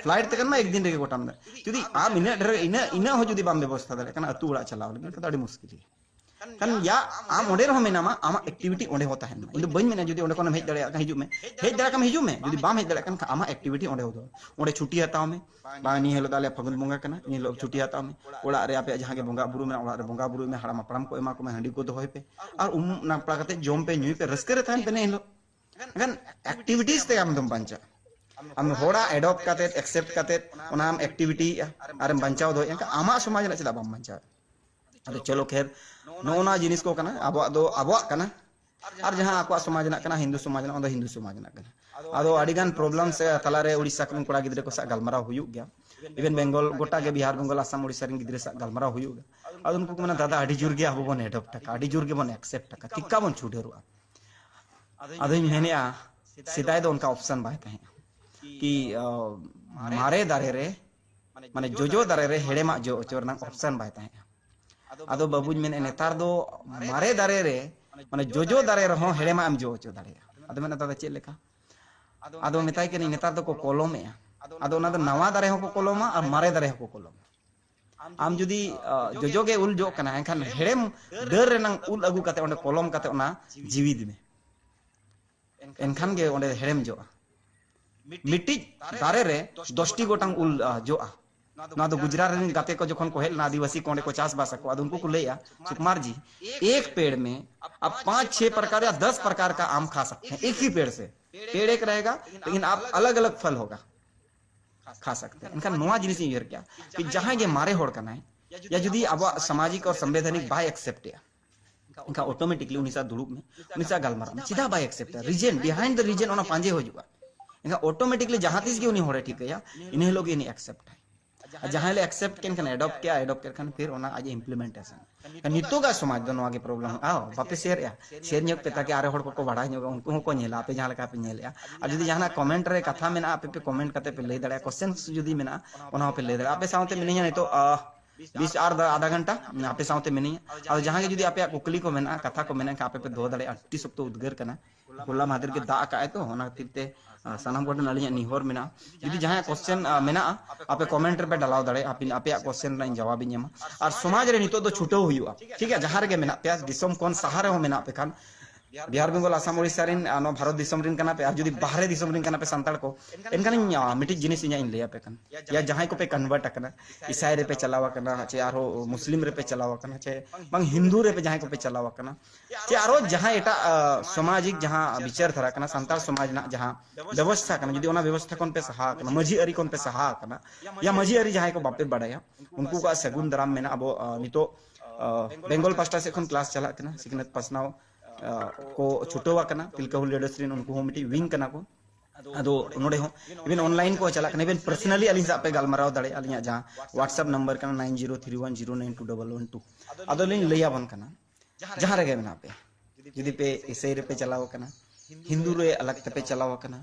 ᱯᱷᱞᱟᱭᱤᱴ ᱛᱮ ᱠᱷᱟᱱ ᱢᱟ ᱮᱠ ᱫᱤᱱ ᱨᱮᱜᱮ ᱜᱚᱴᱟᱢ ᱫᱟᱲᱮᱭᱟᱜᱼᱟ᱾ ᱡᱩᱫᱤ ᱟᱢ ᱤᱱᱟᱹᱜ ᱰᱷᱮᱨ, ᱤᱱᱟᱹᱜ, ᱤᱱᱟᱹᱜ ᱦᱚᱸ ᱡᱩᱫᱤ ᱵᱟᱢ ᱵᱮᱵᱚᱥᱛᱷᱟ ᱫᱟᱲᱮᱭᱟᱜ ᱠᱟᱱᱟ ᱟᱹᱛᱩ ᱚᱲᱟᱜ ᱪᱟᱞᱟᱣ ᱞᱟᱹᱜᱤᱫ, ᱮᱱᱠᱷᱟᱱ ᱫᱚ ᱟᱹᱰᱤ ᱢᱩᱥᱠᱤᱞ ᱜᱮᱭᱟ᱾ ᱠᱷᱟᱱ ᱭᱟ, ᱟᱢ ᱚᱸᱰᱮ ᱨᱮᱦᱚᱸ ᱢᱮᱱᱟᱢᱟ, ᱟᱢᱟᱜ ᱮᱠᱴᱤᱵᱷᱤᱴᱤ ᱚᱸᱰᱮ ᱦᱚᱸ ᱛᱟᱦᱮᱱ ᱢᱟ᱾ ᱤᱧ ᱫᱚ ᱵᱟᱹᱧ ᱢᱮᱱᱟ ᱡᱩᱫᱤ ᱚᱸᱰᱮ ᱠᱷᱚᱱᱮᱢ ᱦᱮᱡ ᱫᱟᱲᱮᱭᱟᱜ ᱠᱷᱟᱱ ᱦᱤᱡᱩᱜ ᱢᱮ, ᱦᱮᱡ ᱫᱟᱲᱮᱭᱟᱜ ᱠᱷᱟᱱ ᱦᱤᱡᱩᱜ ᱢᱮ, ᱡᱩᱫᱤ ᱵᱟᱢ ᱦᱮᱡ ᱫᱟᱲᱮᱭᱟᱜ ᱠᱷᱟᱱ ᱟᱢᱟᱜ ᱮᱠᱴᱤᱵᱷᱤᱴᱤ ᱚᱸᱰᱮ ᱦᱚᱸ ᱫᱚᱦᱚᱭ ᱢᱮ᱾ ᱚᱸᱰᱮ ᱪᱷᱩᱴᱤ ᱦᱟᱛᱟᱣ ᱢᱮ, ᱵᱟᱝ, ᱱᱤᱭᱟᱹ ᱦᱤᱞᱳᱜ ᱫᱚ ᱟᱞᱮᱭᱟᱜ ᱯᱷᱟᱹᱜᱩᱱ ᱵᱚᱸᱜᱟ ᱠᱟᱱᱟ, ᱱᱤᱭᱟᱹ ᱦᱤᱞᱳᱜ ᱪᱷᱩᱴᱤ ᱦᱟᱛᱟᱣ ᱢᱮ, ᱚᱲᱟᱜ ᱨᱮ ᱟᱯᱮᱭᱟᱜ ᱡᱟᱦᱟᱸ ᱜᱮ ᱵᱚᱸᱜᱟ ᱵᱩᱨᱩ ᱢᱮᱱᱟᱜᱼᱟ, ᱚᱲᱟᱜ ᱨᱮ ᱵᱚᱸᱜᱟ ᱵᱩᱨᱩᱭ ᱢᱮ, ᱦᱟᱲᱟᱢ ᱦᱟᱯᱲᱟᱢ ᱠᱚ ᱮᱢᱟ ᱠᱚ ᱢᱮ, ᱦᱟᱺᱰᱤ ᱠᱚ ᱫᱚᱦᱚᱭ ᱯᱮ, ᱟᱨ ᱩᱢ ᱱᱟᱯᱲᱟ ᱠᱟᱛᱮ ᱡᱚᱢ ᱯᱮ, ᱧᱩᱭ ᱯᱮ, ᱨᱟᱹᱥᱠᱟᱹ ᱨᱮ ᱛᱟᱦᱮᱱ ᱯᱮ ᱱᱤᱭᱟᱹ ᱦᱤᱞᱳᱜ᱾ ᱮᱱᱠᱷᱟᱱ ᱮᱠᱴᱤᱵᱷᱤᱴᱤᱡᱽ ᱛᱮ ᱟᱢ ᱫᱚᱢ ᱵᱟᱧᱪᱟᱜᱼᱟ᱾ ᱟᱢ ᱦᱚᱲᱟᱜ ᱮᱰᱚᱯᱴ ᱠᱟᱛᱮᱫ, ᱮᱠᱥᱮᱯᱴ ᱠᱟᱛᱮᱫ ᱚᱱᱟᱢ ᱮᱠᱴᱤᱵᱷᱤᱴᱤᱭᱮᱫᱼᱟ ᱟᱨᱮᱢ ᱵᱟᱧᱪᱟᱣ ᱫᱚᱦᱚᱭᱮᱫᱼᱟ, ᱮᱱᱠᱷᱟᱱ ᱟᱢᱟᱜ ᱥᱚᱢᱟᱡᱽ ᱨᱮᱱᱟᱜ ᱪᱮᱫᱟᱜ ᱵᱟᱢ ᱵᱟᱧᱪᱟᱣᱮᱫᱼᱟ? ᱟᱫᱚ ᱪᱚᱞᱚ ᱠᱷᱮᱨ, ᱱᱚᱜᱼᱚ ᱱᱚᱣᱟ ᱡᱤᱱᱤᱥ ᱠᱚ ᱠᱟᱱᱟ, ᱟᱵᱚᱣᱟᱜ ᱫᱚ ᱟᱵᱚᱣᱟᱜ ᱠᱟᱱᱟ, ᱟᱨ ᱡᱟᱦᱟᱸ ᱟᱠᱚᱣᱟᱜ ᱥᱚᱢᱟᱡᱽ ᱨᱮᱱᱟᱜ ᱠᱟᱱᱟ, ᱦᱤᱱᱫᱩ ᱥᱚᱢᱟᱡᱽ ᱨᱮᱱᱟᱜ, ᱚᱱᱟ ᱫᱚ ᱦᱤᱱᱫᱩ ᱥᱚᱢᱟᱡᱽ ᱨᱮᱱᱟᱜ ᱠᱟᱱᱟ᱾ ᱟᱫᱚ ᱟᱹᱰᱤ ᱜᱟᱱ ᱯᱨᱚᱵᱞᱮᱢ ᱥᱮ ᱛᱟᱞᱟᱨᱮ ᱩᱲᱤᱥᱥᱟ ᱠᱚᱨᱮᱱ ᱠᱚᱲᱟ ᱜᱤᱫᱽᱨᱟᱹ ᱠᱚ ᱥᱟᱶ ᱜᱟᱞᱢᱟᱨᱟᱣ ᱦᱩᱭᱩᱜ ᱜᱮᱭᱟ, ᱤᱵᱷᱮᱱ ᱵᱮᱝᱜᱚᱞ, ᱜᱚᱴᱟ ᱜᱮ ᱵᱤᱦᱟᱨ, ᱵᱮᱝᱜᱚᱞ, ᱟᱥᱟᱢ, ᱩᱲᱤᱥᱥᱟ ᱨᱮᱱ ᱜᱤᱫᱽᱨᱟᱹ ᱥᱟᱶ ᱜᱟᱞᱢᱟᱨᱟᱣ ᱦᱩᱭᱩᱜ ᱜᱮᱭᱟ᱾ ᱟᱫᱚ ᱩᱱᱠᱩ ᱠᱚ ᱢᱮᱱᱟ, "ᱫᱟᱫᱟ, ᱟᱹᱰᱤ ᱡᱳᱨ ᱜᱮ ᱟᱵᱚ ᱵᱚᱱ ᱮᱰᱚᱯᱴ ᱟᱠᱟᱫ, ᱟᱹᱰᱤ ᱡᱳᱨ ᱜᱮᱵᱚᱱ ᱮᱠᱥᱮᱯᱴ ᱟᱠᱟᱫ, ᱪᱤᱠᱟ ᱵᱚᱱ ᱪᱷᱩᱰᱟᱹᱨᱚᱜᱼᱟ?" ᱟᱫᱚᱧ ᱢᱮᱱᱮᱫᱼᱟ, ᱥᱮᱫᱟᱭ ᱫᱚ ᱚᱱᱠᱟ ᱚᱯᱥᱮᱱ ᱵᱟᱭ ᱛᱟᱦᱮᱸᱜᱼᱟ᱾ ᱠᱤ ᱟᱸ, ᱢᱟᱨᱮ ᱫᱟᱨᱮ ᱨᱮ, ᱢᱟᱱᱮ ᱡᱚᱡᱚ ᱫᱟᱨᱮ ᱨᱮ ᱦᱮᱲᱮᱢᱟᱜ ᱡᱚ ᱦᱚᱪᱚ ᱨᱮᱱᱟᱜ ᱚᱯᱥᱮᱱ ᱵᱟᱭ ᱛᱟᱦᱮᱸᱜᱼᱟ᱾ ᱟᱫᱚ ᱵᱟᱹᱵᱩᱧ ᱢᱮᱱᱮᱫᱼᱟ, ᱱᱮᱛᱟᱨ ᱫᱚ ᱢᱟᱨᱮ ᱫᱟᱨᱮ ᱨᱮ, ᱢᱟᱱᱮ ᱡᱚᱡᱚ ᱫᱟᱨᱮ ᱨᱮᱦᱚᱸ ᱦᱮᱲᱮᱢᱟᱜ ᱮᱢ ᱡᱚ ᱦᱚᱪᱚ ᱫᱟᱲᱮᱭᱟᱜᱼᱟ᱾ ᱟᱫᱚ ᱢᱮᱱᱮᱫᱼᱟ, ᱫᱟᱫᱟ, ᱪᱮᱫ ᱞᱮᱠᱟ? ᱟᱫᱚ ᱢᱮᱛᱟᱭ ᱠᱟᱹᱱᱟᱹᱧ, ᱱᱮᱛᱟᱨ ᱫᱚᱠᱚ ᱠᱚᱞᱚᱢᱮᱜᱼᱟ᱾ ᱟᱫᱚ ᱚᱱᱟ ᱫᱚ ᱱᱟᱣᱟ ᱫᱟᱨᱮ ᱦᱚᱸᱠᱚ ᱠᱚᱞᱚᱢᱟ ᱟᱨ ᱢᱟᱨᱮ ᱫᱟᱨᱮ ᱦᱚᱸᱠᱚ ᱠᱚᱞᱚᱢᱟ᱾ ᱟᱢ ᱡᱩᱫᱤ ᱟᱸ, ᱡᱚᱡᱚ ᱜᱮ ᱩᱞ ᱡᱚᱜ ᱠᱟᱱᱟ, ᱮᱱᱠᱷᱟᱱ ᱦᱮᱲᱮᱢ ᱰᱟᱹᱨ ᱨᱮᱱᱟᱝ ᱩᱞ ᱟᱹᱜᱩ ᱠᱟᱛᱮ ᱚᱸᱰᱮ ᱠᱚᱞᱚᱢ ᱠᱟᱛᱮ ᱚᱱᱟ ᱡᱤᱣᱤᱫ ᱢᱮ, ᱮᱱᱠᱷᱟᱱ ᱜᱮ ᱚᱸᱰᱮ ᱦᱮᱲᱮᱢ ᱡᱚᱜᱼᱟ᱾ ᱢᱤᱫᱴᱤᱡ ᱫᱟᱨᱮ ᱨᱮ ᱫᱚᱥᱴᱤ ᱜᱚᱴᱟᱝ ᱩᱞ ᱟᱸ, ᱡᱚᱜᱼᱟ᱾ ᱱᱚᱣᱟ ᱫᱚ ᱜᱩᱡᱽᱨᱟᱴ ᱨᱮᱱ ᱜᱟᱛᱮ ᱠᱚ ᱡᱚᱠᱷᱚᱱ ᱠᱚ ᱦᱮᱡ ᱞᱮᱱᱟ, ᱟᱹᱫᱤᱵᱟᱹᱥᱤ ᱠᱚ ᱚᱸᱰᱮ ᱠᱚ ᱪᱟᱥᱵᱟᱥ ᱟᱠᱚ, ᱟᱫᱚ ᱩᱱᱠᱩ ᱠᱚ ᱞᱟᱹᱭᱮᱜᱼᱟ, "ᱥᱩᱠᱩᱢᱟᱨ ᱡᱤ, ᱮᱠ ᱯᱮᱲ ᱢᱮ ᱟᱯ ᱯᱟᱸᱪ ᱪᱷᱮ ᱯᱨᱟᱠᱟᱨ ᱭᱟ ᱫᱟᱥ ᱯᱨᱟᱠᱟᱨ ᱠᱟ ᱟᱢ ᱠᱷᱟ ᱥᱟᱠᱛᱮ ᱦᱮᱸ, ᱮᱠ ᱦᱤ ᱯᱮᱲ ᱥᱮ, ᱯᱮᱲ ᱮᱠ ᱨᱮᱦᱮᱜᱟ, ᱞᱮᱠᱤᱱ ᱟᱯ ᱟᱞᱟᱜᱽ ᱟᱞᱟᱜᱽ ᱯᱷᱚᱞ ᱦᱳᱜᱟ, ᱠᱷᱟ ᱥᱟᱠᱛᱮ ᱦᱮᱸ।" ᱮᱱᱠᱷᱟᱱ ᱱᱚᱣᱟ ᱡᱤᱱᱤᱥ ᱤᱧ ᱩᱭᱦᱟᱹᱨ ᱠᱮᱜᱼᱟ ᱠᱤ ᱡᱟᱦᱟᱸᱭ ᱜᱮ ᱢᱟᱨᱮ ᱦᱚᱲ ᱠᱟᱱᱟᱭ, ᱭᱟ ᱡᱩᱫᱤ ᱟᱵᱚᱣᱟᱜ ᱥᱟᱢᱟᱡᱤᱠ ᱟᱨ ᱥᱚᱝᱵᱤᱫᱷᱟᱱᱤᱠ ᱵᱟᱭ ᱮᱠᱥᱮᱯᱴ ᱮᱜᱼᱟ, ᱮᱱᱠᱷᱟᱱ ᱚᱴᱳᱢᱮᱴᱤᱠᱞᱤ ᱩᱱᱤ ᱥᱟᱶ ᱫᱩᱲᱩᱵ ᱢᱮ, ᱩᱱᱤ ᱥᱟᱶ ᱜᱟᱞᱢᱟᱨᱟᱣ ᱢᱮ᱾ ᱪᱮᱫᱟᱜ ᱵᱟᱭ ᱮᱠᱥᱮᱯᱴᱟ? ᱨᱤᱡᱮᱱ, ᱵᱤᱦᱟᱭᱤᱱᱰ ᱫᱟ ᱨᱤᱡᱮᱱ ᱚᱱᱟ ᱯᱟᱸᱡᱮ ᱦᱤᱡᱩᱜᱼᱟ᱾ ᱮᱱᱠᱷᱟᱱ ᱚᱴᱳᱢᱮᱴᱤᱠᱞᱤ ᱡᱟᱦᱟᱸ ᱛᱤᱥ ᱜᱮ ᱩᱱᱤ ᱦᱚᱲᱮ ᱴᱷᱤᱠᱟᱹᱭᱟ, ᱤᱱᱟᱹ ᱦᱤᱞᱳᱜ ᱜᱮ ᱩᱱᱤ ᱮᱠᱥᱮᱯᱴ ᱟᱭ᱾ ᱟᱨ ᱡᱟᱦᱟᱸᱭ ᱞᱮ ᱮᱠᱥᱮᱯᱴ ᱠᱮᱱ ᱠᱷᱟᱱ, ᱮᱰᱚᱯᱴ ᱠᱮᱜᱼᱟ, ᱮᱰᱚᱯᱴ ᱠᱮᱫ ᱠᱷᱟᱱ ᱯᱷᱤᱨ ᱚᱱᱟ ᱟᱡ ᱤᱢᱯᱞᱤᱢᱮᱱᱴᱮᱥᱚᱱ᱾ ᱱᱤᱛᱚᱜᱟᱜ ᱥᱚᱢᱟᱡᱽ ᱫᱚ ᱱᱚᱣᱟ ᱜᱮ ᱯᱨᱚᱵᱞᱮᱢ ᱦᱩᱭᱩᱜᱼᱟ᱾ ᱟᱣ, ᱵᱟᱯᱮ ᱥᱮᱭᱟᱨᱮᱜᱼᱟ? ᱥᱮᱭᱟᱨ ᱧᱚᱜ ᱯᱮ, ᱛᱟᱠᱤ ᱟᱨᱚ ᱦᱚᱲ ᱠᱚᱠᱚ ᱵᱟᱲᱟᱭ ᱧᱚᱜᱼᱟ, ᱩᱱᱠᱩ ᱦᱚᱸᱠᱚ ᱧᱮᱞᱟ ᱟᱯᱮ ᱡᱟᱦᱟᱸ ᱞᱮᱠᱟ ᱯᱮ ᱧᱮᱞᱮᱜᱼᱟ᱾ ᱟᱨ ᱡᱩᱫᱤ ᱡᱟᱦᱟᱱᱟᱜ ᱠᱚᱢᱮᱱᱴ ᱨᱮ ᱠᱟᱛᱷᱟ ᱢᱮᱱᱟᱜᱼᱟ, ᱟᱯᱮ ᱯᱮ ᱠᱚᱢᱮᱱᱴ ᱠᱟᱛᱮ ᱯᱮ ᱞᱟᱹᱭ ᱫᱟᱲᱮᱭᱟᱜᱼᱟ, ᱠᱚᱥᱪᱮᱱ ᱡᱩᱫᱤ ᱢᱮᱱᱟᱜᱼᱟ, ᱚᱱᱟ ᱦᱚᱸᱯᱮ ᱞᱟᱹᱭ ᱫᱟᱲᱮᱭᱟᱜᱼᱟ᱾ ᱟᱯᱮ ᱥᱟᱶᱛᱮ ᱢᱤᱱᱟᱹᱧᱟ ᱱᱤᱛᱚᱜ, ᱟᱦ, ᱵᱤᱥ ᱟᱨ ᱫᱟ-, ᱟᱫᱷᱟ ᱜᱷᱚᱱᱴᱟ ᱟᱯᱮ ᱥᱟᱶᱛᱮ ᱢᱤᱱᱟᱹᱧᱟ᱾ ᱟᱫᱚ ᱡᱟᱦᱟᱸ ᱜᱮ ᱡᱩᱫᱤ ᱟᱯᱮᱭᱟᱜ ᱠᱩᱠᱞᱤ ᱠᱚ ᱢᱮᱱᱟᱜᱼᱟ, ᱠᱟᱛᱷᱟ ᱠᱚ ᱢᱮᱱᱟᱜ ᱠᱷᱟᱱ, ᱟᱯᱮ ᱯᱮ ᱫᱚᱦᱚ ᱫᱟᱲᱮᱭᱟᱜᱼᱟ᱾ ᱟᱹᱰᱤ ᱥᱚᱠᱛᱚ ᱩᱫᱽᱜᱟᱹᱨ ᱠᱟᱱᱟ, ᱦᱚᱞᱟ ᱢᱟᱦᱫᱮᱨ ᱜᱮ ᱫᱟᱜ ᱟᱠᱟᱜᱼᱟᱭ ᱛᱚ, ᱚᱱᱟ ᱠᱷᱟᱹᱛᱤᱨ ᱛᱮ, ᱟᱦ, ᱥᱟᱱᱟᱢ ᱠᱚ ᱴᱷᱮᱱ ᱟᱹᱞᱤᱧᱟᱜ ᱱᱮᱦᱚᱨ ᱢᱮᱱᱟᱜᱼᱟ, ᱡᱩᱫᱤ ᱡᱟᱦᱟᱸᱭᱟᱜ ᱠᱚᱥᱪᱮᱱ, ᱟᱦ, ᱢᱮᱱᱟᱜᱼᱟ, ᱟᱯᱮ ᱠᱚᱢᱮᱱᱴ ᱨᱮᱯᱮ ᱰᱟᱞᱟᱣ ᱫᱟᱲᱮᱭᱟᱜᱼᱟ, ᱟᱯᱮ, ᱟᱯᱮᱭᱟᱜ ᱠᱚᱥᱪᱮᱱ ᱨᱮᱱᱟᱜ ᱤᱧ ᱡᱟᱣᱟᱵᱤᱧ ᱮᱢᱟ᱾ ᱟᱨ ᱥᱚᱢᱟᱡᱽ ᱨᱮ ᱱᱤᱛᱚᱜ ᱫᱚ ᱪᱷᱩᱴᱟᱹᱣ ᱦᱩᱭᱩᱜᱼᱟ, ᱴᱷᱤᱠ ᱜᱮᱭᱟ? ᱡᱟᱦᱟᱸ ᱨᱮᱜᱮ ᱢᱮᱱᱟᱜ ᱯᱮᱭᱟ, ᱫᱤᱥᱚᱢ ᱠᱷᱚᱱ ᱥᱟᱦᱟ ᱨᱮᱦᱚᱸ ᱢᱮᱱᱟᱜ ᱯᱮ ᱠᱷᱟᱱ, ᱵᱤᱦᱟᱨ, ᱵᱮᱝᱜᱚᱞ, ᱟᱥᱟᱢ, ᱳᱲᱤᱥᱥᱟ ᱨᱮᱱ, ᱟᱨ ᱱᱚᱣᱟ ᱵᱷᱟᱨᱚᱛ ᱫᱤᱥᱚᱢ ᱨᱮᱱ ᱠᱟᱱᱟ ᱯᱮ, ᱟᱨ ᱡᱩᱫᱤ ᱵᱟᱦᱨᱮ ᱫᱤᱥᱚᱢ ᱨᱮᱱ ᱠᱟᱱᱟ ᱯᱮ ᱥᱟᱱᱛᱟᱲ ᱠᱚ, ᱮᱱᱠᱷᱟᱱᱤᱧ, ᱟ, ᱢᱤᱫᱴᱤᱡ ᱡᱤᱱᱤᱥ ᱤᱧᱟᱹᱜ ᱤᱧ ᱞᱟᱹᱭ ᱟᱯᱮ ᱠᱟᱱᱟ᱾ ᱭᱟ ᱡᱟᱦᱟᱸᱭ ᱠᱚᱯᱮ ᱠᱚᱱᱵᱷᱟᱨᱴ ᱟᱠᱟᱱᱟ, ᱤᱥᱟᱭ ᱨᱮᱯᱮ ᱪᱟᱞᱟᱣ ᱟᱠᱟᱱᱟ, ᱪᱮ ᱟᱨᱦᱚᱸ ᱢᱩᱥᱞᱤᱢ ᱨᱮᱯᱮ ᱪᱟᱞᱟᱣ ᱟᱠᱟᱱᱟ, ᱪᱮ ᱵᱟᱝ ᱦᱤᱱᱫᱩ ᱨᱮᱯᱮ ᱡᱟᱦᱟᱸᱭ ᱠᱚᱯᱮ ᱪᱟᱞᱟᱣ ᱟᱠᱟᱱᱟ, ᱪᱮ ᱟᱨᱦᱚᱸ ᱡᱟᱦᱟᱸ ᱮᱴᱟᱜ, ᱟ, ᱥᱟᱢᱟᱡᱤᱠ ᱡᱟᱦᱟᱸ ᱵᱤᱪᱟᱹᱨ ᱫᱷᱟᱨᱟ ᱠᱟᱱᱟ, ᱥᱟᱱᱛᱟᱲ ᱥᱚᱢᱟᱡᱽ ᱨᱮᱱᱟᱜ ᱡᱟᱦᱟᱸ ᱵᱮᱵᱚᱥᱛᱷᱟ ᱠᱟᱱᱟ, ᱡᱩᱫᱤ ᱚᱱᱟ ᱵᱮᱵᱚᱥᱛᱷᱟ ᱠᱷᱚᱱ ᱯᱮ ᱥᱟᱦᱟ ᱟᱠᱟᱱᱟ, ᱢᱟᱹᱡᱷᱤ ᱟᱹᱨᱤ ᱠᱷᱚᱱ ᱯᱮ ᱥᱟᱦᱟ ᱟᱠᱟᱱᱟ, ᱭᱟ ᱢᱟᱹᱡᱷᱤ ᱟᱹᱨᱤ ᱡᱟᱦᱟᱸᱭ ᱠᱚ ᱵᱟᱯᱮ ᱵᱟᱲᱟᱭᱟ, ᱩᱱᱠᱩ ᱠᱚᱣᱟᱜ ᱥᱟᱹᱜᱩᱱ ᱫᱟᱨᱟᱢ ᱢᱮᱱᱟᱜᱼᱟ᱾ ᱟᱵᱚ, ᱟ, ᱱᱤᱛᱚᱜ, ᱟ, ᱵᱮᱝᱜᱚᱞ ᱯᱟᱥᱴᱟ ᱥᱮᱫ ᱠᱷᱚᱱ ᱠᱞᱟᱥ ᱪᱟᱞᱟᱜ ᱠᱟᱱᱟ, ᱥᱤᱠᱷᱱᱟᱹᱛ ᱯᱟᱥᱱᱟᱣ, ᱟ, ᱠᱚ ᱪᱷᱩᱴᱟᱹᱣ ᱟᱠᱟᱱᱟ᱾ ᱛᱤᱞᱠᱟᱹ ᱦᱩᱞ ᱞᱤᱰᱟᱨᱥ ᱨᱮᱱ ᱩᱱᱠᱩ ᱦᱚᱸ ᱢᱤᱫᱴᱤᱡ ᱣᱤᱝ ᱠᱟᱱᱟ ᱠᱚ᱾ ᱟᱫᱚ ᱱᱚᱰᱮ ᱦᱚᱸ even online ᱠᱚ ᱪᱟᱞᱟᱜ ᱠᱟᱱᱟ, even personally ᱟᱹᱞᱤᱧ ᱥᱟᱶ ᱯᱮ ᱜᱟᱞᱢᱟᱨᱟᱣ ᱫᱟᱲᱮᱭᱟᱜᱼᱟ᱾ ᱟᱹᱞᱤᱧᱟᱜ ᱡᱟᱦᱟᱸ WhatsApp number ᱠᱟᱱᱟ, nine zero three one zero nine two double one two᱾ ᱟᱫᱚ ᱞᱤᱧ ᱞᱟᱹᱭ ᱟᱵᱚᱱ ᱠᱟᱱᱟ, ᱡᱟᱦᱟᱸ ᱨᱮᱜᱮ ᱢᱮᱱᱟᱜ ᱯᱮ, ᱡᱩᱫᱤ ᱯᱮ ᱤᱥᱟᱹᱭ ᱨᱮᱯᱮ ᱪᱟᱞᱟᱣ ᱟᱠᱟᱱᱟ, ᱦᱤᱱᱫᱩ ᱨᱮ ᱟᱞᱟᱜᱽ ᱛᱮᱯᱮ ᱪᱟᱞᱟᱣ ᱟᱠᱟᱱᱟ,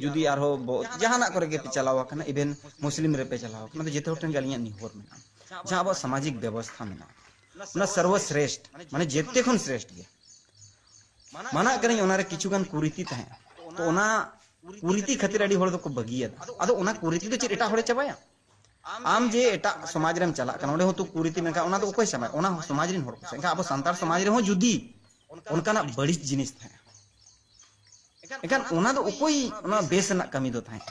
ᱡᱩᱫᱤ ᱟᱨᱦᱚᱸ ᱵᱚ-, ᱡᱟᱦᱟᱱᱟᱜ ᱠᱚᱨᱮ ᱜᱮᱯᱮ ᱪᱟᱞᱟᱣ ᱟᱠᱟᱱᱟ, even ᱢᱩᱥᱞᱤᱢ ᱨᱮᱯᱮ ᱪᱟᱞᱟᱣ ᱟᱠᱟᱱᱟ, ᱛᱚ ᱡᱚᱛᱚ ᱦᱚᱲ ᱴᱷᱮᱱ ᱜᱮ ᱟᱹᱞᱤᱧᱟᱜ ᱱᱮᱦᱚᱨ ᱢᱮᱱᱟᱜᱼᱟ, ᱡᱟᱦᱟᱸ ᱟᱵᱚᱣᱟᱜ ᱥᱟᱢᱟᱡᱤᱠ ᱵᱮᱵᱚᱥᱛᱷᱟ ᱢᱮᱱᱟᱜᱼᱟ, ᱚᱱᱟ ᱥᱚᱨᱵᱚ ᱥᱨᱮᱥᱴ, ᱢᱟᱱᱮ ᱡᱮᱛᱮ ᱠᱷᱚᱱ ᱥᱨᱮᱥᱴ ᱜᱮ᱾ ᱢᱟᱱᱟᱜ ᱠᱟᱹᱱᱟᱹᱧ ᱚᱱᱟᱨᱮ ᱠᱤᱪᱷᱩ ᱜᱟᱱ ᱠᱩᱨᱤᱛᱤ ᱛᱟᱦᱮᱸ, ᱛᱚ ᱚᱱᱟ ᱠᱩᱨᱤᱛᱤ ᱠᱷᱟᱹᱛᱤᱨ ᱟᱹᱰᱤ ᱦᱚᱲ ᱫᱚᱠᱚ ᱵᱟᱹᱜᱤᱭᱟᱫᱟ᱾ ᱟᱫᱚ ᱚᱱᱟ ᱠᱩᱨᱤᱛᱤ ᱫᱚ ᱪᱮᱫ ᱮᱴᱟᱜ ᱦᱚᱲᱮ ᱪᱟᱵᱟᱭᱟ? ᱟᱢ ᱡᱮ ᱮᱴᱟᱜ ᱥᱚᱢᱟᱡᱽ ᱨᱮᱢ ᱪᱟᱞᱟᱜ ᱠᱟᱱᱟ, ᱚᱸᱰᱮ ᱦᱚᱸ ᱛᱚ ᱠᱩᱨᱤᱛᱤ ᱢᱮᱱᱠᱷᱟᱱ ᱚᱱᱟ ᱫᱚ ᱚᱠᱚᱭ ᱪᱟᱵᱟᱭᱟ? ᱚᱱᱟ ᱥᱚᱢᱟᱡᱽ ᱨᱮᱱ ᱦᱚᱲ ᱠᱚ᱾ ᱮᱱᱠᱷᱟᱱ ᱟᱵᱚ ᱥᱟᱱᱛᱟᱲ ᱥᱚᱢᱟᱡᱽ ᱨᱮᱦᱚᱸ ᱡᱩᱫᱤ ᱚᱱᱠᱟᱱᱟᱜ ᱵᱟᱹᱲᱤᱡ ᱡᱤᱱᱤᱥ ᱛᱟᱦᱮᱸ, ᱮᱱᱠᱷᱟᱱ ᱚᱱᱟ ᱫᱚ ᱚᱠᱚᱭ ᱚᱱᱟ ᱵᱮᱥ ᱨᱮᱱᱟᱜ ᱠᱟᱹᱢᱤ ᱫᱚ ᱛᱟᱦᱮᱸ?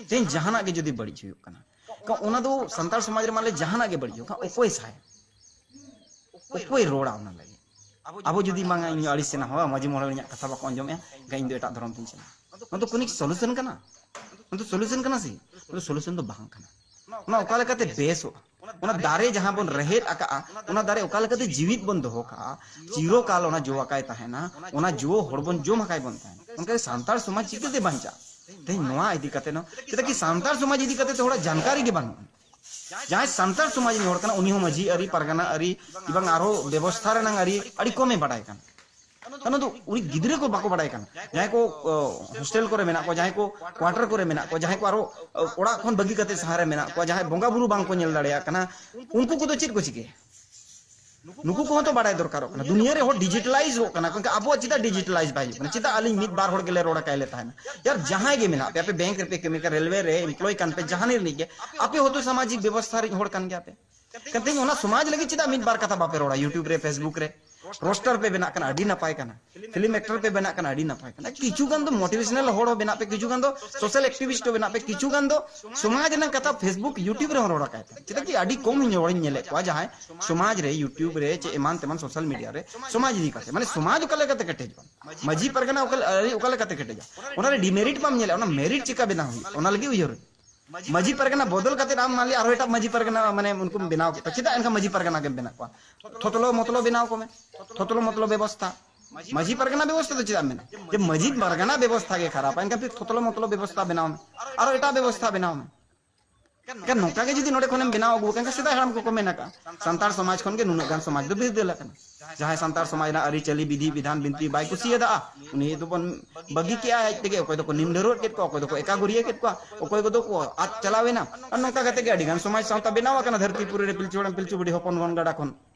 ᱛᱮᱦᱮᱧ ᱡᱟᱦᱟᱱᱟᱜ ᱜᱮ ᱡᱩᱫᱤ ᱵᱟᱹᱲᱤᱡ ᱦᱩᱭᱩᱜ ᱠᱟᱱᱟ, ᱮᱱᱠᱷᱟᱱ ᱚᱱᱟ ᱫᱚ ᱥᱟᱱᱛᱟᱲ ᱥᱚᱢᱟᱡᱽ ᱨᱮ ᱢᱟᱱᱮ ᱡᱟᱦᱟᱱᱟᱜ ᱜᱮ ᱵᱟᱹᱲᱤᱡ ᱦᱩᱭᱩᱜ ᱠᱟᱱᱟ, ᱚᱠᱚᱭ ᱥᱟᱭᱟ? ᱚᱠᱚᱭ ᱨᱚᱲᱟ ᱚᱱᱟ ᱞᱟᱹᱜᱤᱫ? ᱟᱵᱚ ᱡᱩᱫᱤ ᱵᱟᱝᱟ ᱤᱧ ᱟᱹᱲᱤᱥ ᱮᱱᱟ, ᱦᱳᱭ, ᱢᱟᱹᱡᱷᱤ ᱢᱚᱬᱮ ᱦᱚᱲ ᱤᱧᱟᱹᱜ ᱠᱟᱛᱷᱟ ᱵᱟᱠᱚ ᱟᱸᱡᱚᱢᱮᱜᱼᱟ, ᱮᱱᱠᱷᱟᱱ ᱤᱧ ᱫᱚ ᱮᱴᱟᱜ ᱫᱷᱚᱨᱚᱢ ᱛᱤᱧ ᱪᱟᱞᱟᱜᱼᱟ, ᱚᱱᱟ ᱫᱚ ᱠᱳᱱᱳ ᱥᱚᱞᱩᱥᱚᱱ ᱠᱟᱱᱟ? ᱚᱱᱟ ᱫᱚ ᱥᱚᱞᱩᱥᱚᱱ ᱫᱚ ᱵᱟᱝ ᱠᱟᱱᱟ᱾ ᱚᱱᱟ ᱚᱠᱟ ᱞᱮᱠᱟᱛᱮ ᱵᱮᱥᱚᱜᱼᱟ? ᱚᱱᱟ ᱫᱟᱨᱮ ᱡᱟᱦᱟᱸ ᱵᱚᱱ ᱨᱮᱦᱮᱫ ᱟᱠᱟᱜᱼᱟ, ᱚᱱᱟ ᱫᱟᱨᱮ ᱚᱠᱟ ᱞᱮᱠᱟᱛᱮ ᱡᱤᱣᱤᱫ ᱵᱚᱱ ᱫᱚᱦᱚ ᱠᱟᱜᱼᱟ, ᱪᱤᱨᱚᱠᱟᱞ ᱚᱱᱟ ᱡᱚ ᱟᱠᱟᱭ ᱛᱟᱦᱮᱱᱟ, ᱚᱱᱟ ᱡᱚ ᱦᱚᱲ ᱵᱚᱱ ᱡᱚᱢ ᱟᱠᱟᱭ ᱵᱚᱱ ᱛᱟᱦᱮᱱᱟ᱾ ᱚᱱᱠᱟᱜᱮ ᱥᱟᱱᱛᱟᱲ ᱥᱚᱢᱟᱡᱽ ᱪᱤᱠᱟᱹᱛᱮ ᱵᱟᱧᱪᱟᱜᱼᱟ? ᱛᱮᱦᱮᱧ ᱱᱚᱣᱟ ᱤᱫᱤ ᱠᱟᱛᱮ ᱦᱚᱸ, ᱪᱮᱫᱟᱜ ᱠᱤ ᱥᱟᱱᱛᱟᱲ ᱥᱚᱢᱟᱡᱽ ᱤᱫᱤ ᱠᱟᱛᱮ ᱛᱚ ᱦᱚᱲᱟᱜ ᱡᱟᱱᱠᱟᱨᱤ ᱜᱮ ᱵᱟᱹᱱᱩᱜᱼᱟ᱾ ᱡᱟᱦᱟᱸᱭ ᱥᱟᱱᱛᱟᱲ ᱥᱚᱢᱟᱡᱽ ᱨᱤᱱ ᱦᱚᱲ ᱠᱟᱱᱟ, ᱩᱱᱤ ᱦᱚᱸ ᱢᱟᱹᱡᱷᱤ ᱟᱹᱨᱤ, ᱯᱟᱨᱜᱟᱱᱟ ᱟᱹᱨᱤ, ᱮᱵᱚᱝ ᱟᱨᱦᱚᱸ ᱵᱮᱵᱚᱥᱛᱷᱟ ᱨᱮᱱᱟᱝ ᱟᱹᱨᱤ ᱟᱹᱰᱤ ᱠᱚᱢᱮ ᱵᱟᱰᱟᱭ ᱠᱟᱱᱟ᱾ ᱚᱱᱟ ᱫᱚ ᱩᱱᱤ ᱜᱤᱫᱽᱨᱟᱹ ᱠᱚ ᱵᱟᱠᱚ ᱵᱟᱰᱟᱭ ᱠᱟᱱᱟ᱾ ᱡᱟᱦᱟᱸᱭ ᱠᱚ, ᱚ, ᱦᱳᱥᱴᱮᱞ ᱠᱚᱨᱮ ᱢᱮᱱᱟᱜ ᱠᱚᱣᱟ, ᱡᱟᱦᱟᱸᱭ ᱠᱚ ᱠᱣᱟᱴᱟᱨ ᱠᱚᱨᱮ ᱢᱮᱱᱟᱜ ᱠᱚᱣᱟ, ᱡᱟᱦᱟᱸᱭ ᱠᱚ ᱟᱨᱚ, ᱚ, ᱚᱲᱟᱜ ᱠᱷᱚᱱ ᱵᱟᱹᱜᱤ ᱠᱟᱛᱮ ᱥᱟᱦᱟᱨ ᱨᱮ ᱢᱮᱱᱟᱜ ᱠᱚᱣᱟ, ᱡᱟᱦᱟᱸᱭ ᱵᱚᱸᱜᱟ ᱵᱩᱨᱩ ᱵᱟᱝ ᱠᱚ ᱧᱮᱞ ᱫᱟᱲᱮᱭᱟᱜ ᱠᱟᱱᱟ, ᱩᱱᱠᱩ ᱠᱚᱫᱚ ᱪᱮᱫ ᱠᱚ ᱪᱤᱠᱟᱹᱭᱟ? ᱱᱩᱠᱩ ᱠᱚᱦᱚᱸ ᱛᱚ ᱵᱟᱰᱟᱭ ᱫᱚᱨᱠᱟᱨᱚᱜ ᱠᱟᱱᱟ᱾ ᱫᱩᱱᱤᱭᱟᱹ ᱨᱮ ᱦᱚᱲ ᱰᱤᱡᱤᱴᱟᱞᱟᱭᱤᱡᱚᱜ ᱠᱟᱱᱟ, ᱠᱤᱱᱛᱩ ᱟᱵᱚᱣᱟᱜ ᱪᱮᱫᱟᱜ ᱰᱤᱡᱤᱴᱟᱞᱟᱭᱤᱡ ᱵᱟᱭ ᱦᱩᱭᱩᱜ ᱠᱟᱱᱟ? ᱪᱮᱫᱟᱜ ᱟᱹᱞᱤᱧ ᱢᱤᱫ ᱵᱟᱨ ᱦᱚᱲ ᱜᱮᱞᱮ ᱨᱚᱲ ᱟᱠᱟᱭ ᱞᱮ ᱛᱟᱦᱮᱱᱟ? ᱭᱟᱨ, ᱡᱟᱦᱟᱸᱭ ᱜᱮ ᱢᱮᱱᱟᱜ ᱯᱮ, ᱟᱯᱮ ᱵᱮᱝᱠ ᱨᱮᱯᱮ ᱠᱟᱹᱢᱤ ᱠᱟᱱ, ᱨᱮᱞᱣᱮ ᱨᱮ ᱮᱢᱯᱞᱚᱭ ᱠᱟᱱ ᱯᱮ, ᱡᱟᱦᱟᱱᱤᱡ ᱨᱤᱱᱤᱡ ᱜᱮ, ᱟᱯᱮ ᱦᱚᱸᱛᱚ ᱥᱟᱢᱟᱡᱤᱠ ᱵᱮᱵᱚᱥᱛᱷᱟ ᱨᱤᱱ ᱦᱚᱲ ᱠᱟᱱ ᱜᱮᱭᱟ ᱯᱮ᱾ ᱠᱟᱛᱮᱧ ᱚᱱᱟ ᱥᱚᱢᱟᱡᱽ ᱞᱟᱹᱜᱤᱫ ᱪᱮᱫᱟᱜ ᱢᱤᱫ ᱵᱟᱨ ᱠᱟᱛᱷᱟ ᱵᱟᱯᱮ ᱨᱚᱲᱟ YouTube ᱨᱮ, Facebook ᱨᱮ? ᱨᱳᱥᱴᱟᱨ ᱯᱮ ᱵᱮᱱᱟᱜ ᱠᱟᱱᱟ, ᱟᱹᱰᱤ ᱱᱟᱯᱟᱭ ᱠᱟᱱᱟ᱾ ᱯᱷᱤᱞᱢ ᱮᱠᱴᱚᱨ ᱯᱮ ᱵᱮᱱᱟᱜ ᱠᱟᱱᱟ, ᱟᱹᱰᱤ ᱱᱟᱯᱟᱭ ᱠᱟᱱᱟ᱾ ᱠᱤᱪᱷᱩ ᱜᱟᱱ ᱫᱚ ᱢᱳᱴᱤᱵᱷᱮᱥᱚᱱᱟᱞ ᱦᱚᱲ ᱦᱚᱸ ᱵᱮᱱᱟᱜ ᱯᱮ, ᱠᱤᱪᱷᱩ ᱜᱟᱱ ᱫᱚ ᱥᱳᱥᱟᱞ ᱮᱠᱴᱤᱵᱷᱤᱥᱴ ᱦᱚᱸ ᱵᱮᱱᱟᱜ ᱯᱮ, ᱠᱤᱪᱷᱩ ᱜᱟᱱ ᱫᱚ ᱥᱚᱢᱟᱡᱽ ᱨᱮᱱᱟᱜ ᱠᱟᱛᱷᱟ Facebook YouTube ᱨᱮᱦᱚᱸ ᱨᱚᱲ ᱟᱠᱟᱭ ᱯᱮ᱾ ᱪᱮᱫᱟᱜ ᱠᱤ ᱟᱹᱰᱤ ᱠᱚᱢ ᱦᱚᱲᱤᱧ ᱧᱮᱞᱮᱫ ᱠᱚᱣᱟ ᱡᱟᱦᱟᱸᱭ ᱥᱚᱢᱟᱡᱽ ᱨᱮ YouTube ᱨᱮ ᱪᱮ ᱮᱢᱟᱱ ᱛᱮᱢᱟᱱ ᱥᱳᱥᱟᱞ ᱢᱤᱰᱤᱭᱟ ᱨᱮ ᱥᱚᱢᱟᱡᱽ ᱤᱫᱤ ᱠᱟᱛᱮ, ᱢᱟᱱᱮ ᱥᱚᱢᱟᱡᱽ ᱚᱠᱟ ᱞᱮᱠᱟᱛᱮ ᱠᱮᱴᱮᱡᱚᱜᱼᱟ, ᱢᱟᱹᱡᱷᱤ ᱯᱟᱨᱜᱟᱱᱟ ᱚᱠᱟ, ᱟᱹᱨᱤ ᱚᱠᱟ ᱞᱮᱠᱟᱛᱮ ᱠᱮᱴᱮᱡᱚᱜᱼᱟ, ᱚᱱᱟᱨᱮ ᱰᱤᱢᱮᱨᱤᱴ ᱵᱟᱢ ᱧᱮᱞᱟ, ᱚᱱᱟ ᱢᱮᱨᱤᱴ ᱪᱮᱠᱟ ᱵᱮᱱᱟᱣ ᱦᱩᱭᱩᱜᱼᱟ, ᱚᱱᱟ ᱞᱟᱹᱜᱤᱫ ᱩᱭᱦᱟᱹᱨ᱾ ᱢᱟᱹᱡᱷᱤ ᱯᱟᱨᱜᱟᱱᱟ ᱵᱚᱫᱚᱞ ᱠᱟᱛᱮ ᱟᱢ ᱢᱟᱱᱞᱤ ᱟᱨᱦᱚᱸ ᱮᱴᱟᱜ ᱢᱟᱹᱡᱷᱤ ᱯᱟᱨᱜᱟᱱᱟ ᱢᱟᱱᱮ ᱩᱱᱠᱩᱢ ᱵᱮᱱᱟᱣ ᱠᱮᱫ ᱠᱚᱣᱟ, ᱪᱮᱫᱟᱜ ᱮᱱᱠᱷᱟᱱ ᱢᱟᱹᱡᱷᱤ ᱯᱟᱨᱜᱟᱱᱟ ᱜᱮᱢ ᱵᱮᱱᱟᱣ ᱠᱚᱣᱟ? ᱛᱷᱚᱛᱞᱚ ᱢᱚᱛᱞᱚ ᱵᱮᱱᱟᱣ ᱠᱚᱢᱮ, ᱛᱷᱚᱛᱞᱚ ᱢᱚᱛᱞᱚ ᱵᱮᱵᱚᱥᱛᱷᱟ᱾ ᱢᱟᱹᱡᱷᱤ ᱯᱟᱨᱜᱟᱱᱟ ᱵᱮᱵᱚᱥᱛᱷᱟ ᱫᱚ ᱪᱮᱫᱟᱜ ᱢᱮᱱᱟ? ᱡᱮ ᱢᱟᱹᱡᱷᱤ ᱯᱟᱨᱜᱟᱱᱟ ᱵᱮᱵᱚᱥᱛᱷᱟ ᱜᱮ ᱠᱷᱟᱨᱟᱯᱟ, ᱮᱱᱠᱷᱟᱱ ᱯᱷᱤᱨ ᱛᱷᱚᱛᱞᱚ ᱢᱚᱛᱞᱚ ᱵᱮᱵᱚᱥᱛᱷᱟ ᱵᱮᱱᱟᱣ ᱢᱮ, ᱟᱨᱚ ᱮᱴᱟᱜ ᱵᱮᱵᱚᱥᱛᱷᱟ ᱵᱮᱱᱟᱣ ᱢᱮ᱾ ᱮᱱᱠᱷᱟᱱ ᱱᱚᱝᱠᱟ ᱜᱮ ᱡᱩᱫᱤ ᱱᱚᱰᱮ ᱠᱷᱚᱱᱮᱢ ᱵᱮᱱᱟᱣ ᱟᱹᱜᱩ ᱠᱷᱟᱱ, ᱥᱮᱫᱟᱭ ᱦᱟᱲᱟᱢ ᱠᱚᱠᱚ ᱢᱮᱱ ᱟᱠᱟᱫᱼᱟ, ᱥᱟᱱᱛᱟᱲ ᱥᱚᱢᱟᱡᱽ ᱠᱷᱚᱱ ᱜᱮ ᱱᱩᱱᱟᱹᱜ ᱜᱟᱱ ᱥᱚᱢᱟᱡᱽ ᱫᱚ ᱵᱤᱨᱫᱟᱹᱞ ᱟᱠᱟᱱᱟ᱾ ᱡᱟᱦᱟᱸᱭ ᱥᱟᱱᱛᱟᱲ ᱥᱚᱢᱟᱡᱽ ᱨᱮᱱᱟᱜ ᱟᱹᱨᱤᱪᱟᱹᱞᱤ, ᱵᱤᱫᱷᱤ ᱵᱤᱫᱷᱟᱱ, ᱵᱤᱱᱛᱤ ᱵᱟᱭ ᱠᱩᱥᱤᱭᱟᱫᱟ, ᱩᱱᱤ ᱫᱚᱵᱚᱱ ᱵᱟᱹᱜᱤ ᱠᱮᱜᱼᱟ ᱟᱡ ᱛᱮᱜᱮ᱾ ᱚᱠᱚᱭ ᱫᱚᱠᱚ ᱱᱤᱢ ᱰᱷᱟᱹᱨᱣᱟᱹᱜ ᱠᱮᱫ ᱠᱚᱣᱟ, ᱚᱠᱚᱭ ᱫᱚᱠᱚ ᱮᱠᱟᱜᱚᱨᱤᱭᱟᱹ ᱠᱮᱫ ᱠᱚᱣᱟ, ᱚᱠᱚᱭ ᱠᱚᱫᱚ ᱠᱚ ᱟᱫ ᱪᱟᱞᱟᱣ ᱮᱱᱟ᱾ ᱟᱨ ᱱᱚᱝᱠᱟ ᱠᱟᱛᱮ ᱜᱮ ᱟᱹᱰᱤ ᱜᱟᱱ ᱥᱚᱢᱟᱡᱽ ᱥᱟᱶᱛᱟ ᱵᱮᱱᱟᱣ ᱟᱠᱟᱱᱟ ᱫᱷᱟᱹᱨᱛᱤ ᱯᱩᱨᱤ ᱨᱮ ᱯᱤᱞᱪᱩ ᱦᱟᱲᱟᱢ ᱯᱤᱞᱪᱩ ᱵᱩᱰᱷᱤ ᱦᱚᱯᱚᱱ ᱜᱚᱱ ᱜᱟᱰᱟ ᱠᱷᱚᱱ᱾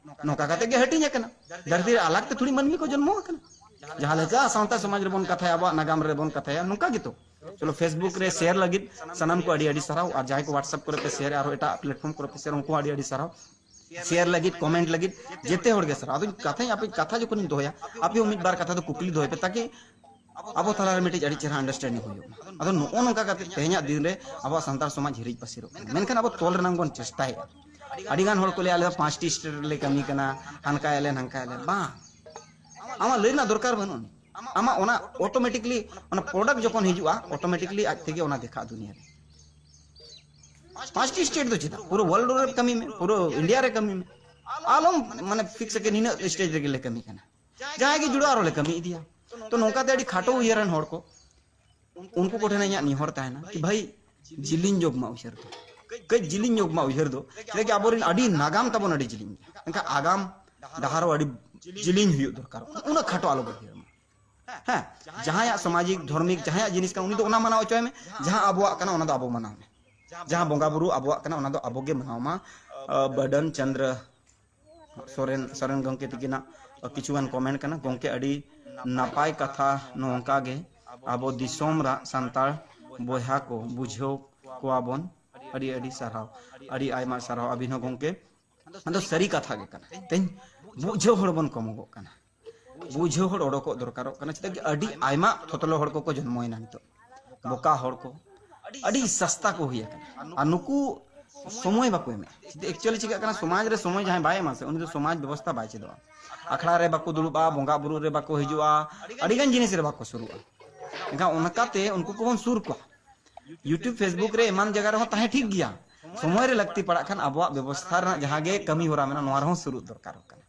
ᱱᱚᱝᱠᱟ ᱠᱟᱛᱮ ᱜᱮ ᱦᱟᱹᱴᱤᱧ ᱟᱠᱟᱱᱟ᱾ ᱫᱷᱟᱹᱨᱛᱤ ᱨᱮ ᱟᱞᱟᱜᱽ ᱛᱮ ᱛᱷᱩᱲᱤ ᱢᱟᱹᱱᱢᱤ ᱠᱚ ᱡᱚᱱᱢᱚ ᱟᱠᱟᱱᱟ᱾ ᱡᱟᱦᱟᱸ ᱞᱮᱠᱟ ᱥᱟᱶᱛᱟ ᱥᱚᱢᱟᱡᱽ ᱨᱮᱵᱚᱱ ᱠᱟᱛᱷᱟᱭᱟ, ᱟᱵᱚᱣᱟᱜ ᱱᱟᱜᱟᱢ ᱨᱮᱵᱚᱱ ᱠᱟᱛᱷᱟᱭᱟ, ᱱᱚᱝᱠᱟ ᱜᱮᱛᱚ᱾ ᱪᱚᱞᱚ, Facebook ᱨᱮ ᱥᱮᱭᱟᱨ ᱞᱟᱹᱜᱤᱫ ᱥᱟᱱᱟᱢ ᱠᱚ ᱟᱹᱰᱤ ᱟᱹᱰᱤ ᱥᱟᱨᱦᱟᱣ, ᱟᱨ ᱡᱟᱦᱟᱸᱭ ᱠᱚ WhatsApp ᱠᱚᱨᱮ ᱯᱮ ᱥᱮᱭᱟᱨ, ᱟᱨᱦᱚᱸ ᱮᱴᱟᱜ ᱯᱞᱟᱴᱯᱷᱚᱨᱢ ᱠᱚᱨᱮ ᱯᱮ ᱥᱮᱭᱟᱨ, ᱩᱱᱠᱩ ᱦᱚᱸ ᱟᱹᱰᱤ ᱟᱹᱰᱤ ᱥᱟᱨᱦᱟᱣ᱾ ᱥᱮᱭᱟᱨ ᱞᱟᱹᱜᱤᱫ, ᱠᱚᱢᱮᱱᱴ ᱞᱟᱹᱜᱤᱫ ᱡᱮᱛᱮ ᱦᱚᱲ ᱜᱮ ᱥᱟᱨᱦᱟᱣ᱾ ᱟᱫᱚ ᱠᱟᱛᱷᱟᱧ, ᱟᱯᱮ ᱠᱟᱛᱷᱟ ᱡᱚᱠᱷᱚᱱᱤᱧ ᱫᱚᱦᱚᱭᱟ, ᱟᱯᱮ ᱦᱚᱸ ᱢᱤᱫ ᱵᱟᱨ ᱠᱟᱛᱷᱟ ᱫᱚ ᱠᱩᱠᱞᱤ ᱫᱚᱦᱚᱭ ᱯᱮ, ᱛᱟᱠᱤ ᱟᱵᱚ ᱛᱟᱞᱟᱨᱮ ᱢᱤᱫᱴᱤᱡ ᱟᱹᱰᱤ ᱪᱮᱦᱨᱟ understanding ᱦᱩᱭᱩᱜ ᱢᱟ᱾ ᱟᱫᱚ ᱱᱚᱜᱼᱚ ᱱᱚᱝᱠᱟ ᱠᱟᱛᱮ ᱛᱮᱦᱮᱧᱟᱜ ᱫᱤᱱ ᱨᱮ ᱟᱵᱚᱣᱟᱜ ᱥᱟᱱᱛᱟᱲ ᱥᱚᱢᱟᱡᱽ ᱦᱤᱨᱤᱡ ᱯᱟᱹᱥᱤᱨᱚᱜ ᱠᱟᱱᱟ, ᱢᱮᱱᱠᱷᱟᱱ ᱟᱵᱚ ᱛᱚᱞ ᱨᱮᱱᱟᱜ ᱵᱚᱱ ᱪᱮᱥᱴᱟᱭᱮᱫᱼᱟ᱾ ᱟᱹᱰᱤ ᱜᱟᱱ ᱦᱚᱲ ᱠᱚ ᱞᱟᱹᱭᱟ, "ᱟᱞᱮ ᱫᱚ ᱯᱟᱸᱪᱴᱤ ᱥᱴᱮᱴ ᱨᱮᱞᱮ ᱠᱟᱹᱢᱤ ᱠᱟᱱᱟ, ᱦᱟᱱᱠᱟᱭᱟᱞᱮ ᱱᱟᱝᱠᱟᱭᱟᱞᱮ", ᱵᱟᱝ, ᱟᱢᱟᱜ ᱞᱟᱹᱭ ᱨᱮᱱᱟᱜ ᱫᱚᱨᱠᱟᱨ ᱵᱟᱹᱱᱩᱜ ᱟᱹᱱᱤᱡ᱾ ᱟᱢᱟᱜ ᱚᱱᱟ ᱚᱴᱳᱢᱮᱴᱤᱠᱞᱤ, ᱚᱱᱟ ᱯᱨᱚᱰᱟᱠᱴ ᱡᱚᱠᱷᱚᱱ ᱦᱤᱡᱩᱜᱼᱟ, ᱚᱴᱳᱢᱮᱴᱤᱠᱞᱤ ᱟᱡ ᱛᱮᱜᱮ ᱚᱱᱟ ᱫᱮᱠᱷᱟᱜᱼᱟ ᱫᱩᱱᱤᱭᱟᱹ ᱨᱮ᱾ ᱯᱟᱸᱪᱴᱤ ᱥᱴᱮᱴ ᱫᱚ ᱪᱮᱫᱟᱜ, ᱯᱩᱨᱟᱹ ᱣᱟᱨᱞᱰ ᱨᱮ ᱠᱟᱹᱢᱤ ᱢᱮ, ᱯᱩᱨᱟᱹ ᱤᱱᱰᱤᱭᱟ ᱨᱮ ᱠᱟᱹᱢᱤ ᱢᱮ᱾ ᱟᱞᱚᱢ ᱢᱟᱱᱮ ᱯᱷᱤᱠᱥ ᱟᱠᱮ ᱱᱤᱱᱟᱹᱜ ᱥᱴᱮᱴ ᱨᱮᱜᱮ ᱞᱮ ᱠᱟᱹᱢᱤ ᱠᱟᱱᱟ᱾ ᱡᱟᱦᱟᱸᱭ ᱜᱮ ᱡᱩᱲᱟᱹ ᱟᱨᱚ ᱞᱮ ᱠᱟᱹᱢᱤ ᱤᱫᱤᱭᱟ᱾ ᱛᱚ ᱱᱚᱝᱠᱟᱛᱮ ᱟᱹᱰᱤ ᱠᱷᱟᱴᱚ ᱩᱭᱦᱟᱹᱨᱟᱱ ᱦᱚᱲ ᱠᱚ, ᱩᱱᱠᱩ ᱠᱚᱴᱷᱮᱱ ᱤᱧᱟᱹᱜ ᱱᱮᱦᱚᱨ ᱛᱟᱦᱮᱱᱟ ᱠᱤ ᱵᱷᱟᱹᱭ, ᱡᱤᱞᱤᱧ ᱧᱚᱜ ᱢᱟ ᱩᱭᱦᱟᱹᱨ ᱫᱚ, ᱠᱟᱹᱡ ᱡᱤᱞᱤᱧ ᱧᱚᱜ ᱢᱟ ᱩᱭᱦᱟᱹᱨ ᱫᱚ᱾ ᱪᱮᱫᱟᱜ ᱠᱤ ᱟᱵᱚᱨᱮᱱ ᱟᱹᱰᱤ ᱱᱟᱜᱟᱢ ᱛᱟᱵᱚᱱ ᱟᱹᱰᱤ ᱡᱤᱞᱤᱧ ᱜᱮᱭᱟ, ᱢᱮᱱᱠᱷᱟᱱ ᱟᱜᱟᱢ ᱰᱟᱦᱟᱨ ᱦᱚᱸ ᱟᱹᱰᱤ ᱡᱤᱞᱤᱧ ᱦᱩᱭᱩᱜ ᱫᱚᱨᱠᱟᱨᱚᱜ ᱠᱟᱱᱟ᱾ ᱩᱱᱟᱹᱜ ᱠᱷᱟᱴᱚ ᱟᱞᱚ ᱵᱚᱱ ᱩᱭᱦᱟᱹᱨ ᱢᱟ᱾ ᱦᱮᱸ, ᱡᱟᱦᱟᱸᱭᱟᱜ ᱥᱟᱢᱟᱡᱤᱠ, ᱫᱷᱚᱨᱢᱤᱠ, ᱡᱟᱦᱟᱸᱭᱟᱜ ᱡᱤᱱᱤᱥ ᱠᱟᱱᱟ, ᱩᱱᱤ ᱫᱚ ᱚᱱᱟ ᱢᱟᱱᱟᱣ ᱦᱚᱪᱚᱭ ᱢᱮ, ᱡᱟᱦᱟᱸ ᱟᱵᱚᱣᱟᱜ ᱠᱟᱱᱟ, ᱚᱱᱟ ᱫᱚ ᱟᱵᱚ ᱢᱟᱱᱟᱣ ᱢᱮ᱾ ᱡᱟᱦᱟᱸ ᱵᱚᱸᱜᱟ ᱵᱩᱨᱩ ᱟᱵᱚᱣᱟᱜ ᱠᱟᱱᱟ, ᱚᱱᱟ ᱫᱚ ᱟᱵᱚ ᱜᱮ ᱢᱟᱱᱟᱣ ᱢᱟ᱾ ᱟᱹ, ᱵᱟᱹᱰᱟᱹᱱ ᱪᱚᱸᱫᱽᱨᱚ ᱥᱚᱨᱮᱱ, ᱥᱚᱨᱮᱱ ᱜᱚᱢᱠᱮ ᱛᱤᱠᱤᱱᱟᱜ ᱠᱤᱪᱷᱩ ᱜᱟᱱ ᱠᱚᱢᱮᱱᱴ ᱠᱟᱱᱟ᱾ ᱜᱚᱢᱠᱮ, ᱟᱹᱰᱤ ᱱᱟᱯᱟᱭ ᱠᱟᱛᱷᱟ᱾ ᱱᱚᱝᱠᱟ ᱜᱮ ᱟᱵᱚ ᱫᱤᱥᱚᱢ ᱨᱟᱜ ᱥᱟᱱᱛᱟᱲ ᱵᱚᱭᱦᱟ ᱠᱚ ᱵᱩᱡᱷᱟᱹᱣ ᱠᱚᱣᱟ ᱵᱚᱱ᱾ ᱟᱹᱰᱤ ᱟᱹᱰᱤ ᱥᱟᱨᱦᱟᱣ, ᱟᱹᱰᱤ ᱟᱭᱢᱟ ᱥᱟᱨᱦᱟᱣ ᱟᱹᱵᱤᱱ ᱦᱚᱸ ᱜᱚᱢᱠᱮ᱾ ᱟᱫᱚ ᱥᱟᱹᱨᱤ ᱠᱟᱛᱷᱟ ᱜᱮ ᱠᱟᱱᱟ, ᱛᱮᱦᱮᱧ ᱵᱩᱡᱷᱟᱹᱣ ᱦᱚᱲ ᱵᱚᱱ ᱠᱚᱢᱚᱜᱚᱜ ᱠᱟᱱᱟ᱾ ᱵᱩᱡᱷᱟᱹᱣ ᱦᱚᱲ ᱚᱰᱚᱠᱚᱜ ᱫᱚᱨᱠᱟᱨᱚᱜ ᱠᱟᱱᱟ᱾ ᱪᱮᱫᱟᱜ ᱡᱮ ᱟᱹᱰᱤ ᱟᱭᱢᱟ ᱛᱷᱚᱛᱞᱚ ᱦᱚᱲ ᱠᱚᱠᱚ ᱡᱚᱱᱢᱚᱭᱮᱱᱟ ᱱᱤᱛᱚᱜ, ᱵᱚᱠᱟ ᱦᱚᱲ ᱠᱚ, ᱟᱹᱰᱤ ᱥᱟᱥᱛᱟ ᱠᱚ ᱦᱩᱭ ᱟᱠᱟᱱᱟ᱾ ᱟᱨ ᱱᱩᱠᱩ ᱥᱚᱢᱚᱭ ᱵᱟᱠᱚ ᱮᱢᱮᱫ᱾ ᱮᱠᱪᱩᱭᱟᱞᱤ ᱪᱤᱠᱟᱹᱜ ᱠᱟᱱᱟ, ᱥᱚᱢᱟᱡᱽ ᱨᱮ ᱥᱚᱢᱚᱭ ᱡᱟᱦᱟᱸᱭ ᱵᱟᱭ ᱮᱢᱟ ᱥᱮ, ᱩᱱᱤ ᱫᱚ ᱥᱚᱢᱟᱡᱽ ᱵᱮᱵᱚᱥᱛᱷᱟ ᱵᱟᱭ ᱪᱮᱫᱚᱜᱼᱟ᱾ ᱟᱠᱷᱲᱟ ᱨᱮ ᱵᱟᱠᱚ ᱫᱩᱲᱩᱵᱼᱟ, ᱵᱚᱸᱜᱟ ᱵᱩᱨᱩ ᱨᱮ ᱵᱟᱠᱚ ᱦᱤᱡᱩᱜᱼᱟ, ᱟᱹᱰᱤ ᱜᱟᱱ ᱡᱤᱱᱤᱥ ᱨᱮ ᱵᱟᱠᱚ ᱥᱩᱨᱩᱜᱼᱟ᱾ ᱮᱱᱠᱷᱟᱱ ᱚᱱᱠᱟᱛᱮ ᱩᱱᱠᱩ ᱠᱚᱵᱚᱱ ᱥᱩᱨ ᱠᱚᱣᱟ᱾ YouTube, Facebook ᱨᱮ ᱮᱢᱟᱱ ᱡᱟᱭᱜᱟ ᱨᱮᱦᱚᱸ ᱛᱟᱦᱮᱸ ᱴᱷᱤᱠ ᱜᱮᱭᱟ᱾ ᱥᱚᱢᱚᱭ ᱨᱮ ᱞᱟᱹᱠᱛᱤ ᱯᱟᱲᱟᱜ ᱠᱷᱟᱱ ᱟᱵᱚᱣᱟᱜ ᱵᱮᱵᱚᱥᱛᱷᱟ ᱨᱮᱱᱟᱜ ᱡᱟᱦᱟᱸ ᱜᱮ ᱠᱟᱹᱢᱤ ᱦᱚᱨᱟ ᱢᱮᱱᱟᱜᱼᱟ, ᱱᱚᱣᱟ ᱨᱮᱦᱚᱸ ᱥᱩᱨᱩᱜ ᱫᱚᱨᱠᱟᱨᱚᱜ ᱠᱟᱱᱟ᱾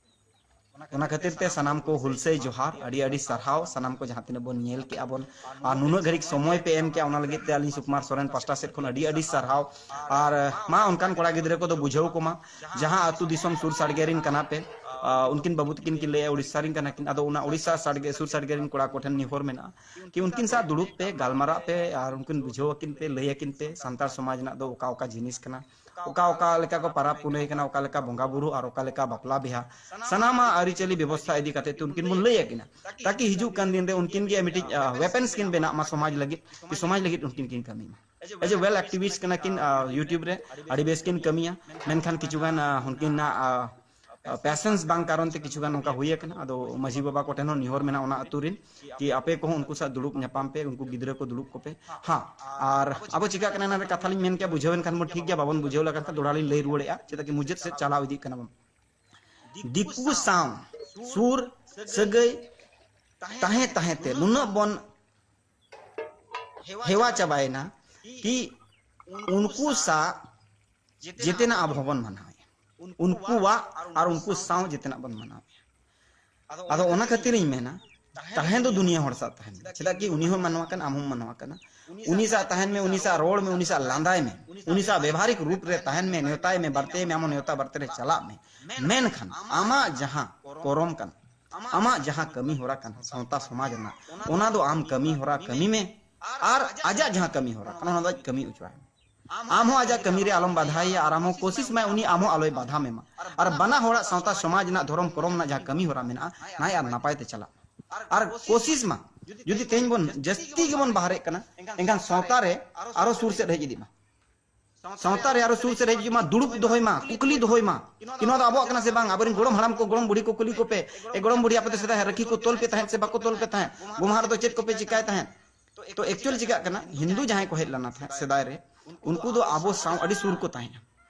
ᱚᱱᱟ ᱠᱷᱟᱹᱛᱤᱨ ᱛᱮ ᱥᱟᱱᱟᱢ ᱠᱚ ᱦᱩᱞᱥᱟᱹᱭ ᱡᱚᱦᱟᱨ, ᱟᱹᱰᱤ ᱟᱹᱰᱤ ᱥᱟᱨᱦᱟᱣ ᱥᱟᱱᱟᱢ ᱠᱚ ᱡᱟᱦᱟᱸ ᱛᱤᱱᱟᱹᱜ ᱵᱚᱱ ᱧᱮᱞ ᱠᱮᱜᱼᱟ ᱵᱚᱱ, ᱟᱨ ᱱᱩᱱᱟᱹᱜ ᱜᱷᱟᱹᱲᱤᱡ ᱥᱚᱢᱚᱭ ᱯᱮ ᱮᱢ ᱠᱮᱜᱼᱟ, ᱚᱱᱟ ᱞᱟᱹᱜᱤᱫ ᱛᱮ ᱟᱹᱞᱤᱧ ᱥᱩᱠᱩᱢᱟᱨ ᱥᱚᱨᱮᱱ ᱯᱟᱥᱴᱟ ᱥᱮᱫ ᱠᱷᱚᱱ ᱟᱹᱰᱤ ᱟᱹᱰᱤ ᱥᱟᱨᱦᱟᱣ᱾ ᱟᱨ ᱢᱟ ᱚᱱᱠᱟᱱ ᱠᱚᱲᱟ ᱜᱤᱫᱽᱨᱟᱹ ᱠᱚᱫᱚ ᱵᱩᱡᱷᱟᱹᱣ ᱠᱚᱢᱟ, ᱡᱟᱦᱟᱸ ᱟᱹᱛᱩ ᱫᱤᱥᱚᱢ ᱥᱩᱨ ᱥᱟᱰᱜᱮ ᱨᱮᱱ ᱠᱟᱱᱟ ᱯᱮ, ᱟᱨ ᱩᱱᱠᱤᱱ ᱵᱟᱹᱵᱩ ᱛᱟᱹᱠᱤᱱ ᱠᱤᱱ ᱞᱟᱹᱭᱮᱜᱼᱟ ᱩᱲᱤᱥᱥᱟ ᱨᱮᱱ ᱠᱟᱱᱟ ᱠᱤᱱ, ᱟᱫᱚ ᱚᱱᱟ ᱩᱲᱤᱥᱥᱟ ᱥᱟᱰᱜᱮ, ᱥᱩᱨ ᱥᱟᱰᱜᱮ ᱨᱮᱱ ᱠᱚᱲᱟ ᱠᱚᱴᱷᱮᱱ ᱱᱮᱦᱚᱨ ᱢᱮᱱᱟᱜᱼᱟ ᱠᱤ ᱩᱱᱠᱤᱱ ᱥᱟᱶ ᱫᱩᱲᱩᱵ ᱯᱮ, ᱜᱟᱞᱢᱟᱨᱟᱜ ᱯᱮ, ᱟᱨ ᱩᱱᱠᱤᱱ ᱵᱩᱡᱷᱟᱹᱣ ᱟᱹᱠᱤᱱ ᱯᱮ, ᱞᱟᱹᱭ ᱟᱹᱠᱤᱱ ᱯᱮ ᱥᱟᱱᱛᱟᱲ ᱥᱚᱢᱟᱡᱽ ᱨᱮᱱᱟᱜ ᱫᱚ ᱚᱠᱟ ᱚᱠᱟ ᱡᱤᱱᱤᱥ ᱠᱟᱱᱟ, ᱚᱠᱟ ᱚᱠᱟ ᱞᱮᱠᱟ ᱠᱚ ᱯᱟᱨᱟᱵᱽ ᱯᱩᱱᱟᱹᱭ ᱠᱟᱱᱟ, ᱚᱠᱟ ᱞᱮᱠᱟ ᱵᱚᱸᱜᱟ ᱵᱩᱨᱩ ᱟᱨ ᱚᱠᱟ ᱞᱮᱠᱟ ᱵᱟᱯᱞᱟ ᱵᱤᱦᱟ, ᱥᱟᱱᱟᱢᱟᱜ ᱟᱹᱨᱤᱪᱟᱹᱞᱤ ᱵᱮᱵᱚᱥᱛᱷᱟ ᱤᱫᱤ ᱠᱟᱛᱮ ᱛᱮ ᱩᱱᱠᱤᱱ ᱵᱚᱱ ᱞᱟᱹᱭ ᱟᱹᱠᱤᱱᱟ, ᱛᱟᱠᱤ ᱦᱤᱡᱩᱜ ᱠᱟᱱ ᱫᱤᱱ ᱨᱮ ᱩᱱᱠᱤᱱ ᱜᱮ ᱢᱤᱫᱴᱤᱡ ᱣᱮᱯᱮᱱᱥ ᱠᱤᱱ ᱵᱮᱱᱟᱜ ᱢᱟ ᱥᱚᱢᱟᱡᱽ ᱞᱟᱹᱜᱤᱫ, ᱠᱤ ᱥᱚᱢᱟᱡᱽ ᱞᱟᱹᱜᱤᱫ ᱩᱱᱠᱤᱱ ᱠᱤᱱ ᱠᱟᱹᱢᱤ ᱢᱟ᱾ ᱮᱡᱮ ᱣᱮᱞ ᱮᱠᱴᱤᱵᱷᱤᱥᱴ ᱠᱟᱱᱟ ᱠᱤᱱ, ᱟᱨ YouTube ᱨᱮ ᱟᱹᱰᱤ ᱵᱮᱥ ᱠᱤᱱ ᱠᱟᱹᱢᱤᱭᱟ, ᱢᱮᱱᱠᱷᱟᱱ ᱠᱤᱪᱷᱩ ᱜᱟᱱ ᱟᱨ, ᱩᱱᱠᱤᱱᱟᱜ ᱟᱨ, ᱯᱮᱥᱮᱱᱥ ᱵᱟᱝ ᱠᱟᱨᱚᱱ ᱛᱮ ᱠᱤᱪᱷᱩ ᱜᱟᱱ ᱱᱚᱝᱠᱟ ᱦᱩᱭ ᱟᱠᱟᱱᱟ᱾ ᱟᱫᱚ ᱢᱟᱹᱡᱷᱤ ᱵᱟᱵᱟ ᱠᱚᱴᱷᱮᱱ ᱦᱚᱸ ᱱᱮᱦᱚᱨ ᱢᱮᱱᱟᱜᱼᱟ ᱚᱱᱟ ᱟᱹᱛᱩ ᱨᱮᱱ, ᱠᱤ ᱟᱯᱮ ᱠᱚᱦᱚᱸ ᱩᱱᱠᱩ ᱥᱟᱶ ᱫᱩᱲᱩᱵ ᱧᱟᱯᱟᱢ ᱯᱮ, ᱩᱱᱠᱩ ᱜᱤᱫᱽᱨᱟᱹ ᱠᱚ ᱫᱩᱲᱩᱵ ᱠᱚᱯᱮ᱾ ᱦᱟᱸ, ᱟᱨ ᱟᱵᱚ ᱪᱤᱠᱟᱹᱜ ᱠᱟᱱᱟ, ᱚᱱᱟ ᱨᱮ ᱠᱟᱛᱷᱟ ᱞᱤᱧ ᱢᱮᱱ ᱠᱮᱭᱟ, ᱵᱩᱡᱷᱟᱹᱣ ᱮᱱ ᱠᱷᱟᱱ ᱵᱚᱱ ᱴᱷᱤᱠ ᱜᱮᱭᱟ, ᱵᱟᱵᱚᱱ ᱵᱩᱡᱷᱟᱹᱣ ᱞᱮᱠᱷᱟᱱ ᱫᱚᱦᱲᱟ ᱞᱤᱧ ᱞᱟᱹᱭ ᱨᱩᱣᱟᱹᱲᱮᱫᱼᱟ, ᱪᱮᱫᱟᱜ ᱠᱤ ᱢᱩᱪᱟᱹᱫ ᱥᱮᱫ ᱪᱟᱞᱟᱣ ᱤᱫᱤᱜ ᱠᱟᱱᱟ ᱵᱚᱱ᱾ ᱫᱤᱠᱩ ᱥᱟᱶ ᱥᱩᱨ ᱥᱟᱹᱜᱟᱹᱭ ᱛᱟᱦᱮᱸ ᱛᱟᱦᱮᱸ ᱛᱮ ᱱᱩᱱᱟᱹᱜ ᱵᱚᱱ ᱦᱮᱣᱟ ᱪᱟᱵᱟᱭᱮᱱᱟ ᱠᱤ ᱩᱱᱠᱩ ᱥᱟᱶ ᱡᱮᱛᱮᱱᱟᱜ ᱟᱵᱚ ᱦᱚᱸᱵᱚᱱ ᱢᱟᱱᱟᱣᱮᱫᱼᱟ, ᱩᱱᱠᱩᱣᱟᱜ ᱟᱨ ᱩᱱᱠᱩ ᱥᱟᱶ ᱡᱮᱛᱮᱱᱟᱜ ᱵᱚᱱ ᱢᱟᱱᱟᱣᱮᱫᱼᱟ᱾ ᱟᱫᱚ ᱚᱱᱟ ᱠᱷᱟᱹᱛᱤᱨᱤᱧ ᱢᱮᱱᱟ, ᱛᱟᱦᱮᱸ ᱫᱚ ᱫᱩᱱᱤᱭᱟᱹ ᱦᱚᱲ ᱥᱟᱶ ᱛᱟᱦᱮᱱ ᱢᱮ᱾ ᱪᱮᱫᱟᱜ ᱠᱤ ᱩᱱᱤ ᱦᱚᱸ ᱢᱟᱱᱣᱟ ᱠᱟᱱᱟ, ᱟᱢ ᱦᱚᱸᱢ ᱢᱟᱱᱣᱟ ᱠᱟᱱᱟ᱾ ᱩᱱᱤ ᱥᱟᱶ ᱛᱟᱦᱮᱱ ᱢᱮ, ᱩᱱᱤ ᱥᱟᱶ ᱨᱚᱲ ᱢᱮ, ᱩᱱᱤ ᱥᱟᱶ ᱞᱟᱸᱫᱟᱭ ᱢᱮ, ᱩᱱᱤ ᱥᱟᱶ ᱵᱮᱵᱷᱟᱨᱤᱠ ᱨᱩᱯ ᱨᱮ ᱛᱟᱦᱮᱱ ᱢᱮ, ᱱᱮᱣᱛᱟᱭ ᱢᱮ, ᱵᱟᱨᱛᱮᱭ ᱢᱮ, ᱟᱢ ᱦᱚᱸ ᱱᱮᱣᱛᱟ ᱵᱟᱨᱛᱮ ᱨᱮ ᱪᱟᱞᱟᱜ ᱢᱮ᱾ ᱢᱮᱱᱠᱷᱟᱱ ᱟᱢᱟᱜ ᱡᱟᱦᱟᱸ ᱠᱚᱨᱚᱢ ᱠᱟᱱᱟ, ᱟᱢᱟᱜ ᱡᱟᱦᱟᱸ ᱠᱟᱹᱢᱤ ᱦᱚᱨᱟ ᱠᱟᱱᱟ ᱥᱟᱶᱛᱟ ᱥᱚᱢᱟᱡᱽ ᱨᱮᱱᱟᱜ, ᱚᱱᱟ ᱫᱚ ᱟᱢ ᱠᱟᱹᱢᱤ ᱦᱚᱨᱟ ᱠᱟᱹᱢᱤ ᱢᱮ, ᱟᱨ ᱟᱡᱟᱜ ᱡᱟᱦᱟᱸ ᱠᱟᱹᱢᱤ ᱦᱚᱨᱟ ᱠᱟᱱᱟ, ᱚᱱᱟ ᱫᱚ ᱟᱡ ᱠᱟᱹᱢᱤ ᱚᱪᱚᱣᱟᱭ ᱢᱮ᱾ ᱟᱢ ᱦᱚᱸ ᱟᱡᱟᱜ ᱠᱟᱹᱢᱤ ᱨᱮ ᱟᱞᱚᱢ ᱵᱟᱫᱷᱟᱭᱮᱭᱟ ᱟᱨ ᱟᱢ ᱦᱚᱸ ᱠᱳᱥᱤᱥ ᱢᱟᱭ ᱩᱱᱤ ᱟᱢ ᱦᱚᱸ ᱟᱞᱚᱭ ᱵᱟᱫᱷᱟ ᱢᱮᱢᱟ᱾ ᱟᱨ ᱵᱟᱱᱟ ᱦᱚᱲᱟᱜ ᱥᱟᱶᱛᱟ ᱥᱚᱢᱟᱡᱽ ᱨᱮᱱᱟᱜ ᱫᱷᱚᱨᱚᱢ ᱠᱚᱨᱚᱢ ᱨᱮᱱᱟᱜ ᱡᱟᱦᱟᱸ ᱠᱟᱹᱢᱤ ᱦᱚᱨᱟ ᱢᱮᱱᱟᱜᱼᱟ, ᱱᱟᱭ ᱟᱨ ᱱᱟᱯᱟᱭ ᱛᱮ ᱪᱟᱞᱟᱜ ᱢᱟ᱾ ᱟᱨ ᱠᱳᱥᱤᱥ ᱢᱟ, ᱡᱩᱫᱤ ᱛᱮᱦᱮᱧ ᱵᱚᱱ ᱡᱟᱹᱥᱛᱤ ᱜᱮᱵᱚᱱ ᱵᱟᱦᱨᱮᱜ ᱠᱟᱱᱟ, ᱮᱱᱠᱷᱟᱱ ᱥᱟᱶᱛᱟ ᱨᱮ ᱟᱨᱚ ᱥᱩᱨ ᱥᱮᱫ ᱦᱮᱡ ᱤᱫᱤᱜ ᱢᱟ᱾ ᱥᱟᱶᱛᱟ ᱨᱮ ᱟᱨᱚ ᱥᱩᱨ ᱥᱮᱫ ᱦᱮᱡ ᱦᱤᱡᱩᱜ ᱢᱟ, ᱫᱩᱲᱩᱵ ᱫᱚᱦᱚᱭ ᱢᱟ, ᱠᱩᱠᱞᱤ ᱫᱚᱦᱚᱭ ᱢᱟ, ᱠᱤ ᱱᱚᱣᱟ ᱫᱚ ᱟᱵᱚᱣᱟᱜ ᱠᱟᱱᱟ ᱥᱮ ᱵᱟᱝ? ᱟᱵᱚᱨᱮᱱ ᱜᱚᱲᱚᱢ ᱦᱟᱲᱟᱢ ᱠᱚ, ᱜᱚᱲᱚᱢ ᱵᱩᱲᱦᱤ ᱠᱚ ᱠᱩᱞᱤ ᱠᱚᱯᱮ, "ᱮ ᱜᱚᱲᱚᱢ ᱵᱩᱲᱦᱤ, ᱟᱯᱮ ᱫᱚ ᱥᱮᱫᱟᱭ ᱨᱟᱹᱠᱷᱤ ᱠᱚ ᱛᱚᱞ ᱯᱮ ᱛᱟᱦᱮᱸᱫ ᱥᱮ ᱵᱟᱠᱚ ᱛᱚᱞ ᱯᱮ ᱛᱟᱦᱮᱸᱫ? ᱜᱚᱢᱦᱟ ᱨᱮᱫᱚ ᱪᱮᱫ ᱠᱚᱯᱮ ᱪᱤᱠᱟᱭ ᱛᱟᱦᱮᱸᱫ?" ᱛᱚ actual ᱪᱤᱠᱟᱜ ᱠᱟᱱᱟ, ᱦᱤᱱᱫᱩ ᱡᱟᱦᱟᱸᱭ ᱠᱚ ᱦᱮᱡ ᱞᱮᱱᱟ ᱛᱟᱦᱮᱸᱫ ᱥᱮᱫᱟᱭ ᱨᱮ, ᱩᱱᱠᱩ ᱫᱚ ᱟᱵᱚ ᱥᱟᱶ ᱟᱹᱰᱤ ᱥᱩᱨ ᱠᱚ ᱛᱟᱦᱮᱸᱜᱼᱟ᱾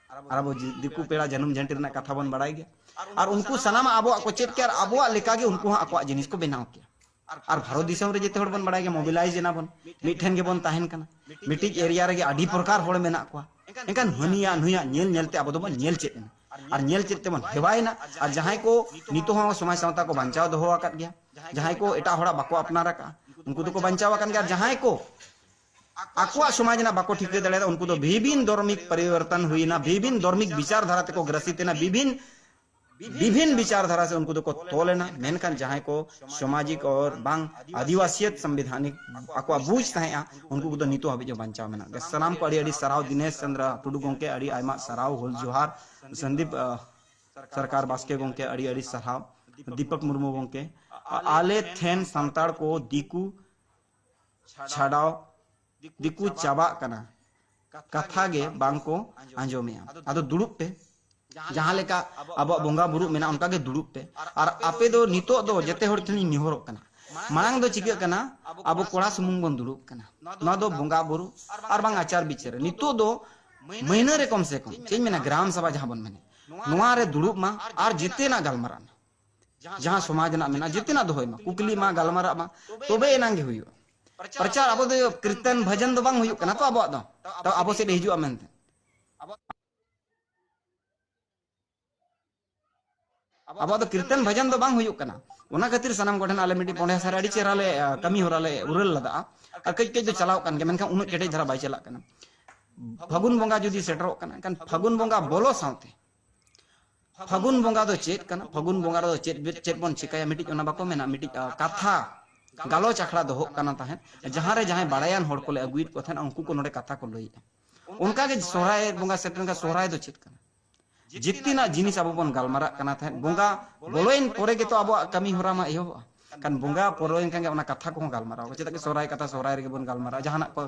ᱟᱨ ᱟᱵᱚ ᱡᱤ-, ᱫᱤᱠᱩ ᱯᱮᱲᱟ ᱡᱟᱹᱱᱩᱢ ᱡᱷᱟᱹᱱᱴᱤ ᱨᱮᱱᱟᱜ ᱠᱟᱛᱷᱟ ᱵᱚᱱ ᱵᱟᱲᱟᱭ ᱜᱮᱭᱟ᱾ ᱟᱨ ᱩᱱᱠᱩ ᱥᱟᱱᱟᱢᱟᱜ ᱟᱵᱚᱣᱟᱜ ᱠᱚ ᱪᱮᱫ ᱠᱮᱭᱟ ᱟᱨ ᱟᱵᱚᱣᱟᱜ ᱞᱮᱠᱟᱜᱮ ᱩᱱᱠᱩ ᱦᱚᱸ ᱟᱠᱚᱣᱟᱜ ᱡᱤᱱᱤᱥ ᱠᱚ ᱵᱮᱱᱟᱣ ᱠᱮᱭᱟ᱾ ᱟᱨ ᱵᱷᱟᱨᱚᱛ ᱫᱤᱥᱚᱢ ᱨᱮ ᱡᱮᱛᱮ ᱦᱚᱲ ᱵᱚᱱ ᱵᱟᱲᱟᱭ ᱜᱮᱭᱟ, mobilize ᱮᱱᱟ ᱵᱚᱱ, ᱢᱤᱫᱴᱷᱮᱱ ᱜᱮᱵᱚᱱ ᱛᱟᱦᱮᱱ ᱠᱟᱱᱟ᱾ ᱢᱤᱫᱴᱤᱡ area ᱨᱮᱜᱮ ᱟᱹᱰᱤ ᱯᱨᱚᱠᱟᱨ ᱦᱚᱲ ᱢᱮᱱᱟᱜ ᱠᱚᱣᱟ᱾ ᱮᱱᱠᱷᱟᱱ ᱦᱟᱹᱱᱤᱭᱟᱜ ᱱᱩᱭᱟᱜ ᱧᱮᱞ ᱧᱮᱞᱛᱮ ᱟᱵᱚ ᱫᱚᱵᱚᱱ ᱧᱮᱞ ᱪᱮᱫ ᱮᱱᱟ᱾ ᱟᱨ ᱧᱮᱞ ᱪᱮᱫ ᱛᱮᱵᱚᱱ ᱦᱮᱣᱟᱭᱮᱱᱟ᱾ ᱟᱨ ᱡᱟᱦᱟᱸᱭ ᱠᱚ ᱱᱤᱛᱚᱜ ᱦᱚᱸ ᱥᱚᱢᱟᱡᱽ ᱥᱟᱶᱛᱟ ᱠᱚ ᱵᱟᱧᱪᱟᱣ ᱫᱚᱦᱚ ᱟᱠᱟᱫ ᱜᱮᱭᱟ, ᱡᱟᱦᱟᱸᱭ ᱠᱚ ᱮᱴᱟᱜ ᱦᱚᱲᱟᱜ ᱵᱟᱠᱚ ᱟᱯᱱᱟᱨ ᱟᱠᱟᱫᱼᱟ, ᱩᱱᱠᱩ ᱫᱚᱠᱚ ᱵᱟᱧᱪᱟᱣ ᱟᱠᱟᱱ ᱜᱮᱭᱟ᱾ ᱟᱨ ᱡᱟᱦᱟᱸᱭ ᱠᱚ ᱟᱠᱚᱣᱟᱜ ᱥᱚᱢᱟᱡᱽ ᱨᱮᱱᱟᱜ ᱵᱟᱠᱚ ᱴᱷᱤᱠᱟᱹ ᱫᱟᱲᱮᱭᱟᱫᱟ, ᱩᱱᱠᱩ ᱫᱚ ᱵᱤᱵᱷᱤᱱ ᱫᱷᱚᱨᱢᱤᱠ ᱯᱚᱨᱤᱵᱚᱨᱛᱚᱱ ᱦᱩᱭᱮᱱᱟ, ᱵᱤᱵᱷᱤᱱ ᱫᱷᱚᱨᱢᱤᱠ ᱵᱤᱪᱟᱨ ᱫᱷᱟᱨᱟ ᱛᱮᱠᱚ ᱜᱨᱟᱥᱤᱛ ᱮᱱᱟ, ᱵᱤᱵᱷᱤᱱ, ᱵᱤᱵᱷᱤᱱ ᱵᱤᱪᱟᱨ ᱫᱷᱟᱨᱟ ᱥᱮ ᱩᱱᱠᱩ ᱫᱚᱠᱚ ᱛᱚᱞ ᱮᱱᱟ᱾ ᱢᱮᱱᱠᱷᱟᱱ ᱡᱟᱦᱟᱸᱭ ᱠᱚ ᱥᱟᱢᱟᱡᱤᱠ ᱟᱨ ᱵᱟᱝ ᱟᱹᱫᱤᱵᱟᱹᱥᱤᱭᱟᱛ ᱥᱚᱝᱵᱤᱫᱷᱟᱱᱤᱠ ᱟᱠᱚᱣᱟᱜ ᱵᱩᱡᱽ ᱛᱟᱦᱮᱸᱜᱼᱟ, ᱩᱱᱠᱩ ᱠᱚᱫᱚ ᱱᱤᱛᱚᱜ ᱦᱟᱹᱵᱤᱡ ᱦᱚᱸ ᱵᱟᱧᱪᱟᱣ ᱢᱮᱱᱟᱜ ᱜᱮᱭᱟ᱾ ᱥᱟᱱᱟᱢ ᱠᱚ ᱟᱹᱰᱤ ᱟᱹᱰᱤ ᱥᱟᱨᱦᱟᱣ, ᱫᱤᱱᱮᱥ ᱪᱚᱸᱫᱽᱨᱟ ᱴᱩᱰᱩ ᱜᱚᱢᱠᱮ ᱟᱹᱰᱤ ᱟᱭᱢᱟ ᱥᱟᱨᱦᱟᱣ, ᱦᱩᱞ ᱡᱚᱦᱟᱨ᱾ ᱥᱚᱱᱫᱤᱯ, ᱟᱦ, ᱥᱚᱨᱠᱟᱨ ᱵᱟᱥᱠᱮ ᱜᱚᱢᱠᱮ ᱟᱹᱰᱤ ᱟᱹᱰᱤ ᱥᱟᱨᱦᱟᱣ᱾ ᱫᱤᱯᱚᱠ ᱢᱩᱨᱢᱩ ᱜᱚᱢᱠᱮ, ᱟ-, ᱟᱞᱮ ᱴᱷᱮᱱ ᱥᱟᱱᱛᱟᱲ ᱠᱚ ᱫᱤᱠᱩ ᱪᱷᱟᱰᱟᱣ, ᱫᱤᱠᱩ ᱪᱟᱵᱟᱜ ᱠᱟᱱᱟ, ᱠᱟᱛᱷᱟ ᱜᱮ ᱵᱟᱝ ᱠᱚ ᱟᱸᱡᱚᱢᱮᱜᱼᱟ᱾ ᱟᱫᱚ ᱫᱩᱲᱩᱵ ᱯᱮ, ᱡᱟᱦᱟᱸ ᱞᱮᱠᱟ ᱟᱵᱚᱣᱟᱜ ᱵᱚᱸᱜᱟ ᱵᱩᱨᱩ ᱢᱮᱱᱟᱜᱼᱟ, ᱚᱱᱠᱟ ᱜᱮ ᱫᱩᱲᱩᱵ ᱯᱮ᱾ ᱟᱨ ᱟᱯᱮ ᱫᱚ ᱱᱤᱛᱚᱜ ᱫᱚ ᱡᱮᱛᱮ ᱦᱚᱲ ᱴᱷᱮᱱ ᱤᱧ ᱱᱮᱦᱚᱨᱚᱜ ᱠᱟᱱᱟ, ᱢᱟᱲᱟᱝ ᱫᱚ ᱪᱤᱠᱟᱹᱜ ᱠᱟᱱᱟ, ᱟᱵᱚ ᱠᱚᱲᱟ ᱥᱩᱢᱩᱝ ᱵᱚᱱ ᱫᱩᱲᱩᱵ ᱠᱟᱱᱟ᱾ ᱱᱚᱣᱟ ᱫᱚ ᱵᱚᱸᱜᱟ ᱵᱩᱨᱩ ᱟᱨ ᱵᱟᱝ ᱟᱪᱟᱨ ᱵᱤᱪᱟᱹᱨ᱾ ᱱᱤᱛᱚᱜ ᱫᱚ ᱢᱟᱹᱦᱱᱟᱹ ᱨᱮ ᱠᱚᱢ ᱥᱮ ᱠᱚᱢ, ᱪᱮᱫ ᱤᱧ ᱢᱮᱱᱟ, ᱜᱨᱟᱢ ᱥᱟᱵᱷᱟ ᱡᱟᱦᱟᱸ ᱵᱚᱱ ᱢᱮᱱᱮᱫ, ᱱᱚᱣᱟ ᱨᱮ ᱫᱩᱲᱩᱵ ᱢᱟ ᱟᱨ ᱡᱮᱛᱮᱱᱟᱜ ᱜᱟᱞᱢᱟᱨᱟᱜ ᱢᱟ᱾ ᱡᱟᱦᱟᱸ ᱥᱚᱢᱟᱡᱽ ᱨᱮᱱᱟᱜ ᱢᱮᱱᱟᱜᱼᱟ, ᱡᱮᱛᱮᱱᱟᱜ ᱫᱚᱦᱚᱭ ᱢᱟ, ᱠᱩᱠᱞᱤ ᱢᱟ, ᱜᱟᱞᱢᱟᱨᱟᱜ ᱢᱟ, ᱛᱚᱵᱮ ᱮᱱᱟᱝ ᱜᱮ ᱦᱩᱭᱩᱜᱼᱟ᱾ ᱯᱨᱚᱪᱟᱨ ᱟᱵᱚ ᱫᱚ ᱠᱤᱨᱛᱚᱱ ᱵᱷᱟᱡᱚᱱ ᱫᱚ ᱵᱟᱝ ᱦᱩᱭᱩᱜ ᱠᱟᱱᱟ ᱛᱚ ᱟᱵᱚᱣᱟᱜ ᱫᱚ, ᱛᱚ ᱟᱵᱚ ᱥᱮᱫ ᱮ ᱦᱤᱡᱩᱜᱼᱟ ᱢᱮᱱᱛᱮ᱾ ᱟᱵᱚᱣᱟᱜ ᱫᱚ ᱠᱤᱨᱛᱚᱱ ᱵᱷᱟᱡᱚᱱ ᱫᱚ ᱵᱟᱝ ᱦᱩᱭᱩᱜ ᱠᱟᱱᱟ᱾ ᱚᱱᱟ ᱠᱷᱟᱹᱛᱤᱨ ᱥᱟᱱᱟᱢ ᱠᱚᱴᱷᱮᱱ ᱟᱞᱮ ᱢᱤᱫᱴᱤᱡ ᱯᱚᱸᱰᱮ ᱦᱟᱥᱟ ᱨᱮ ᱟᱹᱰᱤ ᱪᱮᱦᱨᱟ ᱞᱮ, ᱟ, ᱠᱟᱹᱢᱤ ᱦᱚᱨᱟ ᱞᱮ ᱩᱨᱟᱹᱞ ᱞᱮᱫᱟ᱾ ᱟᱨ ᱠᱟᱹᱡ ᱠᱟᱹᱡ ᱫᱚ ᱪᱟᱞᱟᱣ ᱠᱟᱱ ᱜᱮᱭᱟ, ᱢᱮᱱᱠᱷᱟᱱ ᱩᱱᱟᱹᱜ ᱠᱮᱴᱮᱡ ᱫᱷᱟᱨᱟ ᱵᱟᱭ ᱪᱟᱞᱟᱜ ᱠᱟᱱᱟ᱾ ᱯᱷᱟᱹᱜᱩᱱ ᱵᱚᱸᱜᱟ ᱡᱩᱫᱤ ᱥᱮᱴᱮᱨᱚᱜ ᱠᱟᱱᱟ, ᱮᱱᱠᱷᱟᱱ ᱯᱷᱟᱹᱜᱩᱱ ᱵᱚᱸᱜᱟ ᱵᱚᱞᱚ ᱥᱟᱶᱛᱮ ᱯᱷᱟᱹᱜᱩᱱ ᱵᱚᱸᱜᱟ ᱫᱚ ᱪᱮᱫ ᱠᱟᱱᱟ? ᱯᱷᱟᱹᱜᱩᱱ ᱵᱚᱸᱜᱟ ᱨᱮᱫᱚ ᱪᱮᱫ, ᱪᱮᱫ ᱵᱚᱱ ᱪᱤᱠᱟᱹᱭᱟ? ᱢᱤᱫᱴᱤᱡ ᱚᱱᱟ ᱵᱟᱠᱚ ᱢᱮᱱᱟ, ᱢᱤᱫᱴᱤᱡ, ᱟ, ᱠᱟᱛᱷᱟ ᱜᱟᱞᱚᱪ ᱟᱠᱷᱲᱟ ᱫᱚᱦᱚᱜ ᱠᱟᱱᱟ ᱛᱟᱦᱮᱸᱫ, ᱡᱟᱦᱟᱸ ᱨᱮ ᱡᱟᱦᱟᱸᱭ ᱵᱟᱲᱟᱭᱟᱱ ᱦᱚᱲ ᱠᱚᱞᱮ ᱟᱹᱜᱩᱭᱮᱫ ᱠᱚ ᱛᱟᱦᱮᱸᱫ, ᱩᱱᱠᱩ ᱠᱚ ᱱᱚᱰᱮ ᱠᱟᱛᱷᱟ ᱠᱚ ᱞᱟᱹᱭᱮᱫᱼᱟ᱾ ᱚᱱᱠᱟᱜᱮ ᱥᱚᱦᱨᱟᱭ ᱵᱚᱸᱜᱟ ᱥᱮᱴᱮᱨ ᱞᱮᱱᱠᱷᱟᱱ ᱥᱚᱦᱨᱟᱭ ᱫᱚ ᱪᱮᱫ ᱠᱟᱱᱟ? ᱡᱮᱛᱮᱱᱟᱜ ᱡᱤᱱᱤᱥ ᱟᱵᱚ ᱵᱚᱱ ᱜᱟᱞᱢᱟᱨᱟᱜ ᱠᱟᱱᱟ ᱛᱟᱦᱮᱸᱫ, ᱵᱚᱸᱜᱟ ᱵᱚᱞᱚᱭᱮᱱ ᱯᱚᱨᱮ ᱜᱮᱛᱚ ᱟᱵᱚᱣᱟᱜ ᱠᱟᱹᱢᱤ ᱦᱚᱨᱟ ᱢᱟ ᱮᱦᱚᱵᱚᱜᱼᱟ᱾ ᱠᱷᱟᱱ ᱵᱚᱸᱜᱟ ᱯᱚᱨᱚᱭᱮᱱ ᱠᱷᱟᱱ ᱜᱮ ᱚᱱᱟ ᱠᱟᱛᱷᱟ ᱠᱚᱦᱚᱸ ᱜᱟᱞᱢᱟᱨᱟᱣ, ᱪᱮᱫᱟᱜ ᱠᱤ ᱥᱚᱦᱨᱟᱭ ᱠᱟᱛᱷᱟ ᱥᱚᱦᱨᱟᱭ ᱨᱮᱜᱮ ᱵᱚᱱ ᱜᱟᱞᱢᱟᱨᱟᱣᱟ, ᱡᱟᱦᱟᱱᱟᱜ ᱠᱚ